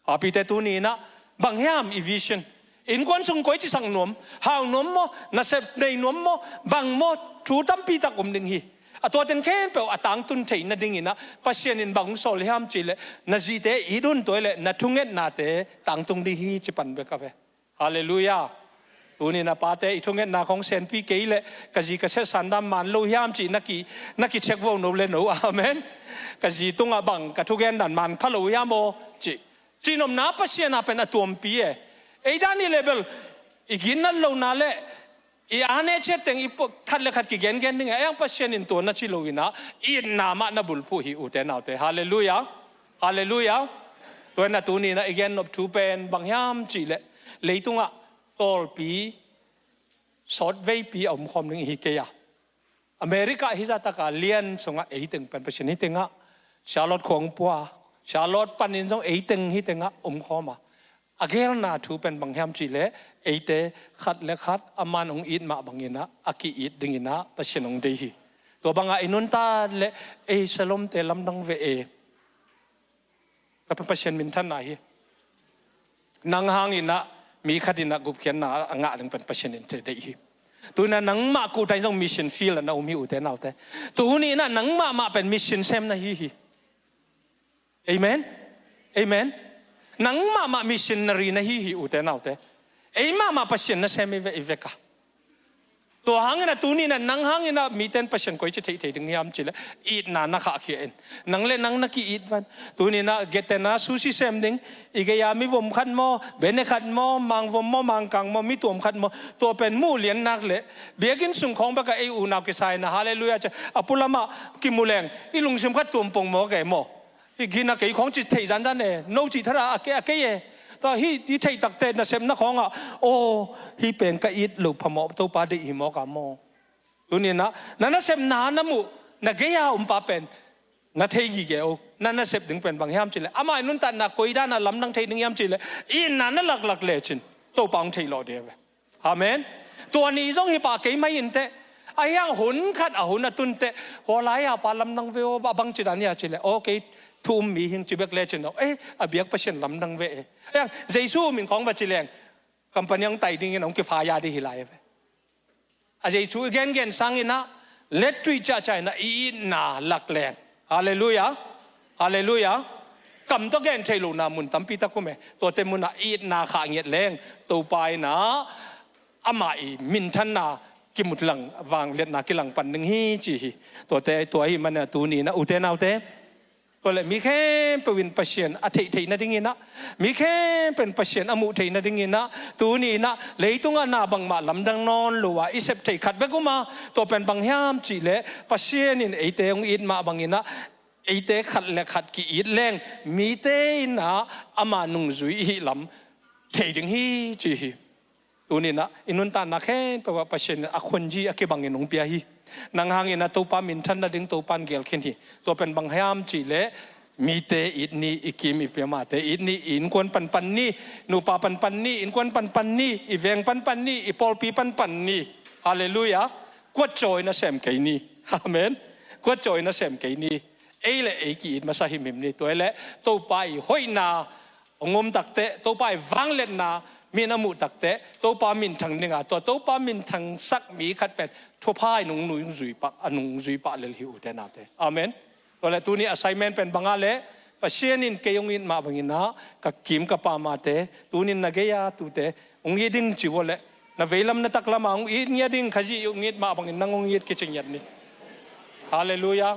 A pite tuni inah bang hiam i vision? Innkuan sung koi ci sang nuam, hau nuam maw, nasep nei nuam maw, bang maw, thu tampi tak um ding hi. A tua teng khempeuh a tangtun theih nadinginah Pasian in bang hong sawl hiam ci le, na zite it un tua hi le, na thungetnate tangtung ding hi ci pan bek a ve. Halleluiah. Tuni na pate i thungetna khong senpi kei le, ka zi ka setsan dan man lo hiam ci na ki, na ki check vo no le no. Amen. Ka zi tungah bang ka thugen dan man pha lo hiam aw ci. Cihnopna Pasian a pen a tuampi e. Ei dan i level, i ginnat lona le i ane ciat teng i khat le khat kigengen ding e. Ahi hang Pasian in tua na ci lo inah itna mah na bulphuh hi ute naute. Halleluiah. Halleluiah. Tua inah tuni inah i gennop thu pen bang hiam ci le, leitungah tawlpi sawtveipi a omkhawm ding hi kei a. America hi zahtaka lian sungah eiteng pen Pasian hi tengah, Charlotte khuang pua, Charlotte panin zong eiteng hi tengah omkhawm a. A gelna thu pen bang hiam ci le, eite khat le khat a man ong it mah banginah a ki-it dinginah Pasian ong dei hi. Tua banga i nuntat le ei salomte lamdang ve e. Ka pen Pasian minthanna hi. Nang hanginah mi khat inah gupkhiatna a ngah ding pen Pasian in te deih hi. Tuinah nangmah kuhtain zong mission field a na um hi ute naute. Tuni inah nangmah mah pen mission sem na hi hi. Amen. Amen. Nangmah mah missionary na hi hi ute naute. Eimah mah Pasian na sem i ve, i veka. Tua hangin a tuni-in a nang hangin a mite in Pasian koi ci theih thei ding hiam cih leh itna na khahkhia in. Nang le nang na ki-it van. Tuni-in a geten a sushi sem ding, i gei-a mi vom khat maw, bene khat maw, mang vom maw, mang kang maw, mi tuam khat maw, tua pen muh lian nak leh biakinn sung khawng bek a ei unau kisa in a, halleluiah ci a, a pualam ah kimu leng i lungsim khat tuam pong maw, kei maw. Hi gina kei khawng ci thei zanzan e, no cih thara a kei, a kei e. Tua hi, hi theih takte nasepna khawngah, aw, hi pen ka it loh phamawh, Topa deih hi mawk a maw. Tuni-in a na nasepna na muh, na gei-a om pa pen na thei gige o. Na nasep ding pen bang hiam cih leh, amah i nuntakna koi dan a lamdang thei ding hiam cih leh, itna na laklak lecin Topa hong theih lawh ding hi ve. Amen. Tua ni zong hi pah kei mai inteh. Ahi hang hun khat a hun a tunteh, hua lai-a pa lamdang ve aw, a bang ci dan hia cih leh, aw, kei thu um mi hing ci bek lecin aw, eh, a biak Pasian lamdang ve e. Ahi hang Jesu min khawng va ci leng, company hong tai dingin hong kifaya ding hi lai ve. A Jesu i gengen sangin a, let tuih ciahciah in a i itna lak leng. Halleluiah. Halleluiah. Kam tawh gen theih lohna mun tampi tak um e. Tuate munah itna khah ngiat leng, Topa in a amah i minthanna kimut lang, vangliatna kilang pan ding hi ci hi. Tuate, tua ahih manin a tuni-in a ute naute, tua leh mi khempeuh in Pasian a theih theih nadingin a, mi khempeuh in Pasian a muh theih nadingin a, tuni-in a leitungah na bangmah lamdang nawn lo a i sep theih khat bek um a, tua pen bang hiam cih leh, Pasian in eite hong it mah bangin a, eite khat le khat ki-it leng, mite in a amah nungzui i hih lam thei ding hi ci hi. Tuni-in a i nuntakna khempeuh ah Pasian in a khunzi a kibangin hong pia hi. Nang hangin a Topa minthan nading Topa in gelkhin hi. Tua pen bang hiam cih leh, mite it ni, i kim i piamate it ni, i innkuan panpan ni, nupa panpan ni, innkuan panpan ni, i veng panpan ni, i pawlpi panpan ni. Halleluiah. Kuat cawi na sem kei ni. Amen. Kuat cawi na sem kei ni. Ei le ei ki-it masa himhim ni. Tua hi leh Topa i hoihna hong om takteh, Topa i vangliatna mi in a muh takteh, Topa minthang dinga, tua Topa minthangsak mi khat pen thupha in hong nungzui pah, a nungzui pah lel hi, ute naute. Amen. Tua leh tuni assignment pen bang a leh, Pasian in kei hong it mah bangin a, ka kim ka pamate, tuni-in na gei-a tute hong it ding ci uh leh, na veilam na taklam ah hong it ngiat ding, Khazih hong it mah bangin nang hong it kici ngiat ni. Halleluiah.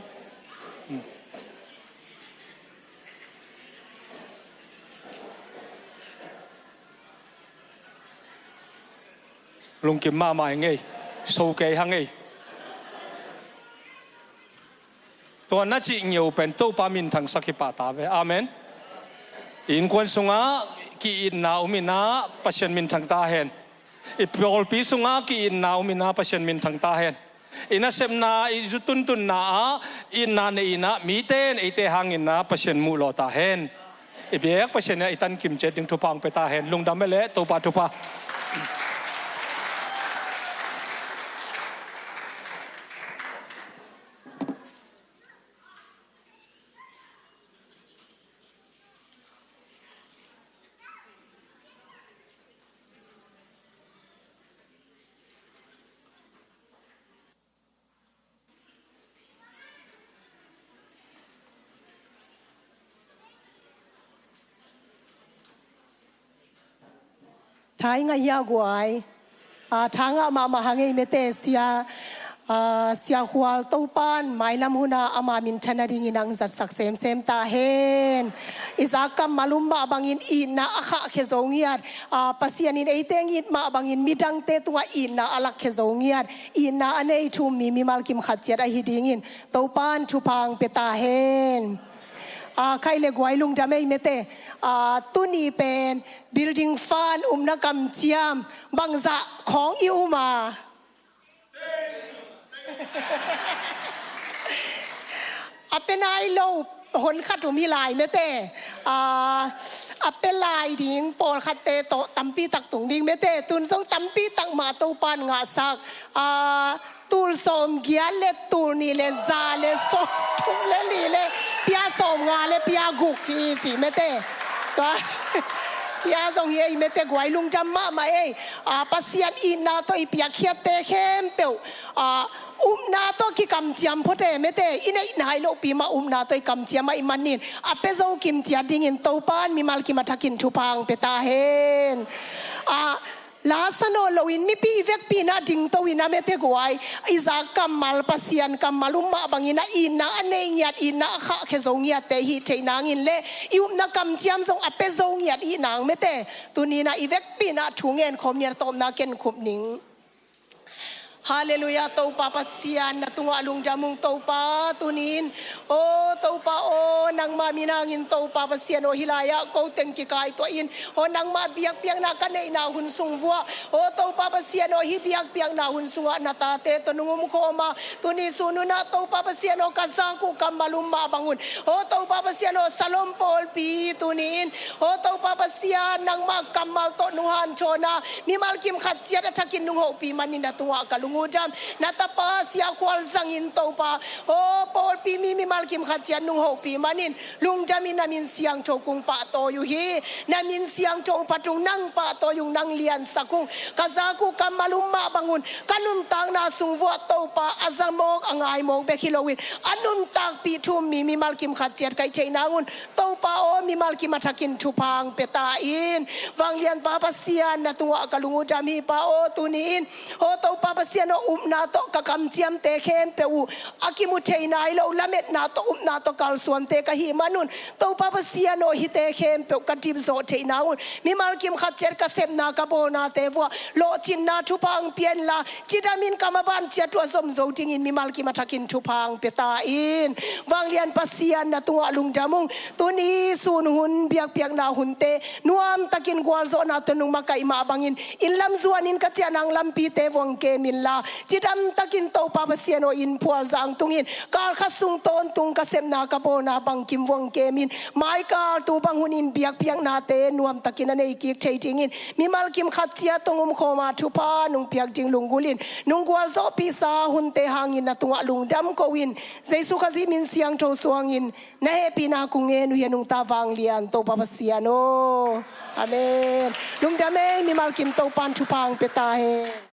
Lungkim mahmah ing ei. So kei hang ei. Tua na cih ngeu pen Topa minthangsak hi pah ta ve. Amen. I innkuan sungah ki-itna om in a, Pasian minthang ta hen. I pawlpi sungah ki-itna om in a, Pasian minthang ta hen. I nasepna, i zu tuntunna ah itna nei in a, mite in eite hangin a Pasian muh lawh ta hen. I biak Pasian in a i tankim ciat ding thupha hong pia ta hen. Lungdam e leh, Topa thupha. Tha i ngah hia guai. Ah, tha ngah mahmah hang ei mete, sia, ah, Sia Khual, Topa'n mailam hunah ama minthan nadingin hong zatsak semsem ta hen. I zak kammal um mah bangin itna a khahkhia zo ngiat. Ah, Pasian in eite hong it mah bangin midangte tungah itna a lakkhia zo ngiat. Itna a nei thu um mi mimal kim khat ciat ahi dingin Topa'n thupha hong pia ta hen. Ah, khai le guai lungdam ei mete. Ah, tuni pen building fund umna kamciam bangzah khawng i um a? A pia nai lo hon khat um hi lai mete. Ah, a pia lai ding pawlkhatte tawh tampi tak tung ding mete. Tun zong tampi tak mah Topa'n ngahsak. Ah, tul sawm giat le tul nih le za le sawm thum le li le pia sawm nga le pia guk hi ci mete. Tua pia zong hi ei mete, guai lungdam mahmah ei. Ah, Pasian itna tawh i piakkhiatte khempeuh, ah, upna tawh kikamciam phot e mete. I neih nai lohpi mah upna tawh i kamciam ahih manin a pia zo kim ciat dingin Topa'n mimal kim a thakin thupha hong pia ta hen. Ah, Lasa nawn loin mipi i vekpi in ah dingto in ah mete guai, i zak kammal, Pasian kammal um mah bangin a itna a nei ngiat, itna a khahkhia zo ngiatte hih theih nangin le i upna kamciam zong a pia zo ngiat i hih nang mete, tuni in ah i vekpi in ah thu ngen khawm ni a tawpna ken khup ning. Halleluiah, Topa Pasian, na tungah lungdam ung Topa, tuni in. Aw Topa aw, nangmah min hangin Topa Pasian aw, hih lai-ah ko teng kikaituah in, aw nangmah biakpiakna ka neihna hun sung vuah, aw Topa Pasian aw, hih biakpiakna hun sungah na tate tawh nong um khawm a, tuni sun hun ah Topa Pasian aw, ka zak uh kammal um mah bang un, aw Topa Pasian aw, Salom pawlpi tuni in, aw Topa Pasian, nangmah kammal tawh nong hanthawn a, mimal kim khat ciat a thakin nong hopih manin na tungah ka lung uh dam. Na tapa Sia Khual zangin Topa, aw pawlpi mi mimal kim khat ciat nong hopih manin lungdam in na min siangtho kong pahtawi uh hi. Na min siangtho phat ung, nang pahtawi ung, nang liansak ung. Ka zak uh kammal um mah bang un, ka nuntakna sung vuah Topa, a za mawk a ngai mawk bek hi loin a nuntakpih thu um mi mimal kim khat ciat ka hih theih nang un, Topa aw, mimal kim a thakin thupha hong pia ta in. Vanglianpa Pasian, na tungah ka lung uh dam hi Pa aw, tuni in, aw Topa Pasian aw, upna tawh ka kamciamte khempeuh uh a kimu thei nai lo lametna tawh, upna tawh kalsuante ka hih man un, Topa Pasian aw, hihte khempeuh ka dipzawh theih nang un, mimal kim khat ciat ka sepna ka bawlnate vuah lawhcinna thupha hong pia inla, cidamin ka maban ciat uh a zom zo dingin mimal kim a thakin thupha hong pia ta in. Vanglian Pasian, na tungah lungdam ung. Tuni sun hun, biakpiakna hunte nuamtakin gualzawhna tawh nong makaih mah bangin, inn lam zuanin ka ciah nang lampite vuah hong kem inla, cidamtakin Topa Pasian aw, inn phual zang tungin kal khat sung tawntung ka sepna ka bawlna bangkim vuah hong kem in, maikal tu bang hunin biakpiaknate nuamtakin a nei kik thei dingin, mimal kim khat ciat hong um khawm a, thupha nong piak ding lunggulhin nong gualzawhpihsa hunte hangin na tungah lungdam ko in, Jesu Khazih min siangtho suangin na hehpihna kong ngen uh hi a, nungta vanglian Topa Pasian aw. Amen. Lungdam ei, mimal kim Topa'n thupha hong pia ta hen.